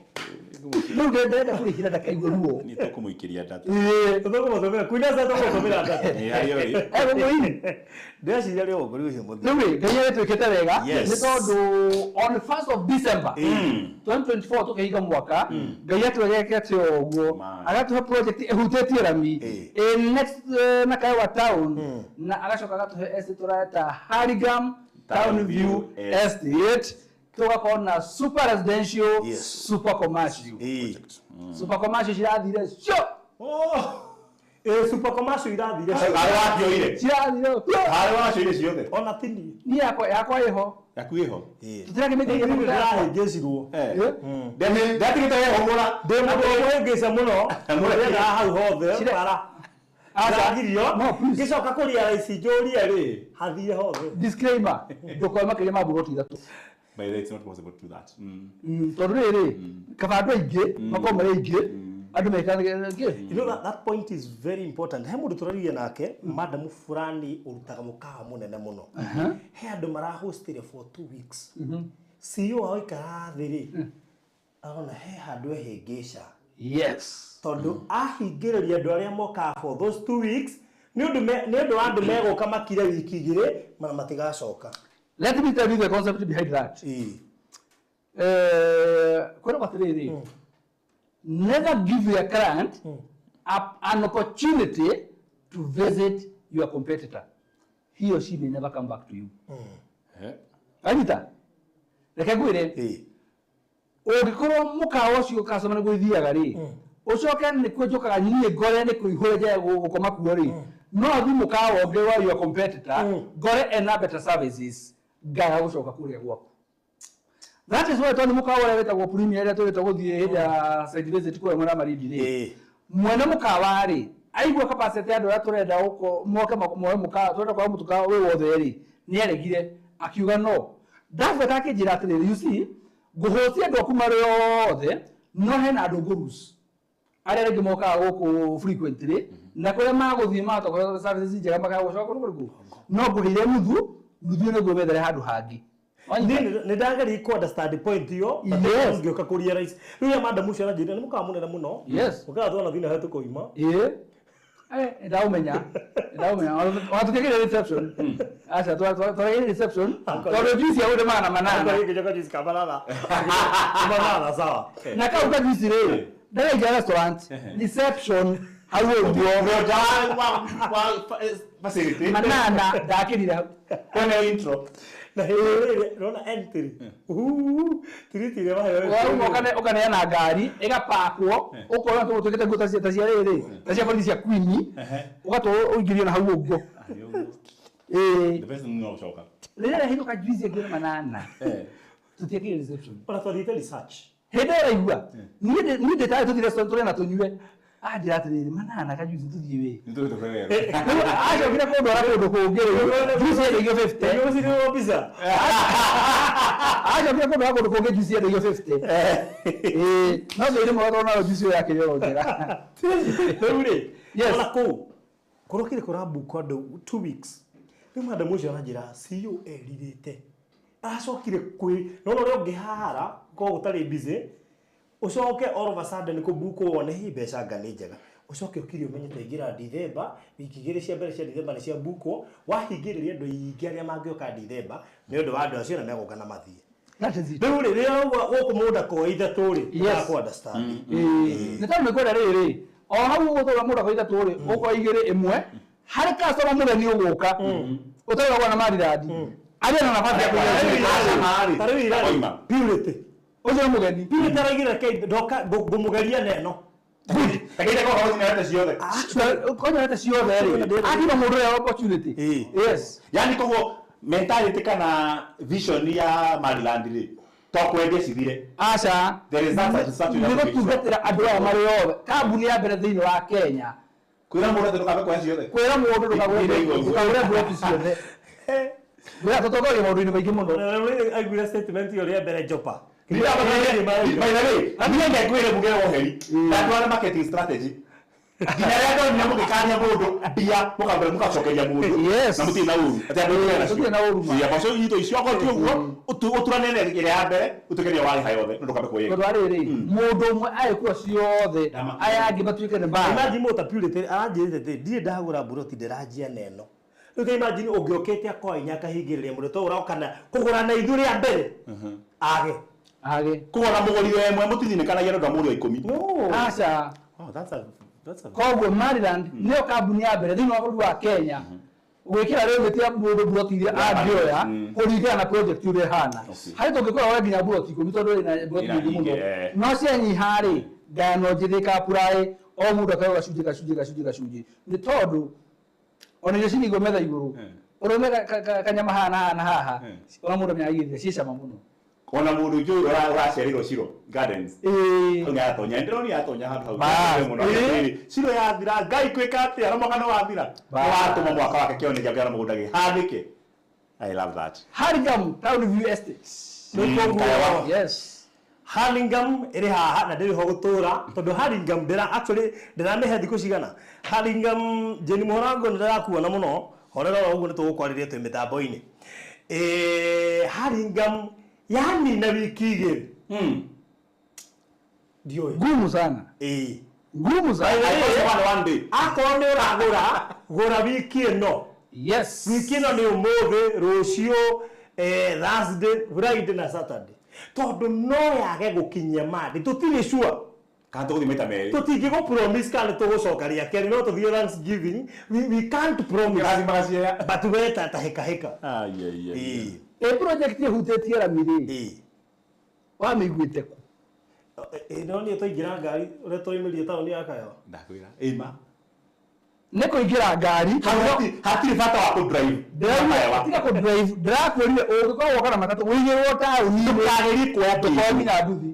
Rĩu ndĩrenda kũrĩhĩra ndakaigua ruo. Nĩ tũkũmũikĩria data. Ĩĩ. Tũkũmũtũmĩra. Kwĩna standard tũkũmũtũmĩra data. Ĩĩ, harĩa ũrĩ. Egũkũini. Ndĩreciria rĩ ũgũri ũcio mũthĩ. Rĩu rĩ, Ngai nĩatwĩkĩte wega Yes. nĩ tondũ on 1st of December 2024 tũkĩhinga mwaka, Ngai atwegekete o ũguo Man. agatũhe project ĩhutĩtie rami Ĩĩ. ĩ next Nakaewa town, na agacoka agatũhe estate tũreta Harigam Town View Estate, tũgakorwo na super residential, Yes. super commercial. Ĩĩ. Super commercial cirathire cio. Oh. Ĩĩ, super commercial irathire. Harĩa wakĩoire. Cirathire cio. Harĩa wacioire ciothe. Ona tini. Niĩ yakwa yakwa ĩho. Yaku ĩho. Ĩĩ. Tũtirakĩmĩteithia maguta yakwa. Ndĩrahĩngĩcirwo. Ndatigĩte we ũgũra. Ndĩ mũndũ ũkũhĩngĩca mũno. Mũrĩaga hau hothe Cire- bara. Aca. Ndagirio. No, please. Ngĩcoka kũria raici njũrie rĩ, hathire hothe. Disclaimer, ndũkoe makĩria ma mburoti ithatũ. By the way, it's not possible to do that. Tondũ rĩrĩ kaba andũ aingĩ makorwo marĩ aingĩ andũ mekangĩ. You know that point is very important. He mũndũ tũraririe nake, madam fulani ũrutaga mũkawa mũnene mũno. He andũ marahostire for 2 weeks. CEO wao aikara thĩ rĩ, arona he handũ ehĩngĩca. Yes. Tondũ ahingĩrĩria andũ arĩa mokaga for those 2 weeks, nĩ ũndũ wa andũ megũka makire wiki igĩrĩ na matigacoka. Let me tell you the concept behind that. Ĩĩ. Kwĩragwo atĩrĩrĩ, never give your client an opportunity to visit your competitor. He or she may never come back to you. Anyita, reke ngwĩre, Ĩĩ. ũngĩkorwo mũkawa ũcio customer nĩguo ithiaga rĩ, ũcoke nĩkuo njũkaga niĩ ngore nĩ kũihũre njage gũkoma kuo rĩ, no thiĩ mũkawa ũngĩ wa your competitor ngore ena better services, ngaga gũcoka kũrĩa gwaku. That is why tondũ mũkawa ũrĩa wĩtagwo Premier ĩrĩa tũrĩte gũthiĩ hĩndĩ ya site visit kũrĩa mwena wa Malindi rĩ, Ĩĩ. mwene mũkawa rĩ aigua capacity ya andũ arĩa tũrenda moke moe mũkawa, tũrenda kwaga mũtuka wĩ wothe rĩ, nĩ aregire akiuga no ndabueta akĩnjĩra atĩrĩrĩ, you see, ngũhũtia andũ aku marĩ othe, no hena andũ ngũruci arĩa rĩngĩ mokaga gũkũ frequently na kũrĩa magũthiĩ mahota kũheo services njega makaga gũcoka kũndũ kũrĩkũ, no ngũrĩire nuthu nuthu nĩguo wethere handũ hangĩ. Nĩ ndageria ku understand point ĩyo, but Yes. ngĩũka kũ realize rĩu ya madam ũcio aranjĩrire nĩ mũkawa mũnene mũno. Yes. Mũkawa tuona thĩna hetũ kũima. Ĩĩ. Ndaumenya watutigire reception acha twaregire reception tondu juice yaure 800 Gĩkĩ juice ka banana. Banana sawa. Na kau ka juice rĩ ndaraingia restaurant reception hau ũguo wa facility manana ndakĩrire hau kwene intro Na hĩndĩ ĩrĩa entry. Tiritire maheo. Wauma ũkaneana ngari ĩgapakwo ũkona tũgũtuĩkĩte nguo ta cia rĩrĩ ta cia borithi cia Queen ũgatwarwo ũingĩrio na hau ũguo. The best no gũcoka. Rĩrĩa rĩahithũka juice ĩngĩ 800 tũtiekire reception. Ona twathiĩte research. Hĩndĩ ĩyo ũraigua niĩ ndĩtarĩ tũthiĩ restaurant tũrĩe na tũnyue anjĩra atĩrĩrĩ manana kajuice tũthiĩ wĩ. Rĩu acokire kũndwara kũndũ kũngĩ rĩu juice yendagio 50. Nĩguo mbica. Acokire kũndwara kũndũ kũngĩ juice yendagio 50. No thĩinĩ mwega tondũ nayo juice ĩyo yakĩrĩ oro njega. Rĩu rĩ, Yes. ona kũu kũrokire kũrabukwo andũ 2 weeks. Rĩu madam ũcio aranjĩra CEO erirĩte. Aracokire kwĩ nona ũrĩa ũngĩhara korwo gũtarĩ busy ucoke all of a sudden kũbukwo wone hi mbeca anga nĩ njega ucoke ũkire ũmenye twaingĩra Dithemba wiki igĩrĩ cia mbere cia Dithemba nĩ cia bukwo wahingĩrĩria andũ aingĩ arĩa mangĩũka Dithemba nĩ ũndũ wa andũ acio na megũka na mathiĩ. That is it. Rĩu rĩ rĩrĩa ũguo gũkũ mũndũ akoa ithatũ rĩ Yes. ndakũ understand. Nĩ tondũ nĩ kwenda rĩrĩ o hau ũguo tũra mũndũ akoa ithatũ rĩ ũkoa igĩrĩ ĩmwe harĩ customer mũgeni ũgũka ũtarĩ wagwa na marirandi arĩa na nafasi ya kũgĩa Ta rĩu ira rĩ, Purity. ũcio nĩ mũgeni Purity araigire ke ndoka ngũmũgeria na ĩno. Tagĩte kwa kaũci ciothe. Konyerete ciothe rĩ akiba mũndũ ũrĩa opportunity. Yes. Yani koguo mentality kana vision ya Maryland rĩ to kwendia cithire. Aca. There is that satisfaction. Nĩ gũtungatĩra andũ aya marĩ othe kambuni ya mbere thĩinĩ wa Kenya Kwĩra mũndũ atĩ ndũkambe kuoya ciothe. Kwĩra mũndũ ndũkagũre mburoti ciothe. Gwĩra tũtongoria maũndũ-inĩ maingĩ mũno. Aiguire statement ĩyo rĩa mbere Jopa. By the way, niĩ ngekwĩre muge woheri. Ndatwara marketing strategy. Nginya rĩrĩa ndonire mũgĩkania mũndũ mbia mũkambere mũgacokeria mũndũ. Yes. Na mũtirĩ na ũru. Atĩ andũ mũtirĩ nacio. Tũtirĩ na ũru ma. Ia mboco itũ icio okorwo ti ũguo ũturanĩre ĩrĩa ya mbere ũtuĩke nĩyo warĩha yothe no ndũkambe kuoya ĩngĩ. Tondũ arĩrĩ mũndũ ũmwe agĩkua ciothe aya angĩ matuĩke nĩ mbara. Imagine mũta Purity aranjĩrĩte atĩ ndirĩ ndagũra mburoti ndĩranjia na ĩno. Rĩu ta imagine ũngĩokĩte akoa inya akahingĩrĩria mũndũ to ũroka na kũgũra na ithuĩ rĩa mbere age. Age. Kũgũra mũgũri we ĩmwe mũtithinĩkanagia nĩ ũndũ wa mũgũri wa 10. No. Aca. Oh, that's a Koguo Maryland nĩyo kambuni ya mbere thĩinĩ wa bũrũri wa Kenya gwĩkĩra rĩu mĩtĩ ya mũndũ mburoti iria angĩoya kũringana na project ũrĩa ĩhana. Harĩ tũngĩkorwo woe nginya mburoti 10 tondũ ĩna mburoti nyingĩ mũno. No cianyiha rĩ ngayano njĩthĩ ĩka-apply o mũndũ akaheo gacunjĩ gacunjĩ gacunjĩ gacunjĩ nĩ tondũ ona irio cinigwo metha igũrũ ũrũme kanyama haha na haha na haha ona mũndũ amenyaga irio ciĩ cama mũno. Ona mũndũ ũngĩ ũracereirwo Shiro Gardens. Hau nĩaratonya ndĩrona atonya handũ hau mũno. Shiro yathira Ngai kwĩka atĩa na mwaka nĩ wathira. Watũma mwaka wake kĩoneki kĩa mũgũnda gĩhanĩke. I love that. Hurlingham Town View Estate. Yes. Hurlingham ĩrĩ haha na ndĩrĩ ho gũtũra tondũ Hurlingham ndĩra actually ndĩramĩhe thikũ cigana. Hurlingham Jane Mũhorango nĩ ndĩrakuona mũno horera oro ũguo nĩ tũgũkwarĩria twĩ mĩtambo-inĩ. Hurlingham yani na wiki igĩrĩ. Ndiũĩ. Ngumu sana. Ngumu sana. Akorwo nĩ ũragũra gũra wiki ĩno. Yes. Wiki ĩno nĩ ũmũthĩ rũciũ Thursday, Friday na Saturday. Tondũ no yage gũkinyia mandi tũtirĩ sure. Kana tũgũthiĩ maita merĩ. Tũtingĩgũ promise kana tũgũcoka rĩa kerĩ no tũthiĩ Thanksgiving. We can't promise. But we ta hĩka hĩka. Ĩ project ĩhutĩtie rami rĩ wamĩiguĩte kũ? No niĩ twaingĩra ngari ũrĩa twaumĩrie taũni ya Kayo. Ndakwĩra ĩma. Nĩ kũingĩra ngari hatirĩ bata wa kũ-drive. Tiga kũ-drive ndĩrakwĩrire ũngĩkorwo woka na matatũ ũigĩrwo taũni-inĩ ndũkagerie kuoya kĩndũ. Ndũkoe nginya nduthi.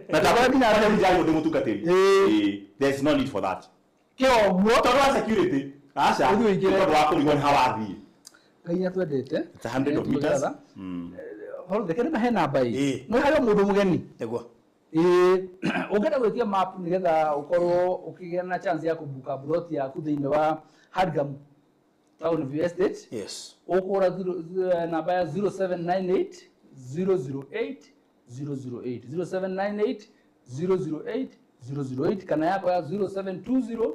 Na Ndũkoe nginya nduthi. ndagĩtarĩ ndĩ mũtungatĩri. There is no need for that. Kĩoguo tondũ wa security. Aca. Ũthiĩ ũingĩre. Tondũ wa kũrigwo nĩ ha wathiĩ. Ngai nĩatwendete. It's 100 of meters. Horo reke nĩmahe namba ĩ. No harĩ o mũndũ mũgeni. Nĩguo. Ũngĩenda gwĩtia map nĩgetha ũkorwo ũkĩgĩa na chance ya kũbuka plot yaku thĩinĩ wa Hurlingham Town View Estate. Yes. Ũkũhũra namba ya 0798 008 008 0798 008 008 kana yako ya 0720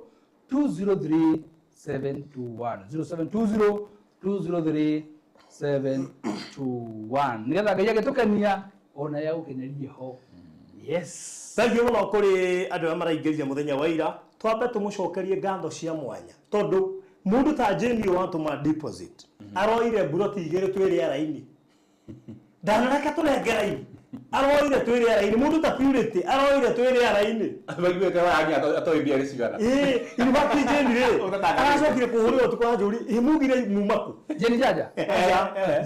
203 721, 0720 203 721, nigetha Ngai agĩtũkenia ona ya gũkenerie ho. Yes. Thank you mũno kũrĩ andũ arĩa maraingĩria mũthenya wa ira. Twambe tũmũcokerie ngatho cia mwanya tondũ mũndũ ta Jane ũyũ watũma deposit aroire mburoti igĩrĩ twĩ rĩera-inĩ, ndanareke tũrenge raini, aroire twĩ rĩera-inĩ. Mũndũ ta Purity aroire twĩ rĩera-inĩ. Atoĩ mbia nĩ cigana. Ĩĩ, in fact Jane rĩ, aracokire kũhũrĩrwo ũtukũ anjũri ĩ mugire muma kũ. Jane Jaja.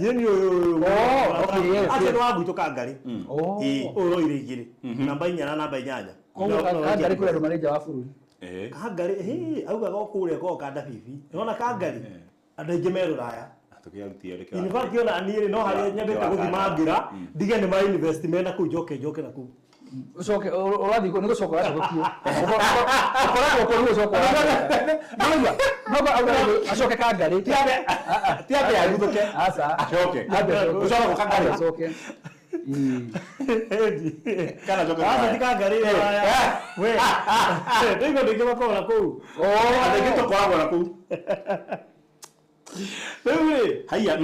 Jane ũyũ. Oh, okay, yes, acio yes. nĩ wa gwitũ Kangarĩ. Oh. Ĩĩ, ũyũ ũroire igĩrĩ, namba 4 na namba 8. Koguo Kangarĩ kwĩ andũ marĩ nja wa bũrũri. Kangarĩ hĩ augaga o kũrĩa ko kanda bibi nĩwona Kangarĩ andũ aingĩ me rũraya. In fact ona niĩ rĩ, no harĩa nyendete gũthimangĩra ndige nĩ ma invest mena kũu, njoke njoke na kũu. Ucoke ũrathiĩ nĩ gũcoka ũracoka kuo. Ũkoragwo kuo nĩ gũcoka ũracoka. Nĩwaigua? No auga acoke Kangarĩ. Ti ambe aguthũke. Aca. Acoke. Ambe acoke. Gũcoka gũ Kangarĩ. Ambe acoke. Ĩĩ. Kana acoke Aca ti Rũraya. Kangarĩ rũraya we, ndĩigua andũ aingĩ makoragwo na kũu. Andũ aingĩ tũkoragwo na kũu. Rĩu rĩ, Haiya.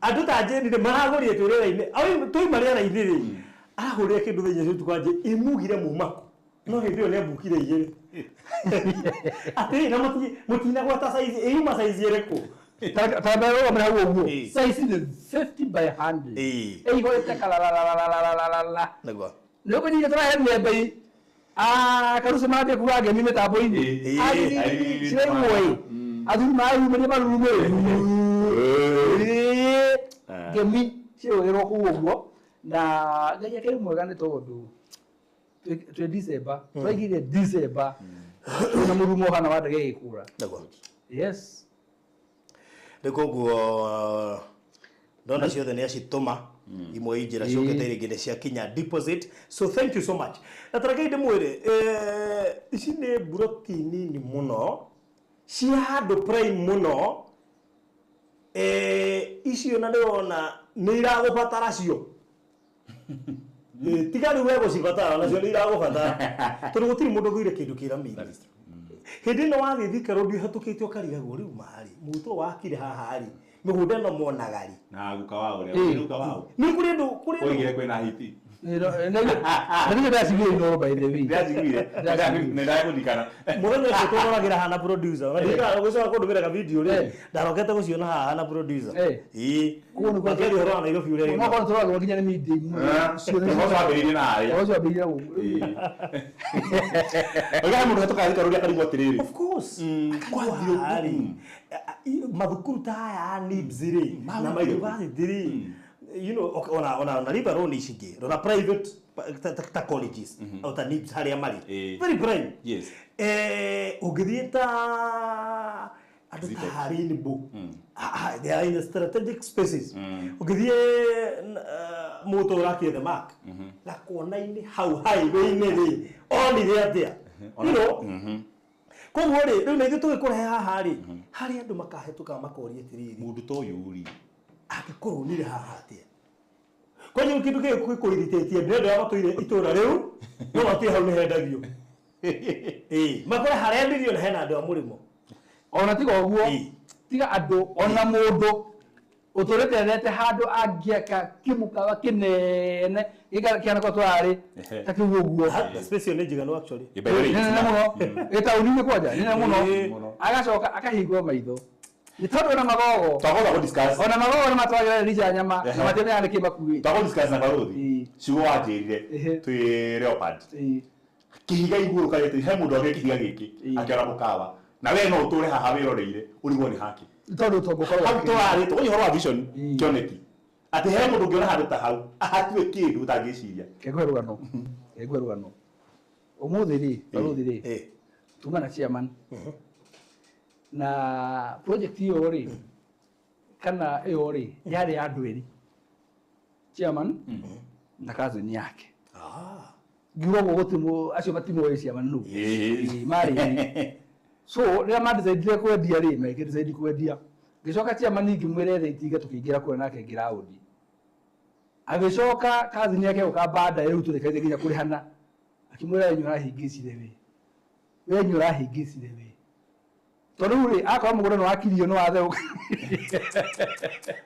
Andũ ta Jane rĩ, maragũrire twĩ rĩera-inĩ. Twaima rĩera-inĩ rĩ, arahũrire kĩndũ thĩinĩ ũcio ũtukũ anjĩ ĩmugire mumaku no hĩndĩ ĩyo nĩambukire igĩrĩ atĩrĩ na mũtinagweta size ĩyuma size ĩrĩkũ. Ta mbere ũrũgamĩre hau ũguo. Ĩĩ. Size nĩ 50 by 100. Ĩĩ. Ĩihũrĩte kararararararara. Nĩguo. Nĩ ũkũnyita tũrahe mbei. Ah, karuci mambia kuga ngemi mĩtambo-inĩ. Ĩĩ. Ariri, Ariri, ciraigwo ĩ. Athuri mararumĩria marurume. Ĩĩ. Ngemi cirũgĩrwo kũu ũguo na Ngai akĩrĩ mwega nĩ tondũ twĩ December, twaigire December twĩna mũrumo ũhana wa ndege ĩgĩkũra. Nĩguo. Yes. Rĩu koguo ndona ciothe nĩ acitũma imwe injĩra ciũkĩte iria ingĩ nĩ ciakinya deposit, so thank you so much. Na tarekei ndĩmwĩre, ici nĩ mburoti nini mũno cia handũ prime mũno. Icio na ndĩrona nĩ iragũbatara cio. Tiga rĩu we gũcibatara, nacio nĩ iragũbatara tondũ gũtirĩ mũndũ ũgũire kĩndũ kĩramĩire. That is true. Hĩndĩ ĩno wathiĩ Thika Road ũhĩtũkĩte ũkarigagwo rĩu marĩ mũtũ wakire haha rĩ, mĩgũnda ĩno monaga rĩ? Na guka wao ũrĩa. Ĩĩ. Guka wao. Nĩ kũrĩ andũ, kũrĩ andũ. Oigire kwĩna hiti. Na nĩ ndaciguire inooro, by the way. Ndĩraciguire. Ndĩraciguire. Nĩ ndagũririkana. Mũthenya ũcio tũroragĩra haha na producer na ndirikana gũcoka kũndũmĩra ka video rĩ, ndarokete gũciona haha na producer. Eh. Ĩĩ. Koguo nĩ Makĩaria ũhoro wa Nairobi ũrĩa No korwo tũroragwo nginya nĩ media imwe. Ũhoro wambĩrĩirie na harĩa. Ũhoro ũcio wambĩrĩirie na gũkũ. Oiga he mũndũ hetũkaga Thika Road akarigwo atĩrĩrĩ. Of course. Kwathiĩ Harĩ mathukuru ta aya a NIBS rĩ na ma university rĩ, ona River Road ici ingĩ, rora private ta colleges o ta NIBS harĩa marĩ, very prime. Ũngĩthiĩ ta andũ ta Zetech. Rainbow. Ah, they are in strategic spaces. Ũngĩthiĩ mũtũ ũrakire The Mark gakona-inĩ hau highway-inĩ rĩ, onire atĩa? Koguo rĩ, rĩu na ithuĩ tũgĩkũrehe haha rĩ, harĩa andũ makahĩtũka makoria atĩrĩrĩ, Mũndũ ta ũyũ rĩ. Angĩkorwo nire haha atĩa? Kwanyu kĩndũ gĩkĩ gĩkũirĩtĩtie nĩ andũ arĩa matũire itũra rĩu no matũire hau nĩ hendagio. Ĩĩ, makore harendirio na hena andũ a mũrĩmo. Ona tiga ũguo, tiga andũ, ona mũndũ ũtũrĩte endete handũ angĩaka kĩmũkawa kĩnene gĩkĩhana kwa tũrarĩ ta kĩu ũguo. Space ĩyo nĩ njiganu actually. By the way, nene mũno gĩtaũni-inĩ kwanja nene mũno. Mũno. Agacoka akahingwo maitho nĩ tondũ ona magogo Twagotha kũ discuss. ona magogo nĩ matwagĩra Elija nyama na matiamenyaga nĩkĩ makuĩte. Twagũ discuss na barothi. Ciugo wanjĩrire twĩ Leopard. Kĩhiga igũrũ karĩte he mũndũ agĩre kĩhiga gĩkĩ akĩona mũkawa. Na we no ũtũre haha wĩroreire ũrigwo nĩ haki. Nĩ tondũ ũtonga ũkoragwo Hau tũrarĩ tũkũnyia ũhoro wa vision kĩoneki. Atĩ he mũndũ ũngĩona handũ ta hau ahatue kĩndũ ũtangĩciria. Kengwe rũgano, kengwe rũgano. Ũmũthĩ rĩ, barothi rĩ, tuma na chairman na project ĩyo rĩ, kana ĩyo rĩ yarĩ ya andũ erĩ, chairman na cousin yake. Ngiuga ũguo gũtirĩ acio matimoĩ chairman nũ. Ĩĩ, marĩ erĩ. So rĩrĩa ma-decidire kwendia rĩ, magĩkĩ-decide kwendia. Ngĩcoka chairman ngĩmwĩra ethe itinga, tũkĩingĩra kũrĩa nake ngĩraũndi. Agĩcoka cousin yake gũka baadaye rĩu tũrĩkanĩte nginya kũrĩhana, akĩmwĩra, "We nĩ ũrahĩngĩcire, we we nĩ ũrahĩngĩcire we." Tondũ rĩu rĩ, akorwo mũgũnda nĩ wakirio nĩ watheũka.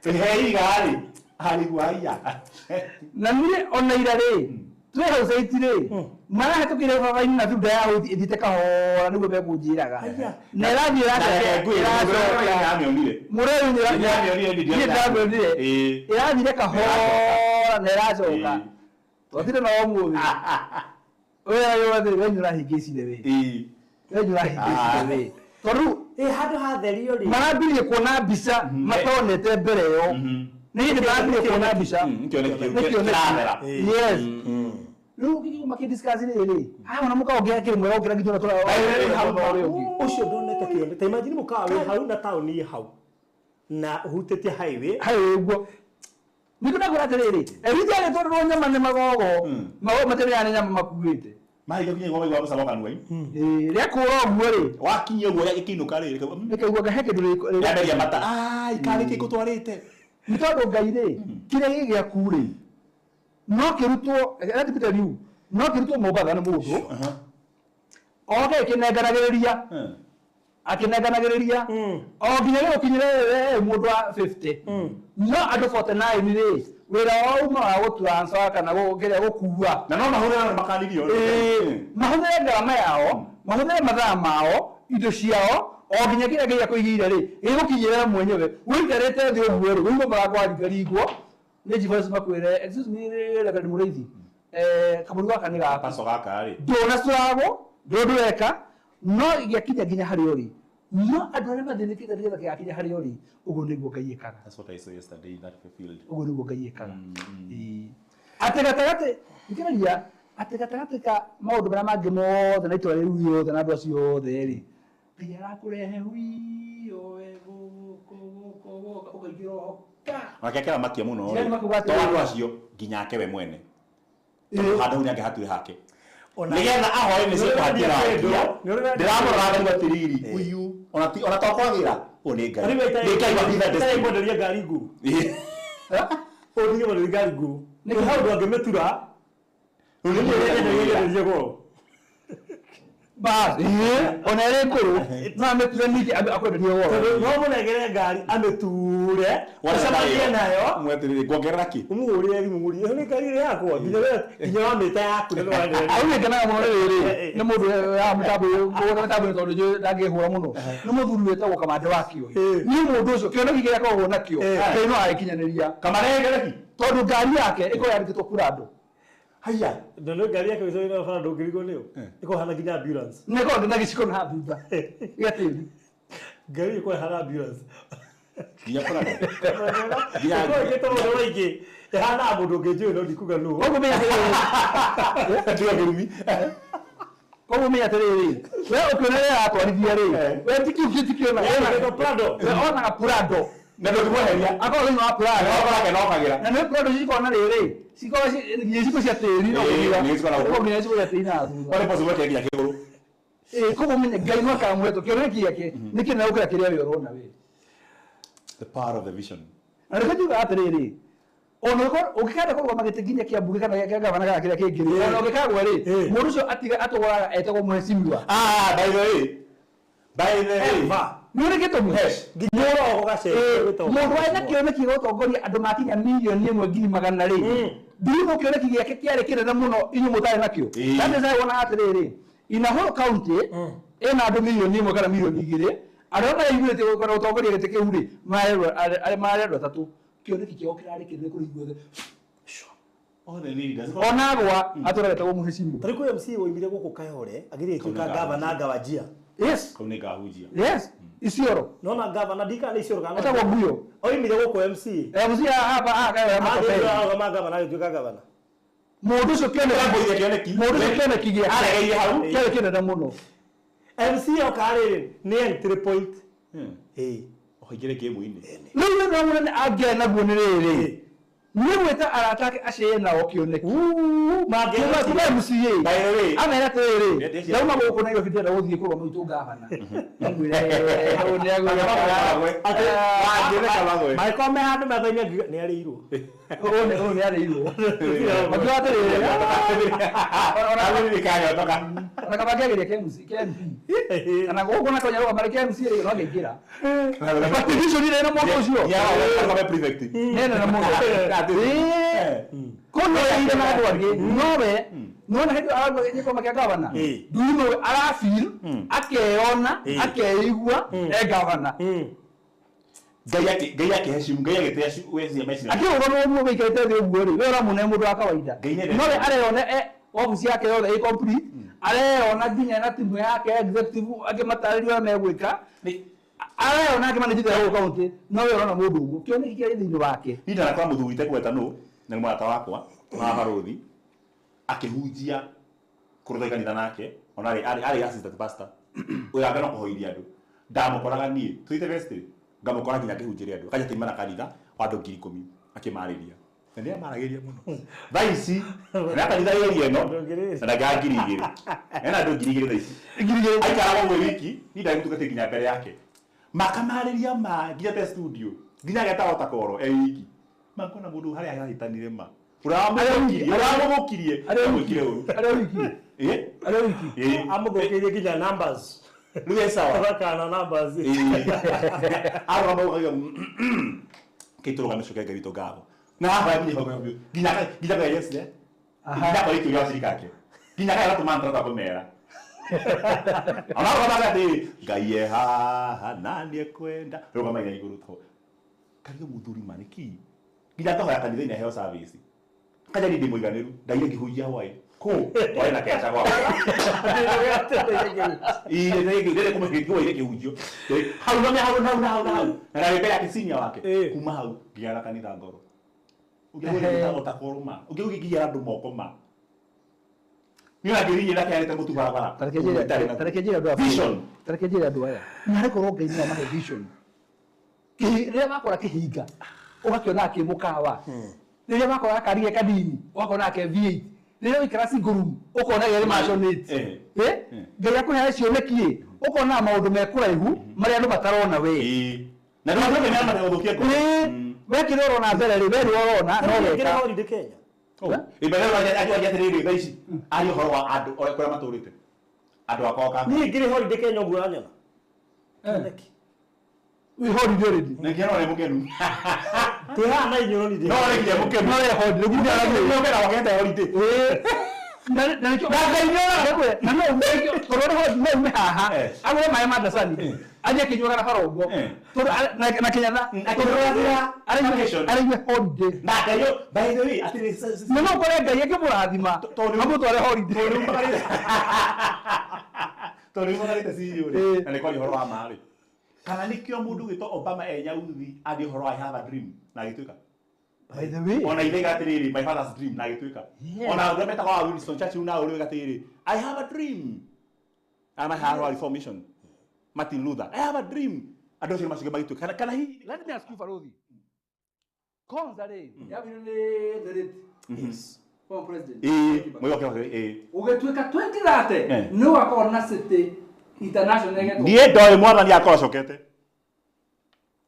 Heiga rĩ arigua haiya. Na niĩ ona ira rĩ, twĩ hau site rĩ, marahetũkĩire barabara-inĩ na thutha ya hau ĩthiĩte kahora nĩguo mekũnjĩraga. Na ĩrathiĩ ĩracoka ĩracoka. Ndamĩonire. Mũrĩu Nĩ ndamĩonire, niĩ ndamĩonire. Ĩĩ. Ĩrathire kahora na ĩracoka. Twatire na ũmũthĩ. Wewe we nĩũrahĩngĩcire we. Ĩĩ. We nĩũrahĩngĩcire we. Tondũ Ĩ handũ hatherio rĩ. marambirie kuona mbica matonete mbere ĩyo. Nĩ hĩndĩ marambirie kuona mbica. Kĩoneki kĩu Nĩ kĩoneki. kĩrathera. Yes. Rĩu kĩgĩũka makĩdiscuss rĩrĩ, haha ona mũkawa ũngĩ akĩrĩ mwega gũkĩra nginya ũrĩa tũra ũrĩa ũngĩ. Ũcio ndonete kĩone. Ta imagine mũkawa wĩ hau na taũni ĩ hau. Na ũhutĩtie highway. Hayo ũguo. Nĩkĩo ndakwĩra atĩrĩrĩ, Elija agĩtwarĩrwo nyama nĩ magogo, magogo matiamenyaga nĩ nyama makuĩte. Marĩkia kinya igwa waigua mũcamo kanua-inĩ. Ĩĩ, rĩakũra ũguo rĩ, Wakinya ũguo gĩkĩinũka rĩ, rĩkaigua nga he kĩndũ rĩamberia mata. Ai, karĩ kĩ ngũtwarĩte. Nĩ tondũ Ngai rĩ, kĩrĩa gĩ gĩaku rĩ, no kĩrutwo, let me tell you, no kĩrutwo Mombatha nĩ mũndũ, oke ĩkĩnenganagĩrĩria, akĩnenganagĩrĩria, o nginya gĩgũkinyĩre we mũndũ wa 50. No andũ 49 rĩ, wĩra wao uma wa gũtransfer kana kĩrĩa gũkua. Na no mahũthĩre na makanirio. Ĩĩ, mahũthĩre ngarama yao, mahũthĩre mathaa mao, indo ciao, o nginya kĩrĩa Ngai akũigĩire rĩ, gĩgũkinyĩre mwenyewe. Ũikarĩte thĩ ũguo rĩ, ũigue marakwaringaringwo, nĩ G-Voice makwĩre, excuse me, Reverend Mũrĩithi, kamũrigo gaka nĩ gaku. Paso gaka rĩ. Ndũnacuragwo, ndũndũreka, no gĩakinya nginya harĩa ũrĩ. No andũ arĩa mathĩnĩkĩte nĩgetha gĩgakinya harĩa ũrĩ, ũguo nĩguo Ngai ĩkaga. That's what I saw yesterday in that field. Ũguo nĩguo Ngai ĩkaga. Ĩĩ. Atĩ gatagatĩ, thikĩrĩria, atĩ gatagatĩ ka maũndũ marĩa mangĩ mothe na itũra rĩu rĩothe na andũ acio othe rĩ, Ngai arakũrehe hui, oe gũkũ, gũkũ, gũkũ, ũkaingĩra oho. Ka! Onake akĩramakia mũno rĩ. Jirani makuga To atĩrĩrĩ. andũ acio nginya ake we mwene. Tondũ handũ hau nĩangĩhature hake. Ona- Nĩgetha ahoe nĩ Nĩũrĩ ciĩkũhatia. nĩũrĩ wendia. Ndĩramũrora ngarigwo atĩrĩrĩ, ũyũ ona ti ona to kwagĩra. Ũyũ nĩ Ngai. Rĩu Nĩ Ngai wa hitha itarĩ destiny. kwenderia ngari nguũ. Ĩĩ. Ũndige kwenderia ngari nguũ. Nĩ hau ndũngĩmĩtura. Rĩu nĩ Nĩ goro. Bas, ĩĩ, ona ĩrĩ ngũrũ, no amĩture ningĩ akwenderie goro. No mũnengere ngari amĩture, ũcemanie nayo. Mweterere nguongerera kĩ? Ũmũhũrĩre thimũ mũrie, "Ĩno nĩ ngari ĩrĩa yakwa?" Nginya we nginya wamĩta yaku na nĩwaendereria. Au ngenaga mũno nĩ rĩrĩ, nĩ mũndũ ya mũtambo ũyũ, mũtambo tondũ njũĩ ndangĩhũra mũno. Nĩ mũthuri wĩtagwo Kamande wa Kĩoi. Niĩ mũndũ ũcio kĩoneki kĩrĩa akoragwo nakĩo, Ngai no agĩkinyanĩria. Kamarengere ki? Tondũ ngari yake ĩkoragwo yandĩkĩtwo Prado. Haiya. Na nĩ ngari yake gĩcũa-inĩ bara ndũngĩrigwo nĩyo. Ĩkoragwo ĩhana nginya ambulance. Nĩ ĩkoragwo na gĩciko na thutha. Gĩa tĩri. Ngari ĩkoragwo ĩhana ambulance. Nginya Prado. Ĩkoragwo ĩkĩte maũndũ maingĩ. Ĩhanaga mũndũ ũngĩ njũĩ no ndikuga nũ. Koguo menya atĩrĩrĩ. Tiga kĩrumi. Koguo menya atĩrĩrĩ, we ũkĩona rĩrĩa aratwarithia rĩ, we ti kĩu ti kĩona. Ĩtagwo Prado. We onaga Prado. Na ndũngĩmweheria. Akoragwo thĩinĩ wa Prado. Na wakora nokagĩra. Na nĩ Prado cikoragwo na rĩrĩ, cikoragwo nginya iciko cia tĩri no Ĩĩ, kũgira. nĩ cikoragwo. Koguo nginya iciko cia tĩri na thutha. Warĩ possible kĩrĩa nginya kĩgũrũ. Ĩĩ, koguo menye Ngai no akamũhe tũ kĩoneki gĩake nĩ kĩnene gũkĩra kĩrĩa we ũrona we. The power of the vision. Na nĩkĩo njugaga atĩrĩrĩ, ona ũngĩkenda kũrũgama gĩtĩ nginya kĩa mbunge kana kĩa gavana kana kĩrĩa kĩngĩ rĩ, ona ũngĩkagwa rĩ, mũndũ ũcio atiga atũgũraga etagwo mheshimiwa. Ah, by the way. By the way. Eva. Nĩ ũrĩ gĩtũmi? Nginya ũrogo gacere wĩtagwo Mũndũ warĩ na kĩoneki gĩa gũtongoria andũ makinya mirioni ĩmwe ngiri magana rĩ, ndirigwo kĩoneki gĩake kĩarĩ kĩnene mũno inyuĩ mũtarĩ nakĩo. That is why wonaga atĩrĩrĩ, Inahuru County ĩna andũ mirioni ĩmwe kana mirioni igĩrĩ, andũ arĩa mareyumĩrĩtie gũkorwo gũtongoria gĩtĩ kĩu rĩ, marĩ andũ atatũ. Kĩoneki kĩao kĩrarĩ kĩnene kũrĩ ithuothe. All the leaders. Onagwa atũra getagwo mheshimiwa. Ta rĩu kwĩ MC woimire gũkũ Kayole agĩthiĩ agĩtuĩka gavana Ngawajia. Yes. Kau nĩ ngahunjia. Yes. Isiolo. Nona gavana ndika nĩ Isiolo kana Etagwo Guyo. Oimire gũkũ MC. MC hapa Kayole Athiĩ Matopeni. arũgama gavana agĩtuĩka gavana. Mũndũ ũcio kĩoneki Kĩoneki. mũndũ ũcio kĩoneki gĩake Aregeire hau. kĩarĩ kĩnene mũno. MC oka rĩ nĩ entry point. Ĩĩ. Ũingĩre game-inĩ. Rĩu thĩna mũnene angĩarĩ naguo nĩ rĩrĩ, Nĩ gwĩta arata ake acee nao kĩoneki. Kuma MCA. Amera atĩrĩrĩ, ndauma gũkũ Nairobi ndĩrenda gũthiĩ kũrũa mũitũ ngavana. Amwĩre ũũ nĩ agwĩka. Mangĩkorwo me handũ metha-inĩ angiuga nĩ arĩirwo. Ũũ nĩ arĩirwo. Makiuga atĩrĩrĩ, ona kaba kĩageria kĩa MC kĩa MP. Kana gũkũ na Kenya rũgama kĩa MC rĩ no angĩingĩra. But vision ĩrĩ na mũndũ ũcio. Nene na mũndũ. Kono ĩrĩ na andũ angĩ nowe nona hĩndĩ arauga gĩkoma kĩa gavana. Nduno arafeel akeyona akeigua e gavana. Ngai akĩheshimu Ngai agĩtĩa wecia meciria. Akĩrũgama ũguo wĩikarĩte thĩ ũguo rĩ, we ũramwona e mũndũ wa kawaida. Nowe areyona obici yake yothe ĩ complete, areyona nginya na timu yake executive akĩmatarĩria ũrĩa megwĩka. Areyona akĩmanĩjĩte gũkũ kaunti, nowe ũrona mũndũ ũguo kĩoneki kĩarĩ thĩinĩ wake. Niĩ ndanakora mũthuri itegweta nũ, na nĩ mũrata wakwa wa barũthi akĩhunjia kũrũtha kanitha nake ona arĩ assistant pastor ũyũ no kũhoiria andũ ndamũkoraga niĩ tũthiĩte vestry ngamũkora nginya akĩhunjĩria andũ akanja taimana kanitha wa andũ 10,000 akĩmarĩria na nĩ amaragĩria mũno thaa ici na kanitha ĩria ĩno na ndangĩaga 2,000 ena andũ 2,000 thaa ici 2,000 aikaraga ũguo wiki niĩ ndagĩmũtungatĩra nginya mbere yake makamarĩria ma nginya te studio nginya agetaga otakoro e wiki makona mũndũ harĩa ahĩtanire ma ũramũthũkirie amwĩkire ũru arĩa wiki arĩa wiki Amũthũkĩirie nginya numbers. Rĩu e sawa Athakaga na numbers. Arũgama ũkauga kĩtũrũgame coke Ngai witũ ngatho na haha nginya nginya nginya yes ne nginya kwa ikĩũria acirika ake nginya kaya tũmantra twa kũmera ona arũgama atĩrĩ Ngai e haha na nĩekwenda rũgama igũrũ to kario mũthuri ma nĩkĩ nginya ngahoya kanitha-inĩ aheo service kaja ni ndĩ mũiganĩru ndaire ngĩhunjia hwaĩ kũ twarĩ na keca gwakwa ndĩrĩ kũmũhĩngĩwa kĩhunjio hau na hau na hau na hau na hau na ndarĩ mbere ya senior wake kuma hau nginya na kanitha ngoro ũngĩgũra ũtakorwo ma ũngĩgũra nginya andũ moko ma niĩ ona ngĩthiĩ na kĩarĩte mũtu barabara tareke njĩre andũ aya vision tareke njĩre andũ aya narĩ korwo Ngai nĩwe amahe vision rĩrĩa wakora kĩhinga ũgakĩona kĩ mũkawa rĩrĩa wakora gakari kanini ũgakona ke V8 rĩrĩa waikara single room ũkona gĩ mansionate Ngai akũheaga cioneki ũkona maũndũ me kũraihu marĩa andũ matarona we na nĩ andũ mena gũthũkia ngoro we kĩrĩa ũrona mbere rĩ we nĩwe ũrona no weka holiday Kenya ibere ajo atĩrĩrĩ thaa ici aria ũhoro wa andũ kũrĩa matũrĩte andũ akwa ka niĩ ngĩrĩ holiday Kenya ũguo ũranyona we holiday already nĩ no nĩ mũkenu twĩ haha na inyuĩ no no nĩ nginya mũkenu no nĩ holiday nginya nĩ wakenda holiday na nĩkĩo Ngai nĩonaga na no tondũ nĩ no ume haha agũre maĩ ma ndacani athiĩ akĩnyuaga na barongo tondũ na kĩnyatha araigua holiday na Ngai by the way atĩrĩ na no ũkore Ngai akĩmũrathima amũtware holiday tondũ nĩmagarĩte CEO rĩ na nĩ kwaria ũhoro wa ma rĩ kana nĩkĩo mũndũ ũgwĩtwo Obama e nyauthi arie ũhoro wa I have a dream na agĩtuĩka by the way ona ithe atĩrĩrĩ my father's dream na agĩtuĩka ona ũrĩa metagwo wa Winston Churchill na ũrĩa atĩrĩrĩ I have a dream ama have a reformation Martin Luther I have a dream andũ acio macoke magĩtuĩka kana hihi let me ask you Farodhi Konza rĩ yabire nĩ the late yes former president mũyoke ũgĩtuĩka 2030 nĩ ũgakorwo na city international ĩgetwo niĩ ndoĩ mwathani akorwo acokete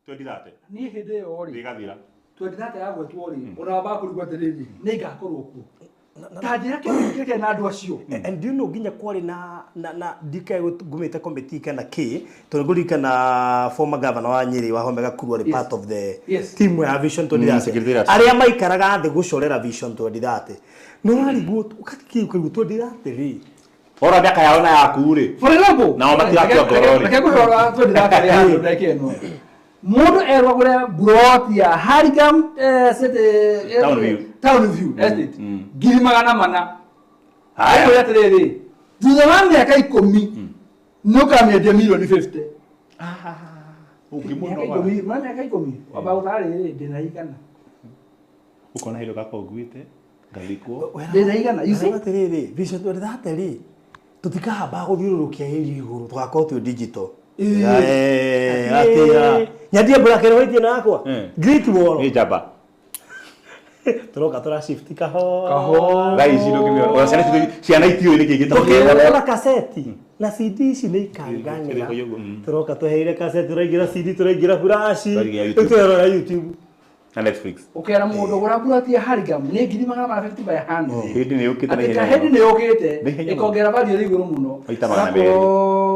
2030 niĩ hĩndĩ ĩyo rĩ ĩgathira 2030 yagwetwo rĩ ona wambaga kũrigwo atĩrĩrĩ nĩ ngakorwo kuo ta njĩra kĩoneki kĩrĩa na andũ acio and do you know nginya kwarĩ na ndikae ngumĩte committee kana kĩ tondũ ngũririkana former governor wa Nyĩrĩ Wahome Gakuru arĩ part of the team ya Vision 2030 arĩa maikaraga thĩ gũcorera Vision 2030 nĩ ũrarigwo ũgatikia ũkaigua 2030 rĩ ora mĩaka yao na yaku rĩ for example nao matirakua ngoro rĩ reke ngũhe ũhoro wa 2030 rĩ handũ ndagĩka ĩno mũndũ erwo agũre buroti ya Hurlingham City Town View Estate 400,000 akwĩra atĩrĩrĩ thutha wa mĩaka 10 nĩ ũkamĩendia milioni 50 mĩaka 10 wamba gũtara rĩrĩ ndĩna igana ũkona hĩndĩ ũgakorwo nguĩte ngathikwo ndĩna igana you see atĩrĩrĩ Vision 2030 rĩ tũtikahamba gũthiũrũrũkia ĩri igũrũ tũgakorwo twĩ digital Atia. Nyandie mbura kero white na yakwa. Great wall. Ni njamba. Tũroka tũra shift kahora. Kahora. Thaa ici ndũngĩmĩona. Ona ciana citũ ciana itiũĩ nĩkĩ gĩtagwo. Tũkĩgũra kaseti na CD ici nĩ ikanganĩra. Ĩrĩ ũguo, mm. Tũroka tweheire kaseti tũraingĩra CD tũraingĩra flash. Tũraingĩra YouTube. Rĩu tũrerora YouTube. Na Netflix. Ũkera mũndũ gũra buroti ya Hurlingham nĩ 450 by 100. Hĩndĩ nĩ yũkĩte na Atĩ ihenya kahĩndĩ mũno. nĩ yũkĩte Na ihenya mũno. ĩkongera value ĩrĩ igũrũ mũno. Maita 200.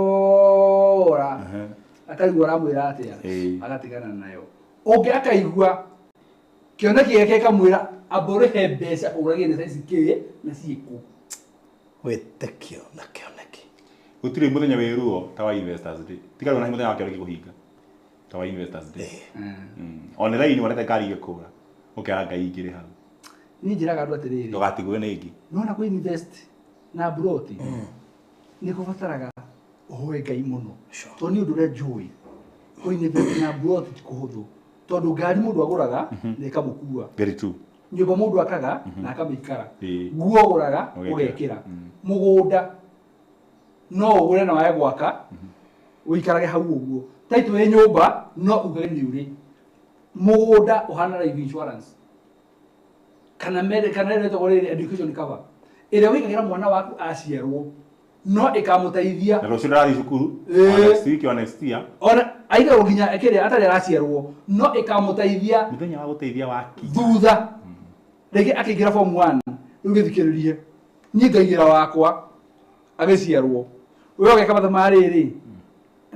Akora akaigua aramwĩra atĩa Ĩĩ. agatigana nayo. Ũngĩ akaigua kĩoneki gĩake gĩkamwĩra amba ũrĩhe mbeca ũragie nĩ caici kĩ na ciĩkũ. Wĩtĩkio na kĩoneki. Gũtirĩ mũthenya wĩ ruo ta wa Investors Day. Tiga rĩu na mũthenya wa kĩoneki kũhinga. Ta wa Investors Day. One raini wonete ngari igĩkũra. Ũkera Ngai ingĩrĩ hau. Niĩ njĩraga andũ atĩrĩrĩ, Ndũgatigwo nĩ ĩngĩ. nona kũ invest na buroti nĩ kũbataraga ũhoe Ngai mũno tondũ nĩ ũndũ ũrĩa njũĩ kũ invest na buroti ti kũhũthũ tondũ ngari mũndũ agũraga na ĩkamũkua Very true. nyũmba mũndũ akaga na akamĩikara Ĩĩ. nguo ũgũraga Ũgekĩra. ũgekĩra mũgũnda no ũgũre na wae gwaka ũikarage hau ũguo taitũ ĩ nyũmba no ugage nĩ ũrĩ mũgũnda ũhana life insurance kana mere kana ĩrĩa ĩtagwo rĩrĩ education cover ĩrĩa wĩkagĩra mwana waku aciarwo no ĩkamũteithia Na rũciũ ndĩrathiĩ cukuru. Ĩĩ. O next week, o next year. ona aikarwo nginya kĩrĩa atarĩ araciarwo no ĩkamũteithia Mũthenya wa gũteithia wakinya. thutha rĩngĩ akĩingĩra form 1 rĩu gĩthikĩrĩrie niĩ ngaigĩra wakwa agĩciarwo we ũgeka matha ma rĩrĩ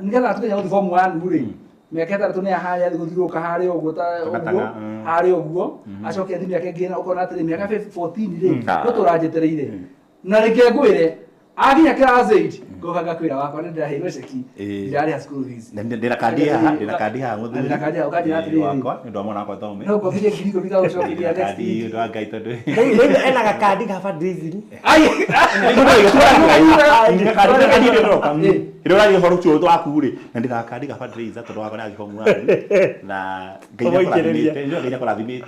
nĩgetha atuĩke gũthiĩ form 1 rĩ mĩaka ĩtandatũ nĩ harĩa athiĩ gũthiũrũrũka harĩa ũguo ta ũguo Tagatanga, harĩa ũguo acoke athiĩ mĩaka ĩngĩ na ũkona atĩrĩ mĩaka 14 rĩ Ah. no tũranjetereire na reke ngwĩre akinya class 8 ngoka ngakwĩra wakwa nĩ ndĩraheirwo ceki Ĩĩ. ndirarĩha school fees Na ndĩna kandi haha, ndĩna kandi haha mũthuri. Ndĩna kandi haha, ũkanjĩra Ĩĩ, atĩrĩrĩ. wakwa, nĩ ũndũ wa mwana wakwa Thome. no ngomithie 10,000 gagũcokeria Ndĩna next kandi week nĩ ũndũ wa Ngai tondũ Rĩu ena gakandi ga fundraising. Hĩndĩ ũrathiĩ ũhoro ũcio waku rĩ na ndĩna kandi ga fundraiser tondũ wakwa nĩathiĩ form one na Ngai Ũmũikĩrĩrie. nĩakũrathimĩte nĩ Ngai nĩakũrathimĩte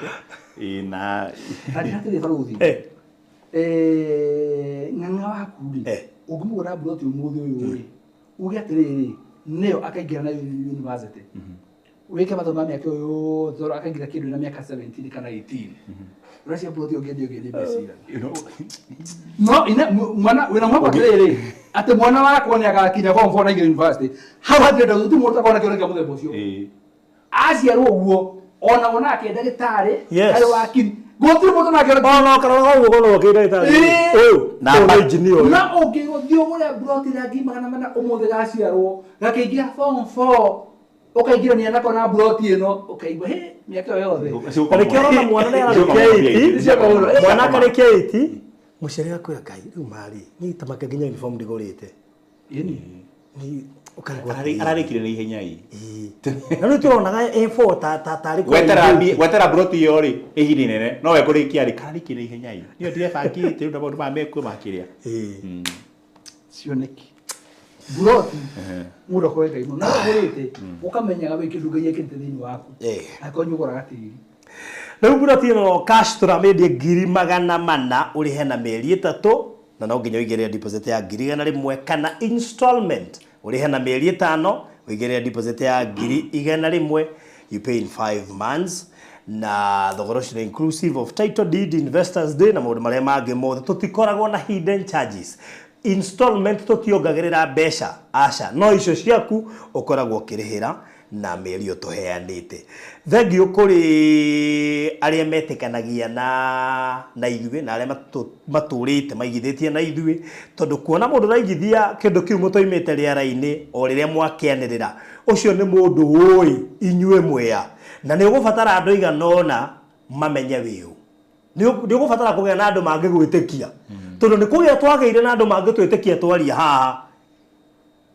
Ĩĩ, na na ndĩratĩrĩ barũthi Eh. ng'ang'a waku rĩ Eh. ũngĩmũgũra mburoti ũmũthĩ ũyũ rĩ uge atĩrĩrĩ nĩyo akaingĩra nayo university wĩke mathomo ma mĩaka ĩyo yothe tondũ akaingĩra kĩndũ na mĩaka 17 kana 18 ũracia mburoti ũngĩendia ũngĩendia mbeca igana you know, no ina mwana wĩna mwako atĩrĩrĩ atĩ mwana wakwa nĩ agakinya form 4 na aingĩre university hau hatirĩ ndũ gũtirĩ mũndũ ũtakona kĩoneki kĩa mũthemba ũcio ĩĩ. aciarwo ũguo ona wona akĩenda gĩtarĩ Yes. arĩ wakiri gũtirĩ mũndũ nake Ona ũkarora ũguo ũkona ũkĩ ndagĩtarĩ. Ĩĩ. Ũyũ Na ũyũ ba- nĩ engineer ũyũ. na ũngĩthiĩ ũgũre mburoti rangi 400 ũmũthĩ gaciarwo gakĩingĩra form 4 ũkaingĩrania nako na mburoti ĩno ũkaigua hĩ mĩaka ĩyo yothe Na nĩkĩo ũrona mwana nĩ ararĩkia Ĩĩ. 8 mwana akarĩkia 8 mũciari akwĩra Ngai rĩu marĩ niĩ ta make nginya uniform ndigũrĩte Ĩni. Ni ũkarigwo Ararĩkire na ihenya ĩ Ĩĩ. Na rĩu tũronaga A4 ta ta tarĩ Wetera mburoti ĩyo rĩ ihinda inene no we kũrĩkia rĩ kararĩkire na ihenya ĩ niyo ndirebangĩte rĩu na maũndũ maya mekuo makĩrĩa Ĩĩ. cioneki mburoti mũndũ akorwo Ngai mũno na ũgũrĩte ũkamenyaga wĩ kĩndũ Ngai ekĩrĩte thĩinĩ waku Ĩĩ. angĩkorwo nĩ ũgũraga tĩri Rĩu mburoti ĩno cash tũramĩendia 400,000 ũrĩhe na mĩeri 3 na no nginya ũigĩrĩre deposit ya 100,000 kana installment ũrĩhe na mĩeri 5 ũigĩrĩre deposit ya 100,000. You pay in 5 months na thogora ũcio nĩ inclusive of title deed, investors day na maũndũ marĩa mangĩ mothe. Tũtikoragwo na hidden charges. Installment tũtiongagĩrĩra mbeca aca, no icio ciaku ũkoragwo ũkĩrĩhĩra na mĩeri ĩyo tũheanĩte. Thengiũ kũrĩ arĩa metĩkanagia na ithuĩ na arĩa matũrĩte maigithĩtie na ithuĩ, tondũ kuona mũndũ ũraigithia kĩndũ kĩu mũtoimĩte rĩera-inĩ o rĩrĩa mwakĩanĩrĩra, ũcio nĩ mũndũ ũĩ inyuĩ mwea, na nĩ ũgũbatara andũ aigana ũna mamenye wĩ ũ. Nĩ ũgũbatara kũgĩa na andũ mangĩgwĩtĩkia, tondũ nĩ kũgĩa twagĩire na andũ mangĩtwĩtĩkia twaria haha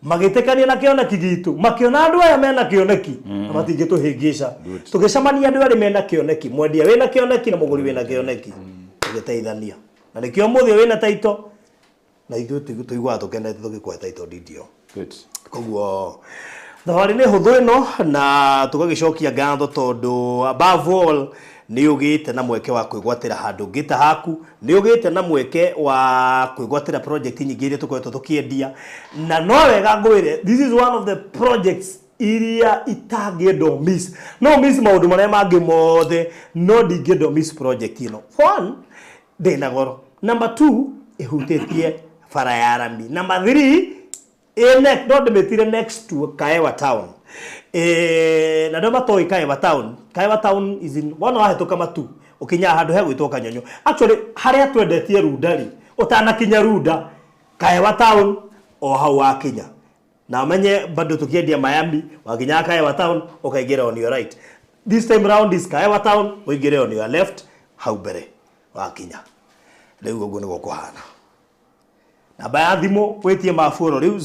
magĩtĩkania na kĩoneki gitũ, makĩona andũ aya mena kĩoneki na matingĩtũhĩngĩca. Tũgĩcemania andũ erĩ mena kĩoneki, mwendia wĩna kĩoneki na mũgũri wĩna kĩoneki, tũgĩteithania. Na nĩkĩo ũmũthĩ wĩna title na ithuĩ tũiguaga tũkenete tũgĩkũhe title deed ĩyo. Good. Koguo thabarĩ nĩ hũthũ ĩno na tũgagĩcokia ngatho tondũ above all nĩ ũgĩte na mweke wa kwĩgwatĩra handũ ũngĩ ta haku, nĩ ũgĩte na mweke wa kwĩgwatĩra project nyingĩ iria tũkoretwo tũkĩendia, na no wega ngwĩre this is one of the projects Iria itangĩenda ũ miss. No miss maũndũ marĩa mangĩ mothe, no ndingĩenda ũ miss project ĩno. For one, ndĩ na goro. Number two, ĩhutĩtie bara ya rami. Number three, ĩ no ndĩmĩtire next to Kaewa Town. Na andũ matoĩ Kaewa Town. Kaewa Town is in wona wahĩtũka matu ũkinyaga handũ hegwĩtwo Kanyonyo. Actually harĩa twendetie Runda rĩ, ũtanakinya Runda, Kaewa Town o hau wakinya. Na ũmenye bado tukiendia Miami, wakinya Kaewa Town ũkaingĩra on your right. This time round is Kaewa Town, ũingĩre on your left hau mbere wakinya. Rĩu ũguo nĩguo kũhana. Namba ya thimũ wĩtie mabu oro rĩu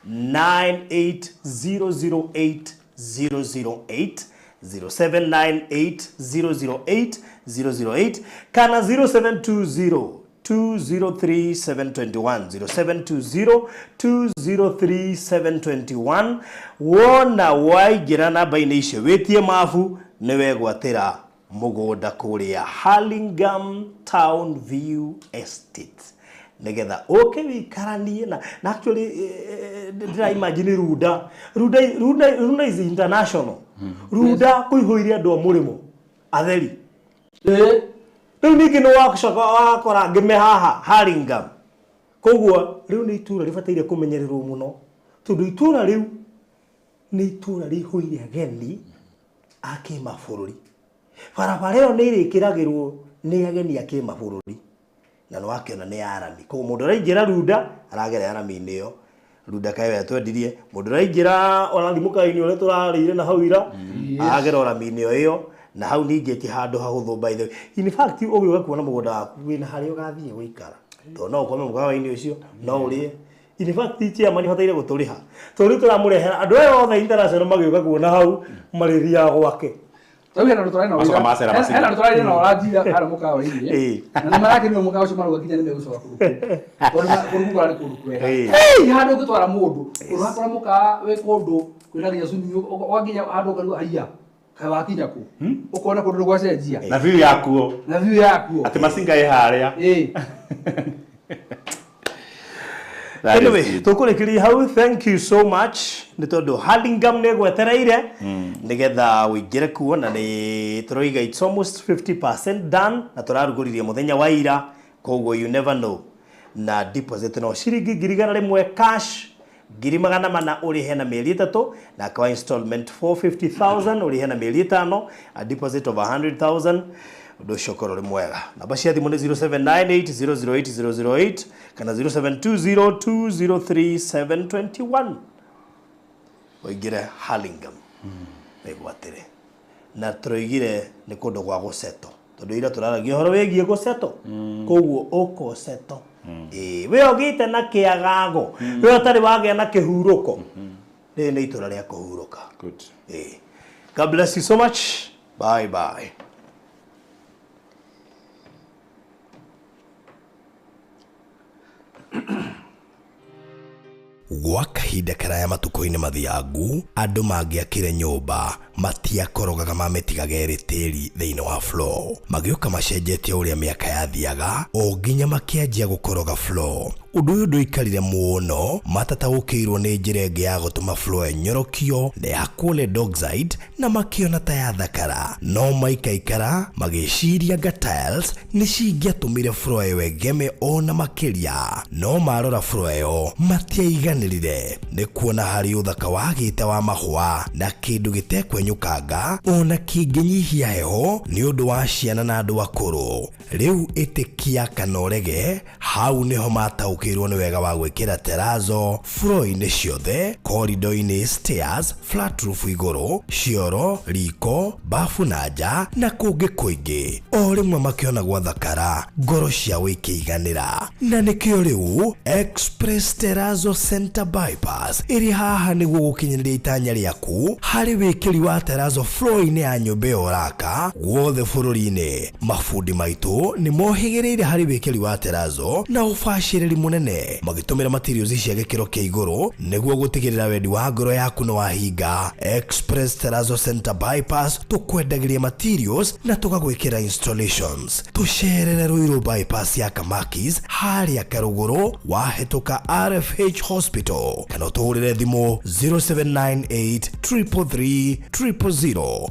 0798008008 0798008008 kana 0720 203 721 0720 203 wona waingĩra namba-inĩ icio wĩtie mabu nĩ wegwatĩra mũgũnda kũrĩa Hurlingham Town View Estate nigetha ũke wĩikaranie na actually ndĩra imagine Runda Runda Runda Runda is international. Runda kũihũire andũ a mũrĩmo atheri. Rĩu ningĩ nĩ wacoka wakora ngĩme haha Hurlingham. Koguo rĩu nĩ itũra rĩbataire kũmenyererwo mũno tondũ itũra rĩu nĩ itũra rĩihũire ageni a kĩmabũrũri. Barabara ĩyo nĩ ĩrĩkĩragĩrwo nĩ ageni a kĩmabũrũri na nĩ wakĩona nĩ ya rami. Koguo mũndũ ũraingĩra Runda aragera rami-inĩ ĩyo. Runda kaĩ we twendirie mũndũ ũraingĩra ona mũkawa-inĩ ũrĩa tũrarĩire na hau ira aragera o rami-inĩ o ĩyo na hau ningĩ ti handũ hahũthũ by the way. In fact ũgĩũka kuona mũgũnda waku wĩna harĩa ũgathiĩ gũikara tondũ no ũkome mũkawa-inĩ ũcio no ũrĩe. In fact chairman bataire gũtũrĩha tondũ rĩu tũramũrehera andũ aya othe international magĩũka kuona hau marĩthiaga gwake. Rĩu hena ũndũ tũrarĩ na Macoka macera macinga. hena ũndũ tũrarĩ na ũranjira harĩa mũkawa-inĩ. Ĩĩ. Na nĩ marakenio mũkawa ũcio marauga nginya nĩ megũcoka kũndũ kũu. Tondũ kũndũ kũu kũrarĩ kũndũ kwega. Hey, handũ ũngĩtwara mũndũ, ũndũ hakora mũkawa wĩ kũndũ kwĩna nginya swimming, ũgakinya handũ ũkarigwo haiya, kaĩ wakinya kũ? Ũkona kũndũ nĩ gwacenjia. Na view yakuo. Na view yakuo. Atĩ macinga ĩ harĩa. Ĩĩ. That is Anyway, it. tũkũrĩkĩria hau. Thank you so much nĩ tondũ Hurlingham nĩ gwetereire nĩgetha ũingĩre kuo na nĩ tũroiga it's almost 50% done na tũrarugũririe mũthenya wa ira, koguo you never know. Na deposit no ciringi 100,000 cash, 400,000 ũrĩhe na mĩeri 3 na kwa installment 450,000 ũrĩhe na mĩeri 5, a deposit of 100,000. Ũndũ ũcio ũkorwo ũrĩ mwega. Namba cia thimũ nĩ 0798008008 kana 0720203721. Ũingĩre Hurlingham wĩgwatĩre. Na tũroigire nĩ kũndũ gwa gũceto tondũ ira tũraragia ũhoro wĩgiĩ gũceto, koguo ũkũceto. Ĩĩ, we ũgĩte na kĩagago, we ũtarĩ wagĩa na kĩhurũko, rĩrĩ nĩ itũra rĩa kũhurũka. Good. Ĩĩ. God bless you so much. Bye bye. Gwa kahinda karaya matukũ-inĩ mathiangu andũ mangĩakire nyũmba matiakorogaga mamĩtigaga ĩrĩ tĩri thĩinĩ wa floor. Magĩũka macenjetie ũrĩa mĩaka yathiaga o nginya makĩanjia gũkoroga floor. Ũndũ ũyũ ndũikarire mũno matataũkĩirwo nĩ njĩra ĩngĩ ya gũtũma floor ĩnyorokio na ya lead oxide na makĩona ta yathakara. No maikaikara magĩciria nga tiles nĩ cingĩatũmire floor ĩyo ĩgeme ona makĩria. No marora floor ĩyo matiaiganĩrire nĩ kuona harĩ ũthaka wagĩte wa mahũa na kĩndũ gĩtekwenyũkanga ona kĩngĩnyihia heho nĩ ũndũ wa ciana na andũ akũrũ. Rĩu ĩtĩkia kana ũrege, hau nĩho mataũkĩirwo nĩ wega wa gwĩkĩra terazo floor-inĩ ciothe, corridor-inĩ, stairs, flat roof igũrũ, cioro, riko, bafu na nja na kũngĩ kũingĩ. O rĩmwe makĩona gwathakara, ngoro ciao ikĩiganĩra. Na nĩkĩo rĩu Express Terrazzo Center Bypass ĩrĩ haha nĩguo gũkinyanĩria itanya rĩaku harĩ wĩkĩri wa terazo floor-inĩ ya nyũmba ĩyo ũraka guothe bũrũri-inĩ. Mabundi maitũ nĩ mohĩgĩrĩire harĩ wĩkĩri wa terazo gĩkĩro na ũbacĩrĩri mũnene magĩtũmĩra materials cia gĩkĩro kĩa igũrũ nĩguo gũtigĩrĩra wendi wa ngoro yaku nĩ wahinga. Express Terrazzo Center Bypass tũkwendagĩria materials na tũgagwĩkĩra installations. Tũcerere Ruiru Bypass ya Kamakis harĩa Karũgũrũ wahĩtũka RFH Hospital kana ũtũhũrĩre thimũ 0798 333 000.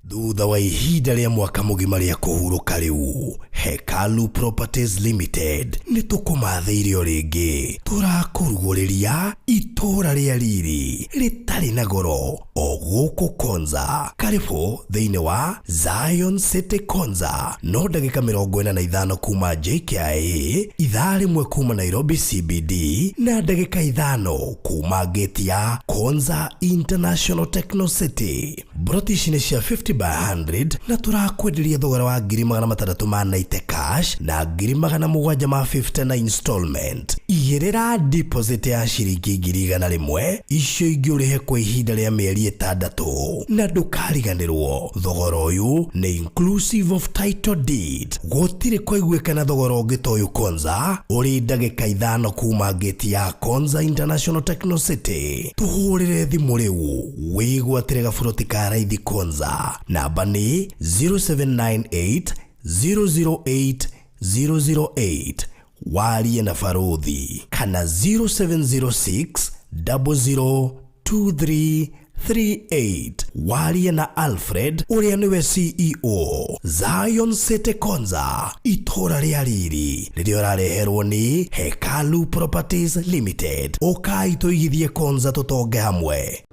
Thutha wa ihinda rĩa mwaka mũgima rĩa kũhurũka rĩu, Hekalu Properties Limited nĩ tũkũmathĩire o rĩngĩ. Tũrakũrugũrĩria itũũra rĩa riri rĩtarĩ na goro o gũkũ Konza. Karibũ thĩinĩ wa Zion City Konza, no ndagĩka 45 kuma JKIA, ithaa rĩmwe kuma Nairobi CBD na ndagĩka 5 kuma gate ya Konza International Techno City. Broti ici nĩ cia 50 by 100 na tũrakwenderia thogora wa ngiri magana matandatũ ma 90 cash na ngiri magana mũgwanja ma 50 na installment. Igĩrĩra deposit ya ciringi ngiri igana rĩmwe, icio ingĩ ũrĩhe kwa ihinda rĩa mĩeri 6 na ndũkariganĩrwo thogora ũyũ nĩ inclusive of title deed. Gũtirĩ kwaiguĩkana thogora ũngĩ ta ũyũ Konza, ũrĩ ndagĩka 5 kuma gate ya Konza International Techno City. Tũhũrĩre thimũ rĩu wĩgwatĩre gaburoti ka raithi Konza. Namba nĩ 0798 008 008 warie na baruthi kana 0706 002338 warie na Alfred ũrĩa nĩwe CEO Zion City Konza, itũũra rĩa riri rĩrĩa ũrareherwo nĩ Hekalu Properties Limited. Ũkai tũigithie Konza tũtonge hamwe.